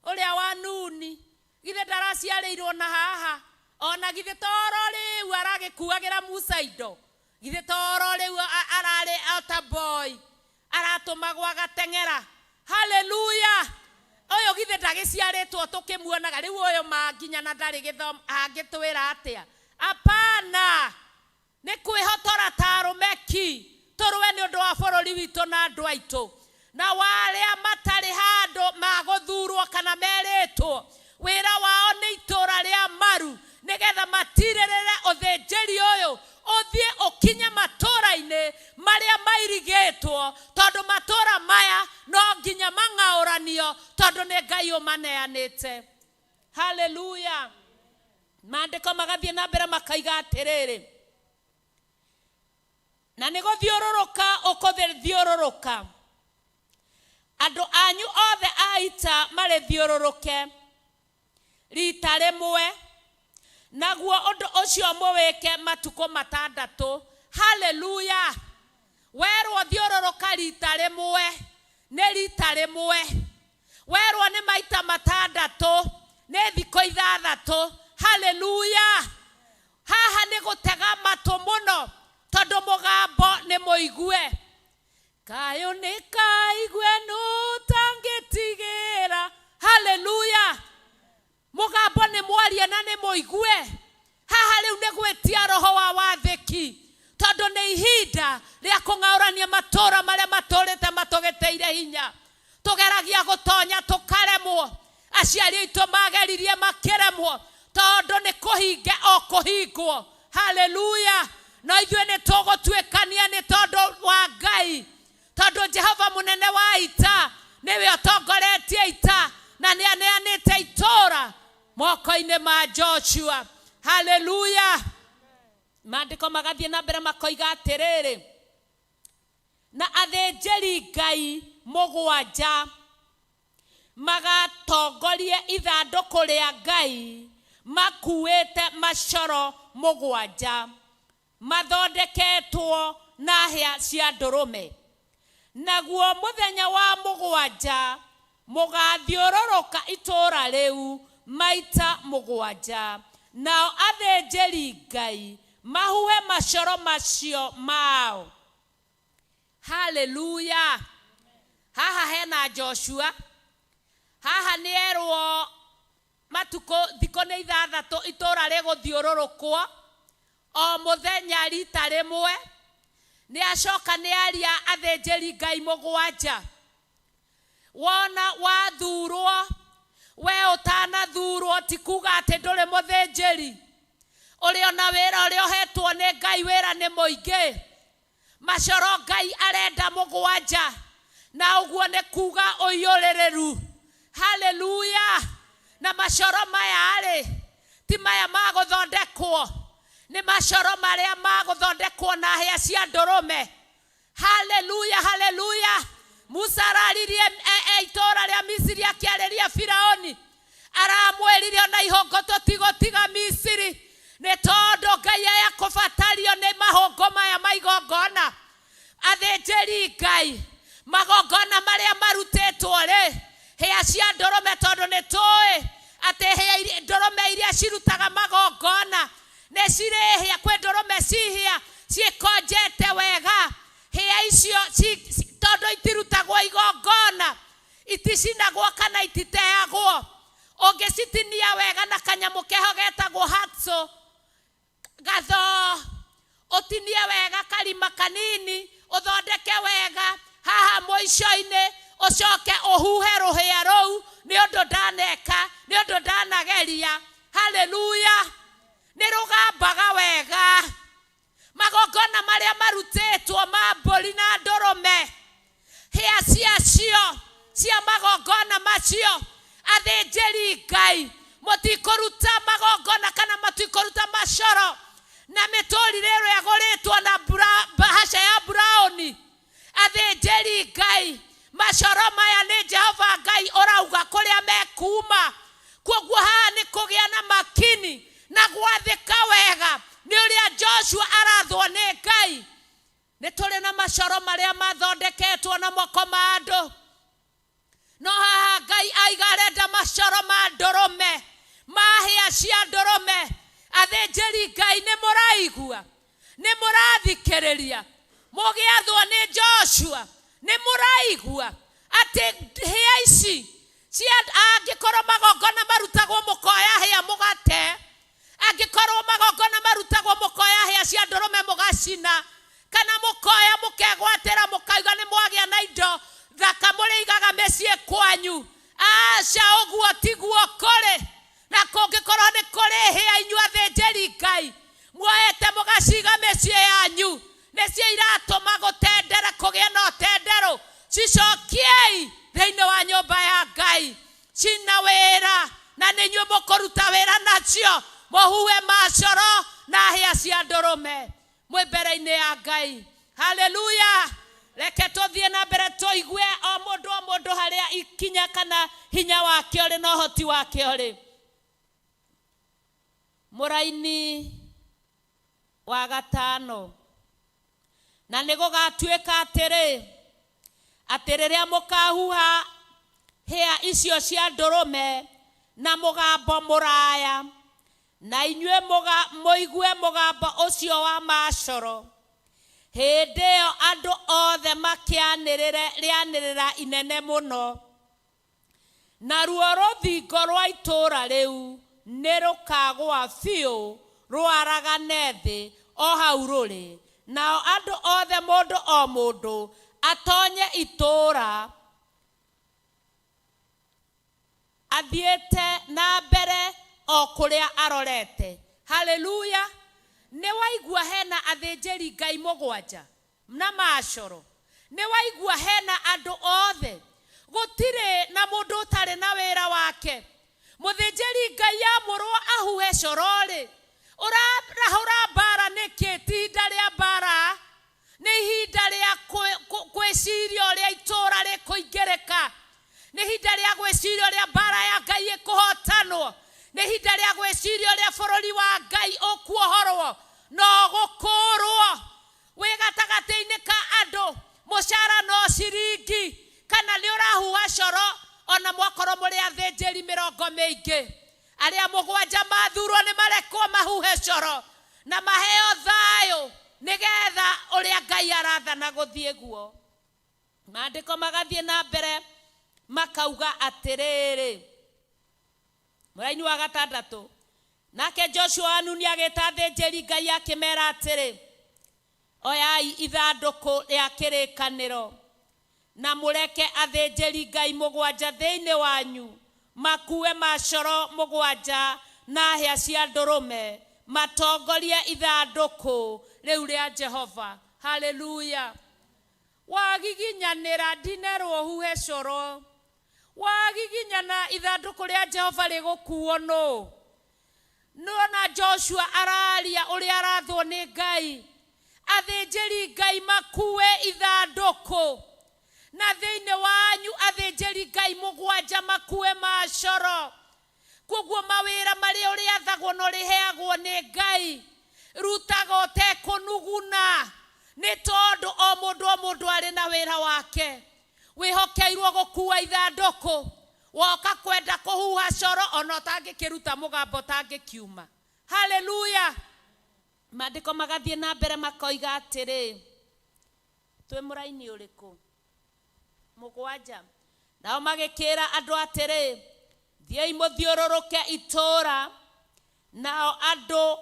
ũrĩa wa Nuni, githĩ ndaraciarĩirwo na haha, ona githĩ toro rĩu aragĩkuagĩra Musa indo, githĩ toro rĩu ararĩ ota boy aratũmagwo agateng'era. Haleluya! Ũyũ githĩ ndagĩciarĩtwo tũkĩmuonaga rĩu, ũyũ ma nginya na ndarĩ gĩthomo angĩtwĩra atĩa? Apana, nĩ kwĩhotora ta arũme ki tũrũe nĩ ũndũ wa bũrũri witũ na andũ aitũ, na warĩa matarĩ handũ magũthurwo kana merĩtwo wĩra wao nĩ itũra rĩa maru, nĩgetha matirĩrĩre ũthĩnjĩri ũyũ ũthiĩ ũkinye matũra-inĩ marĩa mairigĩtwo, tondũ matũra maya no nginya mang'aũranio, tondũ nĩ Ngai ũmaneanĩte. Haleluya! Maandĩko magathiĩ na mbere makaiga atĩrĩrĩ, na nĩ gũthiũrũrũka ũkũthiũrũrũka, andũ anyu othe a ita marĩthiũrũrũke rita rĩmwe, naguo ũndũ ũcio mũwĩke matukũ matandatũ. Haleluya! Werwo thiũrũrũka rita rĩmwe nĩ rita rĩmwe, werwo nĩ maita matandatũ nĩ thikũ ithathatũ. Haleluya! Haha nĩ gũtega matũ mũno, tondũ mũgambo nĩ mũigue. Kayũ nĩ kaigue nũ tangĩtigĩra. Haleluya! Mũgambo nĩ mwarie na nĩ mũigue. Haha rĩu nĩ gwĩtia roho wa wathĩki, tondũ nĩ ihinda rĩa kũng'aũrania matũra marĩa matũrĩte matũgĩtĩire hinya. Tũgeragia gũtonya tũkaremwo, aciari aitũ mageririe makĩremwo, tondũ nĩ kũhinge o kũhingwo. Haleluya! No ithuĩ nĩ tũgũtuĩkania nĩ tondũ wa Ngai, tondũ Jehova mũnene wa ita nĩwe ũtongoretie ita na nĩ aneanĩte itũra moko-inĩ ma Joshua. Haleluya! Maandĩko magathiĩ na mbere makoiga atĩrĩrĩ, na athĩnjĩri Ngai mũgwanja magatongorie ithandũkũ rĩa Ngai makuĩte macoro mũgwanja mathondeketwo na hĩa cia ndũrũme, naguo mũthenya wa mũgwanja mũgathiũrũrũka itũra rĩu maita mũgwanja, nao athĩnjĩri Ngai mahuhe macoro macio mao. Haleluya! Haha hena Joshua, haha nĩ erwo matukũ thikũ nĩ ithathatũ itũra rĩgũthiũrũrũkwo o mũthenya rita rĩmwe. Nĩ acoka nĩ aria athĩnjĩri Ngai mũgwanja. Wona wathurwo, we ũtanathurwo ti kuga atĩ ndũrĩ mũthĩnjĩri, ũrĩ ona wĩra ũrĩa ũhetwo nĩ Ngai, wĩra nĩ mũingĩ. Macoro Ngai arenda mũgwanja, na ũguo nĩ kuga ũiyũrĩrĩru. Haleluya! Na macoro maya rĩ, ti maya ma gũthondekwo, nĩ macoro marĩa ma gũthondekwo na hĩa cia ndũrũme. Haleluya, haleluya! Musa araririe itũra rĩa Misiri akĩarĩria Firaoni, aramwĩrire ona ihũngũ tũtigũtiga Misiri, nĩ tondũ Ngai aya kũbatario nĩ mahũngũ maya ma igongona. Athĩnjĩri Ngai magongona marĩa marutĩtwo rĩ, hĩa cia ndũrũme, tondũ nĩ tũĩ atĩ hĩa ndũrũme iria cirutaga magongona nĩ cirĩ hĩa, kwĩ ndũrũme ci hĩa ciĩkonjete wega. Hĩa icio tondũ itirutagwo igongona, iticinagwo kana ititeagwo, ũngĩcitinia wega na kanyamũ keho getagwo hatso gathoo, ũtinie wega karima kanini, ũthondeke wega haha mũico-inĩ, ũcoke ũhuhe rũhĩa rũu, nĩ ũndũ ndaneka, nĩ ũndũ ndanageria. Haleluya! Nĩ rũgambaga wega. Magongona marĩa marutĩtwo ma mbũri na ndũrũme, hĩa ciacio cia magongona macio, athĩnjĩri Ngai mũtikũruta magongona kana matikũruta macoro na mĩtũrĩre ĩrĩa ĩgũrĩtwo na bahaca ya buraũni. Athĩnjĩri Ngai Macoro maya nĩ Jehova Ngai ũrauga kũrĩa mekuma. Kwoguo haha nĩ kũgĩa na makini na gwathĩka wega nĩ ũrĩa Joshua arathwo nĩ Ngai. Nĩ tũrĩ na macoro marĩa mathondeketwo na moko ma andũ. No haha Ngai aiga arenda macoro ma ndũrũme, ma hĩa cia ndũrũme. Athĩnjĩri Ngai nĩ mũraigua? Nĩ mũrathikĩrĩria? Mũgĩathwo nĩ Joshua nĩ mũraigua atĩ hĩa ici cia angĩkorwo magongona marutagwo mũkoya hĩa mũgate, angĩkorwo magongona marutagwo mũkoya hĩa cia ndũrũme mũgacina, kana mũkoya mũkegwatĩra mũkauga nĩ mwagĩa na indo thaka mũrĩigaga mĩciĩ kwanyu. Aca, ũguo tiguo kũrĩ. Na kũngĩkorwo nĩ kũrĩ hĩa inyuĩ athĩnjĩri Ngai muoete mũgaciga mĩciĩ yanyu, nĩcio iratũma gũtendere kũgĩe na ũtenderũ. Cicokiei thĩinĩ wa nyũmba ya Ngai, cina wĩra na nĩ inyuĩ mũkũruta wĩra nacio, mũhuhe macoro na hĩa cia ndũrũme mwĩ mbere-inĩ ya Ngai. Haleluya! Reke tũthiĩ na mbere tũigue o mũndũ o mũndũ harĩa ikinya kana hinya wake ũrĩ na ũhoti wake ũrĩ. Mũraini wa gatano. Na nĩ gũgatuĩka atĩrĩ, atĩ rĩrĩa mũkahuha hĩa icio cia ndũrũme na mũgambo mũraya, na inyuĩ mũigue mũgambo ũcio wa macoro, hĩndĩ ĩyo andũ othe makĩanĩrĩre rĩanĩrĩra inene mũno, naruo rũthingo rwa itũũra rĩu nĩ rũkagũa biũ rwaragane thĩ o hau rũrĩ, nao andũ othe mũndũ o mũndũ atonye itũũra athiĩte na mbere o kũrĩa arorete. Haleluya! Nĩ waigua hena athĩnjĩri Ngai mũgwanja na macoro? Nĩ waigua hena andũ othe? Gũtirĩ na mũndũ ũtarĩ na wĩra wake. Mũthĩnjĩri Ngai amũrwo ahuhe coro-rĩ, ũrarahũra mbara nĩkĩ? Ti ihinda rĩa mbara, nĩ ihinda rĩa gwĩciria ũrĩa itũũra rĩkũingĩrĩka, nĩ ihinda rĩa gwĩciria ũrĩa mbara ya Ngai ĩkũhotanwo, nĩ ihinda rĩa gwĩciria ũrĩa bũrũri wa Ngai ũkuohorwo na ũgũkũrwo. Wĩ gatagatĩ-inĩ ka andũ, mũcara no ciringi, kana nĩ ũrahuha coro ona mwakorwo mũrĩ athĩnjĩri mĩrongo mĩingĩ. Arĩa mũgwanja mathurwo nĩ marekwo mahuhe coro na maheo thayũ nĩgetha ũrĩa Ngai arathana gũthiĩ guo. Maandĩko magathiĩ na mbere makauga atĩrĩrĩ, mũraini wa gatandatũ, nake Joshua wa Nuni agĩta athĩnjĩri Ngai akĩmera atĩrĩ, oyai ithandũkũ rĩa kĩrĩkanĩro na mũreke athĩnjĩri Ngai mũgwanja thĩinĩ wanyu makuue macoro mũgwanja na hĩa cia ndũrũme matongorie ithandũkũ rĩu rĩa Jehova. Haleluya! Wagiginyanĩra ndinerwo huhe coro, wagiginyana ithandũkũ rĩa Jehova rĩgũkuo nũ? Nĩwona Joshua araria ũrĩa arathwo nĩ Ngai, athĩnjĩri Ngai makue ithandũkũ, na thĩinĩ wanyu athĩnjĩri Ngai mũgwanja makue macoro. Kwoguo mawĩra marĩa ũrĩathagwo na ũrĩheagwo nĩ Ngai, rutaga ũtekũnuguna, nĩ tondũ o mũndũ o mũndũ arĩ na wĩra wake. Wĩhokeirwo gũkua ithandũkũ, woka kwenda kũhuha coro ona ũtangĩkĩruta mũgambo ũtangĩkiuma. Haleluya! Maandĩko magathiĩ na mbere makoiga atĩrĩ, twĩ mũraini ũrĩkũ? Mũgwanja. Nao magĩkĩra andũ atĩrĩ, thiĩi mũthiũrũrũke itũũra, nao andũ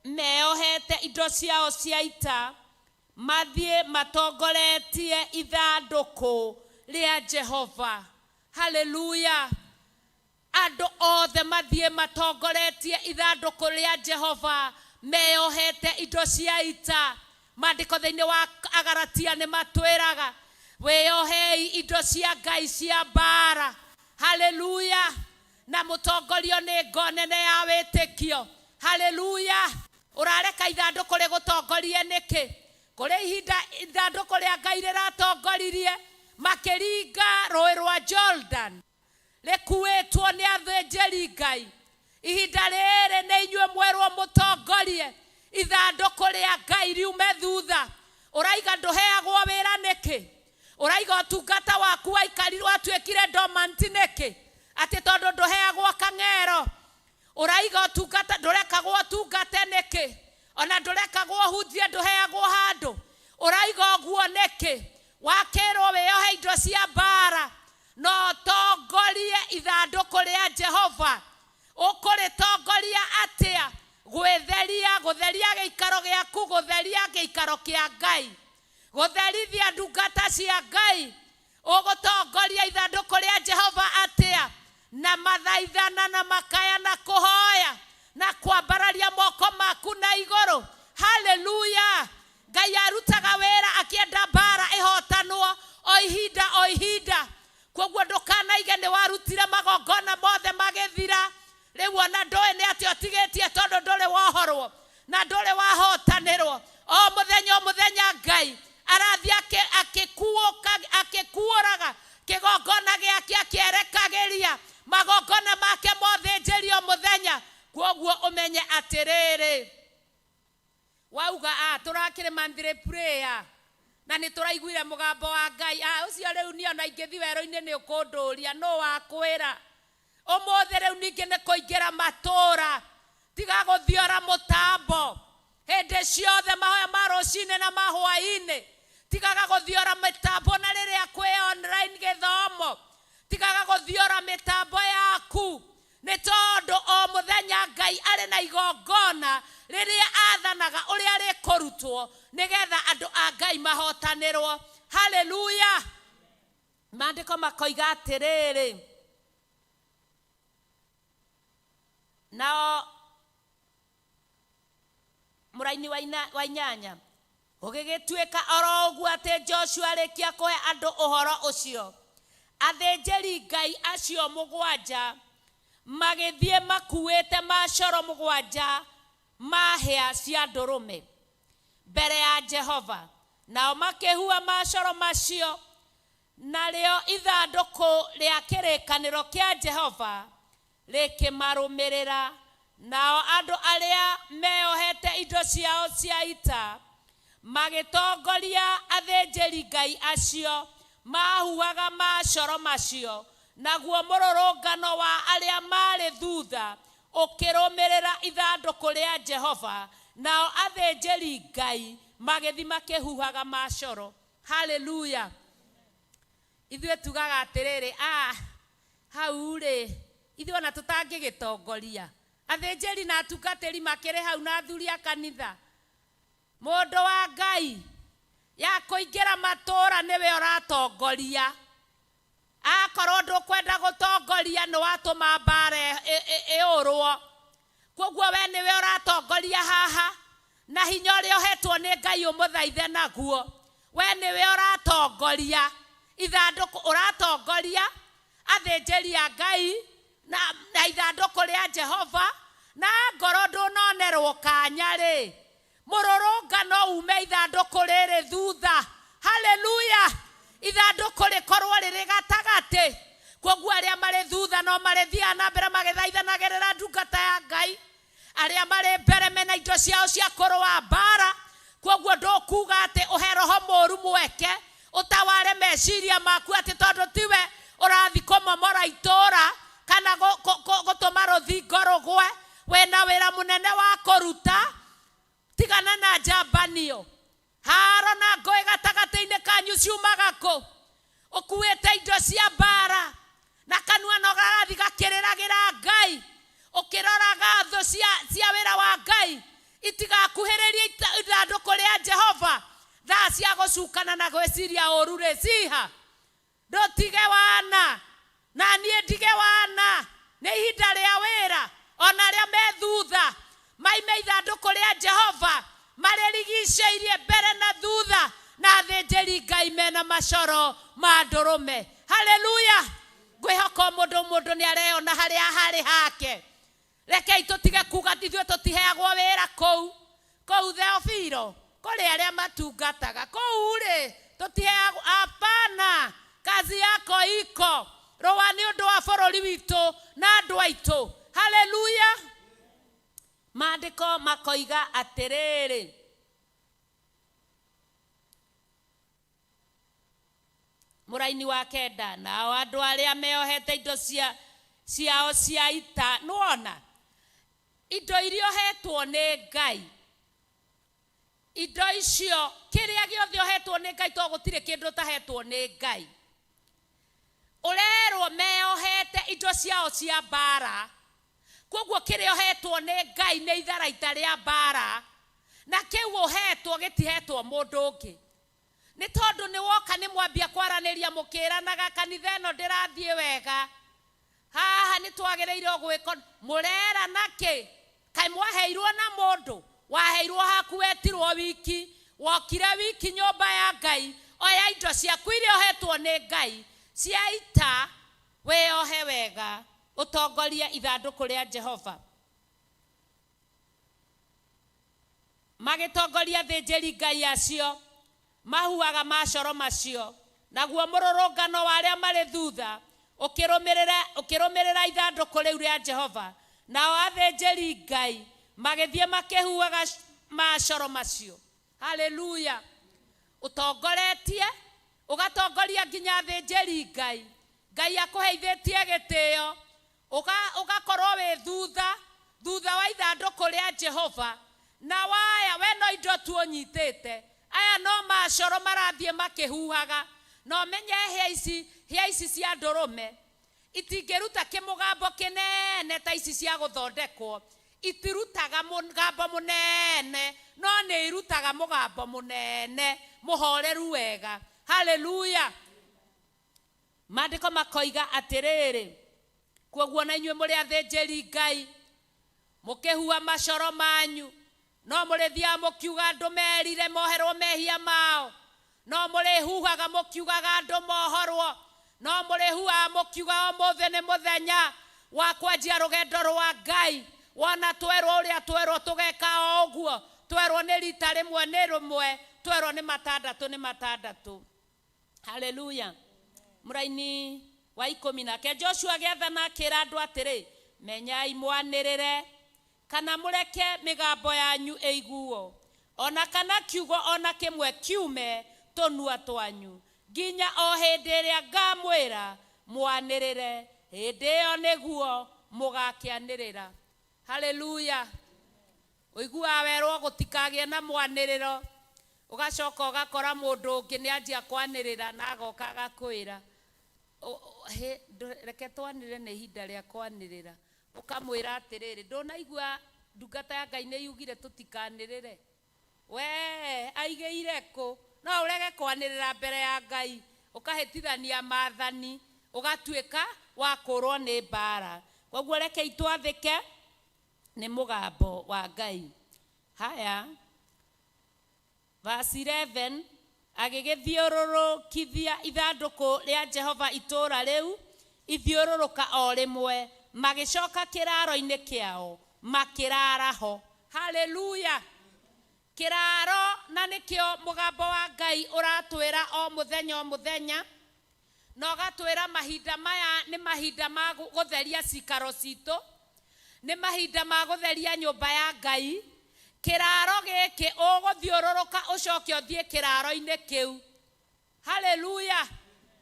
meohete indo ciao cia ita mathiĩ matongoretie ithandũkũ rĩa Jehova. Haleluya! Andũ othe mathiĩ matongoretie ithandũkũ rĩa Jehova meohete indo cia ita. Maandĩko thĩinĩ wa Agalatia nĩ matwĩraga wĩyohei indo cia Ngai cia mbara. Haleluya! Na mũtongorio nĩ ngo nene ya wĩtĩkio. Haleluya! Ũrareka ithandũkũ rĩgũtongorie nĩkĩ? Kũrĩ ihinda ithandũkũ rĩa Ngai rĩratongoririe Makĩringa rũĩ rwa Jordan rĩkuĩtwo nĩ athĩnjĩri Ngai. Ihinda rĩrĩ nĩ inyuĩ mwerwo mũtongorie ithandũkũ rĩa Ngai riume thutha. Ũraiga ndũheagwo wĩra nĩkĩ? Ũraiga ũtungata waku waikarirwo watuĩkire dormant nĩkĩ? Atĩ tondũ ndũheagwo kang'ero. Ũraiga ũtungata ndũrekagwo ũtungate nĩkĩ? Ona ndũrekagwo ũhunjie ndũheagwo handũ. Ũraiga ũguo nĩkĩ? Wakĩrwo wĩyohe indo cia mbara no ũtongorie ithandũkũ rĩa Jehova. Ũkũrĩtongoria atĩa? Gwĩtheria, gũtheria gĩikaro gĩaku, gũtheria gĩikaro kĩa Ngai, gũtherithia ndungata cia Ngai. Ũgũtongoria ithandũkũ rĩa Jehova atĩa? Na mathaithana na makaya na kũhoya na kwambararia moko maku na igũrũ. Haleluya! Ngai arutaga wĩra akĩenda mbara ĩhotanwo o ihinda o ihinda. Koguo ndũkanaige nĩ warutire magongona mothe magĩthira. Rĩu ona ndũĩ nĩ atĩa ũtigĩtie tondũ ndũrĩ wohorwo na ndũrĩ wahotanĩrwo. O mũthenya o mũthenya Ngai arathiĩ akĩkuũraga kĩgongona gĩake akĩerekagĩria magongona make mothĩnjĩri o mũthenya. Koguo ũmenye atĩrĩrĩ, wauga tũrakĩrĩ monthly prayer na nĩ tũraiguire mũgambo wa Ngai. Ũcio rĩu niĩ ona ingĩthiĩ werũ-inĩ nĩ ũkũndũria, nũ wakwĩra? Ũmũthĩ rĩu ningĩ nĩ kũingĩra matũũra, tiga gũthiora mũtambo hĩndĩ ciothe, mahoya ma rũcinĩ na ma hwaĩ-inĩ. Tigaga gũthiora mĩtambo na rĩrĩa kwĩ online gĩthomo, tigaga gũthiora mĩtambo yaku, nĩ tondũ o mũthenya Ngai arĩ na igongona rĩrĩa athanaga ũrĩa rĩkũrutwo nĩgetha andũ a Ngai mahotanĩrwo. Haleluya! Maandĩko makoiga atĩrĩrĩ, nao mũraini wa inyanya, gũgĩgĩtuĩka oro ũguo atĩ Joshua arĩkia kũhe andũ ũhoro ũcio, athĩnjĩri Ngai acio mũgwanja magĩthiĩ makuĩte macoro mũgwanja ma hĩa cia ndũrũme mbere ya Jehova, nao makĩhua macoro macio, narĩo ithandũkũ rĩa kĩrĩkanĩro kĩa Jehova rĩkĩmarũmĩrĩra. Nao andũ arĩa meyohete indo ciao cia ita magĩtongoria athĩnjĩri Ngai acio mahuhaga macoro macio, naguo mũrũrũngano wa arĩa maarĩ thutha ũkĩrũmĩrĩra ithandũkũ rĩa Jehova, nao athĩnjĩri Ngai magĩthiĩ makĩhuhaga macoro. Haleluya! Ithuĩ tugaga atĩrĩrĩ, hau rĩ ithuĩ ona tũtangĩgĩtongoria athĩnjĩri na atungatĩri makĩrĩ hau na athuri a kanitha. Mũndũ wa Ngai ya kũingĩra matũũra nĩwe ũratongoria. Akorwo ndũkwenda gũtongoria nĩ watũma mbara ĩũrwo. Koguo we nĩwe ũratongoria haha na hinya ũrĩa ũhetwo nĩ Ngai ũmũthaithe naguo. We nĩwe ũratongoria ithandũkũ, ũratongoria athĩnjĩri a Ngai na ithandũkũ rĩa Jehova, na ngoro ndũnonerwo kanya rĩ, mũrũrũngano ume ithandũkũ rĩrĩ thutha. Haleluya! Ithandũkũ rĩkorwo rĩrĩ gatagatĩ. Koguo arĩa marĩ thutha no marĩthiaga na mbere magĩthaithanagĩrĩra ndungata ya Ngai, arĩa marĩ mbere mena indo ciao cia kũrũa mbara. Koguo ndũkuga atĩ ũhe roho mũũru mweke ũtaware meciria maku atĩ tondũ tiwe ũrathiĩ kũmomora itũũra kana gũtũma rũthingo rũgwe, wĩna wĩra mũnene wa kũruta. Tigana na njambanio, haro na ngũĩ gatagatĩ-inĩ kanyu ciumaga kũ? Ũkuĩte indo cia mbara na kanua no garathiĩ gakĩrĩragĩra Ngai, ũkĩroraga thũ cia wĩra wa Ngai itigakuhĩrĩrie ithandũkũ rĩa Jehova. Thaa cia gũcukana na gwĩciria ũũru rĩ ciha? Ndũtige wana na niĩ ndige wana, nĩ ihinda rĩa wĩra. Ona arĩa me thutha maime ithandũkũ rĩa Jehova marĩrigicĩirie mbere na thutha, na athĩnjĩri Ngai mena macoro ma ndũrũme. Haleluya! Ngwĩhoka o mũndũ nĩ areyona harĩa harĩ hake. Rekei tũtige kuga ithuĩ tũtiheagwo wĩra kũu kũu Theofilo, kũrĩ arĩa matungataga kũu rĩ, tũtiheagwo. Hapana, Kazi yako iko. Rũa nĩ ũndũ wa bũrũri witũ na andũ aitũ. Haleluya. Maandĩko makoiga atĩrĩrĩ, mũraini wa 9, nao andũ arĩa meohete indo ciao cia ita. Nĩwona indo iria ũhetwo nĩ Ngai, indo icio kĩrĩa gĩothe ũhetwo nĩ Ngai, to gũtirĩ kĩndũ ũtahetwo nĩ Ngai. Ũrerwo meohete indo ciao cia mbara, koguo kĩrĩa ũhetwo nĩ Ngai nĩ itharaita rĩa mbara, na kĩu ũhetwo gĩtihetwo mũndũ ũngĩ. Nĩ tondũ nĩ woka nĩ mwambia kwaranĩria mũkĩranaga kanitha ĩno ndĩrathiĩ wega, haha nĩ twagĩrĩirwo gwĩka, mũrera nakĩ? Kaĩ mwaheirwo na mũndũ? Waheirwo haku wetirwo wiki, wokire wiki nyũmba ya Ngai, oya indo ciaku iria ũhetwo nĩ Ngai cia ita, wĩohe wega, ũtongorie ithandũkũ rĩa Jehova. Magĩtongoria athĩnjĩri Ngai acio mahuaga macoro macio, naguo mũrũrũngano wa arĩa marĩ thutha ũkĩrũmĩrĩra ithandũkũ rĩu rĩa Jehova. Nao athĩnjĩri Ngai magĩthiĩ makĩhuaga macoro macio. Haleluya. Ũtongoretie, ũgatongoria nginya athĩnjĩri Ngai. Ngai akũheithĩtie gĩtĩo, ũgakorwo wĩ thutha, thutha wa ithandũkũ rĩa Jehova. Na waya we no indo tu ũnyitĩte, aya no macoro marathiĩ makĩhuhaga. Na ũmenye hĩa ici cia ndũrũme itingĩruta kĩmũgambo kĩnene ta ici cia gũthondekwo, itirutaga mũgambo mũnene, no nĩ irutaga mũgambo mũnene mũhoreru wega. Haleluya. Maandĩko makoiga atĩrĩrĩ, koguo na inyuĩ mũrĩ athĩnjĩri Ngai, mũkĩhua macoro manyu, no mũrĩthiaga mũkiuga andũ merire moherwo mehia mao, no mũrĩhuhaga mũkiugaga andũ mohorwo, no mũrĩhuhaga mũkiuga ũmũthĩ nĩ mũthenya wa kwanjia rũgendo rwa Ngai. Wona twerwo ũrĩa twerwo tũgeka o ũguo, twerwo nĩ rita rĩmwe nĩ rĩmwe, twerwo nĩ matandatũ nĩ matandatũ. Haleluya. Mũraini wa 10, nake Joshua agĩathana akĩra andũ atĩrĩ, menyai mwanĩrĩre kana mũreke mĩgambo yanyu ĩiguo, ona kana kiugo ona kĩmwe kiume tũnua twanyu, nginya o hĩndĩ ĩrĩa ngamwĩra mwanĩrĩre, hĩndĩ ĩyo nĩguo mũgakĩanĩrĩra. Haleluya. Ũiguaga werwo gũtikagĩe na mwanĩrĩro, ũgacoka ũgakora mũndũ ũngĩ nĩ anjia kwanĩrĩra na agoka agakwĩra, reke twanĩrĩre, nĩ ihinda rĩa kwanĩrĩra. Ũkamwĩra atĩrĩrĩ, ndũnaigua ndungata ya Ngai nĩ yugire tũtikanĩrĩre? We aigĩire kũ? No ũrege kwanĩrĩra mbere ya Ngai, ũkahĩtithania maathani, ũgatuĩka wa kũrwo nĩ mbara. Koguo reke itwathĩke nĩ mũgambo wa Ngai. Haya, verse 11, agĩgĩthiũrũrũkithia ithandũkũ rĩa Jehova itũũra rĩu ithiũrũrũka o rĩmwe, magĩcoka kĩraro-inĩ kĩao makĩrara ho. Haleluya. Kĩraro, na nĩkĩo mũgambo wa Ngai ũratwĩra o mũthenya o mũthenya, na ũgatwĩra mahinda maya nĩ mahinda ma gũtheria cikaro citũ, nĩ mahinda ma gũtheria nyũmba ya Ngai. Kĩraro gĩkĩ ũgũthiũrũrũka ũcoke ũthiĩ kĩraro-inĩ kĩu. Haleluya.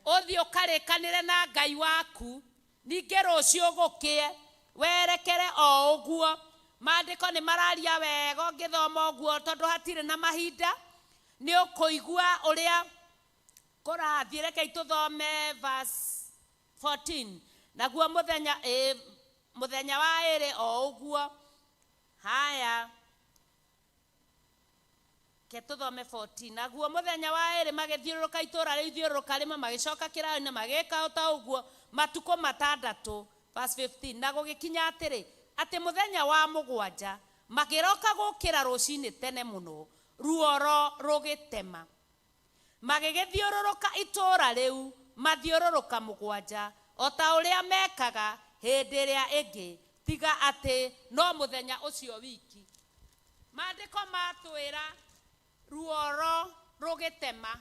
Ũthiĩ ũkarĩkanĩre na Ngai waku, ningĩ rũciũ gũkĩe werekere o ũguo. Maandĩko nĩ mararia wega ũngĩthoma ũguo, tondũ hatirĩ na mahinda, nĩ ũkũigua ũrĩa kũrathiĩ. Reke tũthome verse 14. Naguo mũthenya wa ĩrĩ o ũguo. Haya, ke tũthome 14. Naguo mũthenya wa ĩrĩ magĩthiũrũrũka itũũra rĩu ithiũrũrũka rĩmwe, magĩcoka kĩraro-inĩ magĩka o ta ũguo matukũ matandatũ. Verse 15. Na gũgĩkinya atĩrĩ, atĩ mũthenya wa mũgwanja makĩroka gũkĩra rũcinĩ tene mũno, ruoro rũgĩtema. Magĩgĩthiũrũrũka itũũra rĩu mathiũrũrũka mũgwanja, o ta ũrĩa mekaga hĩndĩ ĩrĩa ĩngĩ, tiga atĩ no mũthenya ũcio wiki. Maandĩko matwĩra ruoro rũgĩtema.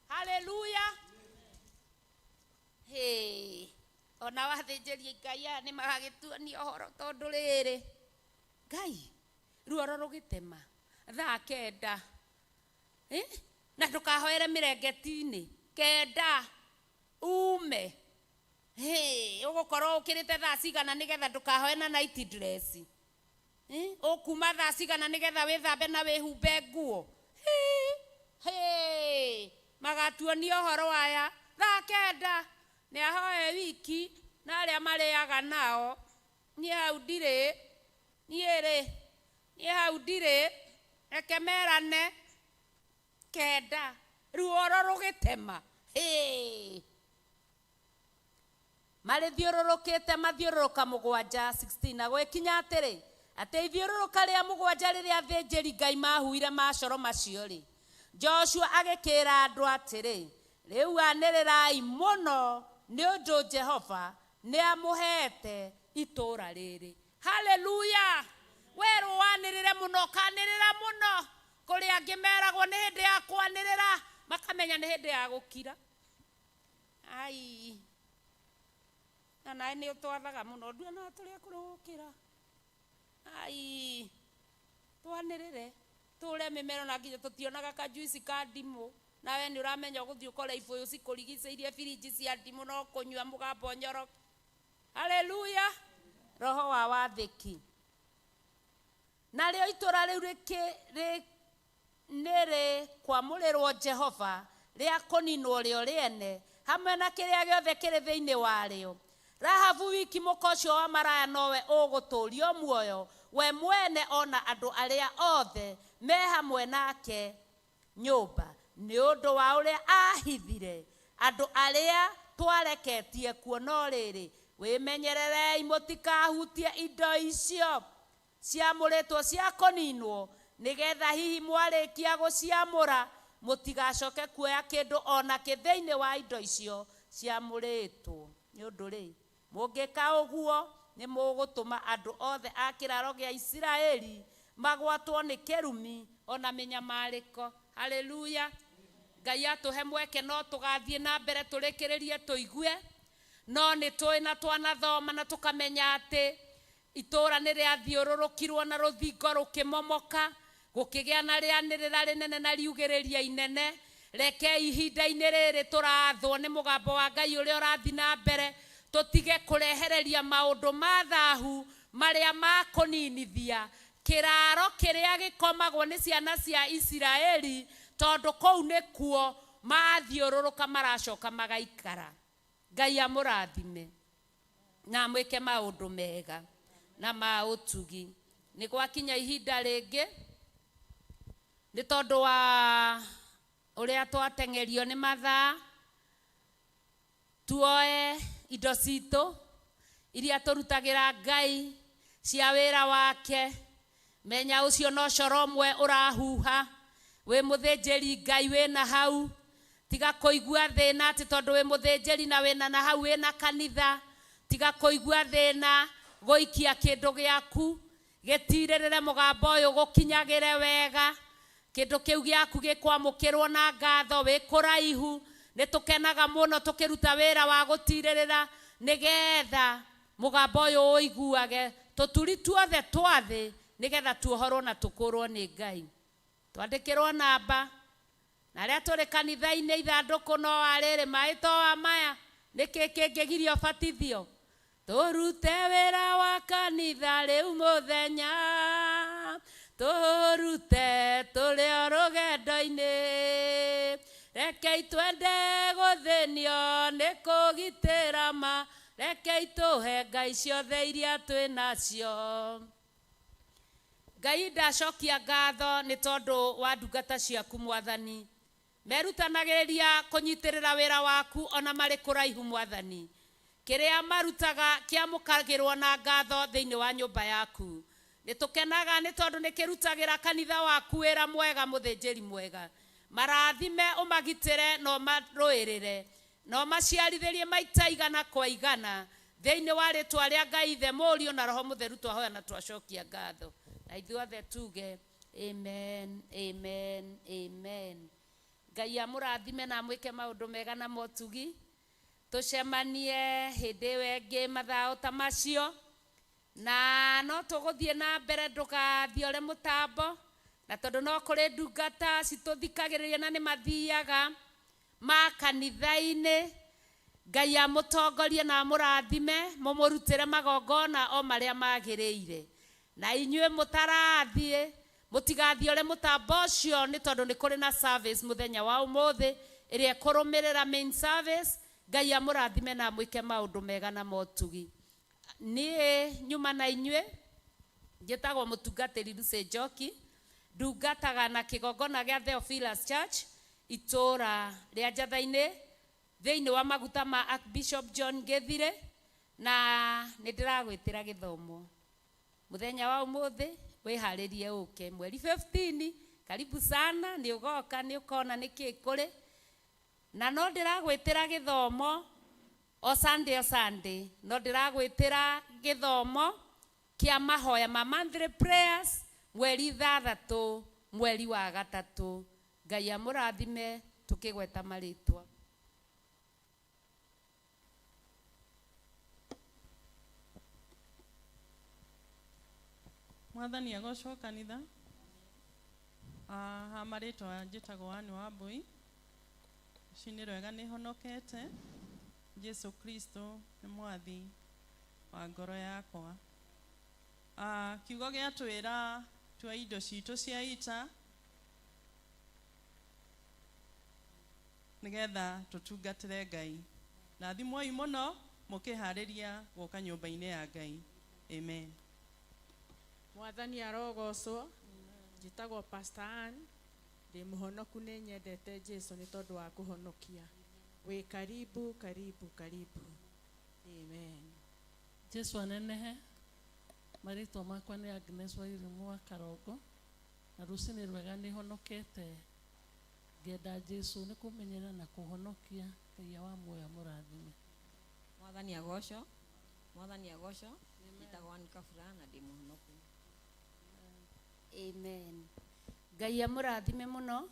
Haleluya. Hĩ, ona wathĩnjĩri Ngai aya nĩ magagĩtuonia ũhoro tondũ rĩrĩ Ngai ruoro rũgĩtema thaa 9 na ndũkahoere mĩrengeti-inĩ 9 ume. Hĩ, ũgũkorwo ũkĩrĩte thaa cigana nĩgetha ndũkahoe na night dress? Ũkuma thaa cigana nĩgetha wĩthambe na wĩhumbe nguo? Hĩ, magatuonia ũhoro aya thaa 9 nĩ ahoe wiki na arĩa marĩaga nao. Niĩ hau ndirĩ, niĩ rĩ, niĩ hau ndirĩ, reke merane 9 ruoro rũgĩtema. Hĩ, marĩthiũrũrũkĩte mathiũrũrũka 7 16 na gwĩkinya atĩrĩ atĩ ithiũrũrũka rĩa 7 rĩrĩa athĩnjĩri Ngai mahuire macoro macio rĩ, Joshua agĩkĩra andũ atĩrĩ, rĩu anĩrĩrai mũno nĩ ũndũ Jehova nĩ amũheete itũũra rĩrĩ. Haleluya! Werwo wanĩrĩre mũno, ũkanĩrĩra mũno. Kũrĩ angĩ meragwo nĩ hĩndĩ ya kwanĩrĩra, makamenya nĩ hĩndĩ ya gũkira. Ai, na nawe nĩ ũtwathaga mũno, nduonaga tũrĩa kũrũgũkĩra. Ai, twanĩrĩre tũre mĩmero na nginya tũtionaga kajuici ka ndimũ. Nawe nĩ ũramenya ũgũthiĩ ũkore ibũyũ cikũrigicĩirie birinji cia ndimũ no kũnyua mũgambo nyoroke. Haleluya! Roho wa wathĩki. Narĩo itũũra rĩu nĩ rĩkwamũrĩrwo Jehova rĩa kũninwo rĩo rĩene hamwe na kĩrĩa gĩothe kĩrĩ thĩinĩ warĩo. Rahabu wiki mũka ũcio wa maraya nowe ũgũtũũrio muoyo we mwene ona andũ arĩa othe me hamwe nake nyũmba nĩ ũndũ wa ũrĩa ahithire andũ arĩa twareketie kuo. No rĩrĩ, wĩmenyererei mũtikahutie indo icio ciamũrĩtwo cia kũninwo, nĩgetha hihi mwarĩkia gũciamũra mũtigacoke kuoya kĩndũ ona kĩ thĩinĩ wa indo icio ciamũrĩtwo. Nĩ ũndũ rĩ, mũngĩka ũguo nĩ mũgũtũma andũ othe a kĩraro gĩa Isiraeli magwatwo nĩ kĩrumi ona mĩnyamarĩko. Haleluya! Ngai atũhe mweke no tũgathiĩ na mbere tũrĩkĩrĩrie tũigue, no nĩ tũĩ na twanathoma na tũkamenya atĩ itũũra nĩ rĩathiũrũrũkirwo na rũthingo rũkĩmomoka, gũkĩgĩa na rĩanĩrĩra rĩnene na riugĩrĩria inene. Reke ihinda-inĩ rĩrĩ tũrathwo nĩ mũgambo wa Ngai ũrĩa ũrathiĩ na mbere, tũtige kũrehereria maũndũ ma thahu marĩa ma kũninithia kĩraro kĩrĩa gĩkomagwo nĩ ciana cia Isiraeli, tondũ kũu nĩkuo mathiũrũrũka maracoka magaikara. Ngai amũrathime na amwĩke maũndũ mega na ma ũtugi. Nĩ gwakinya ihinda rĩngĩ nĩ tondũ wa ũrĩa twateng'erio nĩ mathaa, tuoe indo citũ iria tũrutagĩra Ngai cia wĩra wake. Menya ũcio no coro ũmwe ũrahuha, wĩ mũthĩnjĩri Ngai wĩna hau. Tiga kũigua thĩna atĩ tondũ wĩ mũthĩnjĩri na wĩna na hau wĩna kanitha. Tiga kũigua thĩna gũikia kĩndũ gĩaku, gĩtirĩrĩre mũgambo ũyũ gũkinyagĩre wega. Kĩndũ kĩu gĩaku gĩkwamũkĩrwo na ngatho wĩ kũraihu. Nĩ tũkenaga mũno tũkĩruta wĩra wa gũtirĩrĩra nĩgetha mũgambo ũyũ ũiguage tũturi tuothe twa thĩ, nĩgetha tuohorwo na tũkũrwo nĩ Ngai. Twandĩkĩrwo namba na arĩa tũrĩ kanitha-inĩ ithandũkũ no warĩrĩ maĩ to wa maya, nĩkĩ kĩngĩgiria ũbatithio? Tũrute wĩra wa kanitha rĩu mũthenya, tũrute tũrĩ o rũgendo-inĩ, rekei twende gũthĩnio nĩ kũgitĩra ma, rekei tũhe Ngai ciothe iria twĩ nacio. Ngai ndacokia ngatho nĩ tondũ wa ndungata ciaku Mwathani, merutanagĩrĩria kũnyitĩrĩra wĩra waku ona marĩ kũraihu Mwathani. Kĩrĩa marutaga kĩamũkagĩrwo na ngatho thĩinĩ wa nyũmba yaku. Nĩ tũkenaga nĩ tondũ nĩ kĩrutagĩra kanitha waku wĩra mwega, mũthĩnjĩri mwega. Marathime, ũmagitĩre na ũmarũĩrĩre, na ũmaciarithĩrie maita igana kwa igana thĩinĩ wa rĩtwa rĩa Ngai Ithe, Mũriũ na Roho Mũtheru twahoya na twacokia ngatho. Na ithuothe tuge amen, amen, amen. Ngai amũrathime na amwĩke maũndũ mega na motugi. Tũcemanie hĩndĩ ĩyo ĩngĩ mathaa ta macio. Na no tũgũthiĩ na mbere ndũgathiore mũtambo, na tondũ no kũrĩ ndungata citũthikagĩrĩria na nĩ mathiaga ma kanitha-inĩ. Ngai amũtongorie na amũrathime, mũmũrutĩre magongona o marĩa magĩrĩire. Na inyuĩ mũtarathiĩ, mũtigathiore mũtambo ũcio nĩ tondũ nĩ kũrĩ na service mũthenya wa ũmũthĩ ĩrĩa ĩkũrũmĩrĩra main service. Ngai amũrathime na amwĩke maũndũ mega na motugi. Niĩ nyuma na inyuĩ njĩtagwo mũtungatĩri Lucy Njoki, ndungataga na kĩgongona gĩa Theophilus Church itũũra rĩa Njatha-inĩ thĩinĩ wa maguta ma Archbishop John Gĩthire, na nĩ ndĩragwĩtĩra gĩthomo mũthenya wa ũmũthĩ. Wĩharĩrie ũke mweri 15. Karibu sana, nĩ ũgoka nĩ ũkona nĩkĩ kũrĩ. Na no ndĩragwĩtĩra gĩthomo o Sunday o Sunday, no ndĩragwĩtĩra gĩthomo kĩa mahoya ma monthly prayers mweri 6 mweri wa 3. Ngai amũrathime tũkĩgweta marĩtwa. Mwathani agocwo kanitha. Ha marĩtwa njĩtagwo Anne Wambui. Rũcinĩ rwega, nĩ honokete. Jesu Kristo nĩ mwathi wa ngoro yakwa. Kiugo gĩatwĩra tue indo citũ cia ita nĩgetha tũtungatĩre Ngai. Na thimwoi mũno mũkĩharĩria gũka nyũmba-inĩ ya Ngai. Amen. Mwathani arogocwo. Njĩtagwo Pastor Ann, ndĩ mũhonoku, nĩ nyendete Jesu nĩ tondũ wa kũhonokia. Wĩ karibu, karibu, karibu. Amen. Jesu anenehe. Marĩtwa makwa nĩ Agnes Wairimu wa Karongo, na rũcinĩ rwega, nĩ honokete ngenda Jesu nĩ kũmenyerera na kũhonokia. Ngai wa muoyo amũrathime. Mwathani agocwo. Mwathani agocwo. Njĩtagwo Ann Kabura na ndĩ mũhonoku. Amen. Ngai amũrathime mũno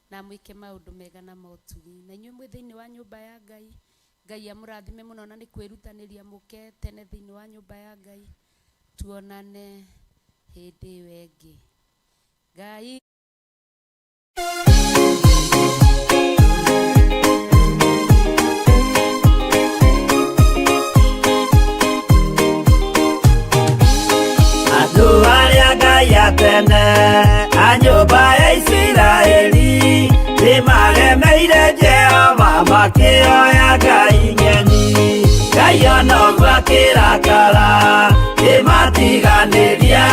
na amwĩke maũndũ mega na motugi. Na inyuĩ mwĩ thĩinĩ wa nyũmba ya Ngai, Ngai amũrathime mũno na nĩ kwĩrutanĩria mũke tene thĩinĩ wa nyũmba ya Ngai. Tuonane hĩndĩ ĩyo ĩngĩ. Ngai Andũ arĩa Ngai a tene a nyũmba ya Isiraeli nĩmaremeire Jehova makĩoya ngai ng'eni. Ngai ona ũguo akĩrakara kĩmatiganĩria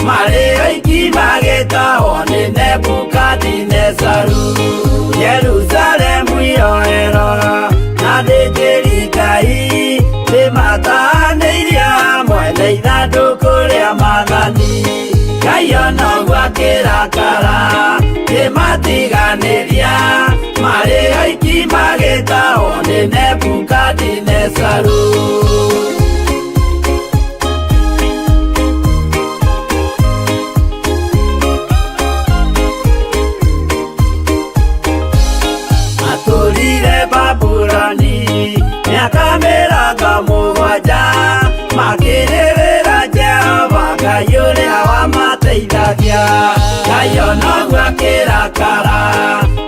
marĩ oiki magĩtahwo nĩ Nebukadinezaru. Yerusalemu iroero na thĩnjĩri Ngai nĩmatahanĩirio hamwe na ithandũkũ rĩa maathani. Ngai ona ũguo akĩrakara kĩmatiganĩria marĩ oiki magĩtahwo nĩ Nebukadinezaru. Matũrire Babuloni mĩaka 70 makĩrĩrĩra Jehova Ngai ũrĩa wamateithagia. Ngai ona ũguo akĩrakara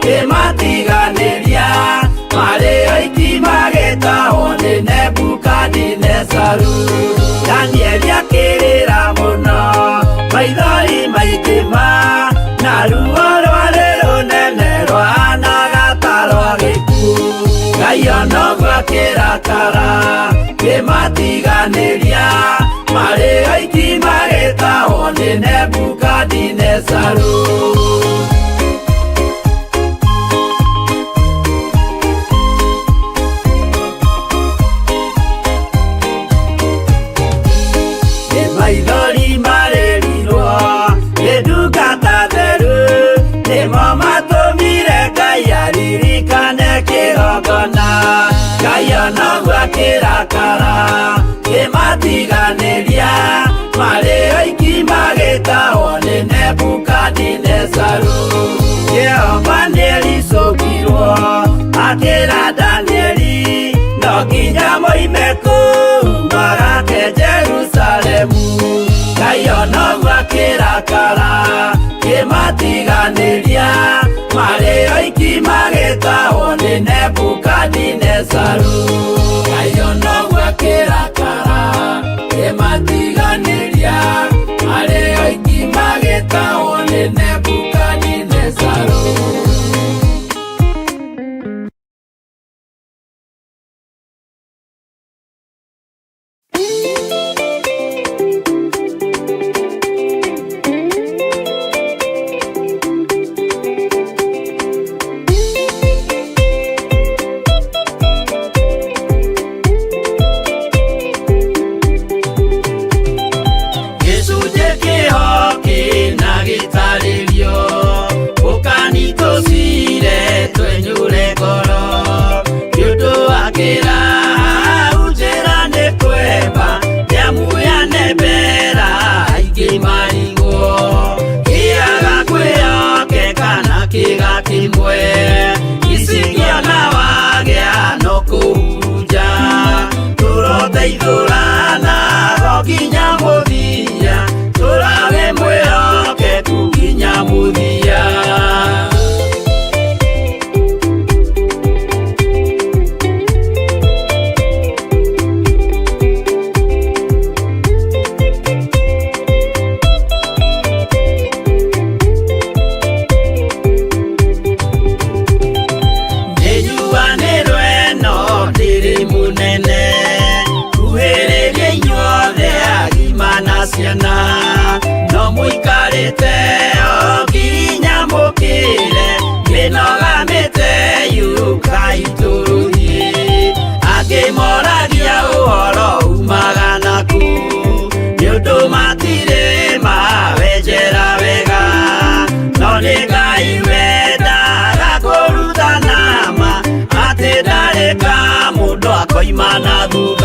kĩmatiganĩria marĩ oiki magĩtahwo nĩ Nebukadinezaru. Danieli akĩrĩra mũno maithori maingĩ ma na ruo rwarĩ rũnene rwahanaga ta rwa gĩkuũ. Ngai ona ũguo akĩrakara kĩmatiganĩria marĩ oiki magĩtahwo nĩ Nebukadinezaru. Nĩ maithori marĩrirwo nĩ ndungata theru, nĩmo matũmire Ngai aririkane kĩgongona. Ngai ona ũguo akĩrakara kĩmatiganĩria marĩ oiki magĩtahwo nĩ Nebukadinezaru. Jehova nĩericũkirwo akĩra Danieli, no Ngai ona ũguo akĩrakara kĩmatiganĩria marĩ oiki magĩtahwo nĩ Nebukadinezaru. Ngai ona ũguo akĩrakara kĩmatiganĩria marĩ oiki magĩtahwo nĩ Nebukadinezaru. Gĩcunjĩ kĩho kĩna gĩtarĩrio ũkani tũcire twenyũre ngoro nĩ ũndũ wa kĩra hau njĩra nĩ kwemba nĩamu yanembera aingĩ marigwo kĩaga kwĩyokeka na kĩga kĩmwe icingĩona wagĩa no kũhurunja tũroteithũrana go nginya mũthia tũrawe mwĩhokeku nginya mũthia. Nĩnyuanĩrwo ĩno ndĩrĩ mũnene kuhĩrĩria inyuothe agima na ciana no mũikarĩte o nginya mũkĩre mĩnoga mĩte yũkai tũrũthiĩ angĩ moragia ũhoro umaga naku nĩ ũndũ matirĩ mawenjera wega no nĩ Ngai wendaga kũrutana ma atĩ ndarĩ ka mũndũ akoima na thutha.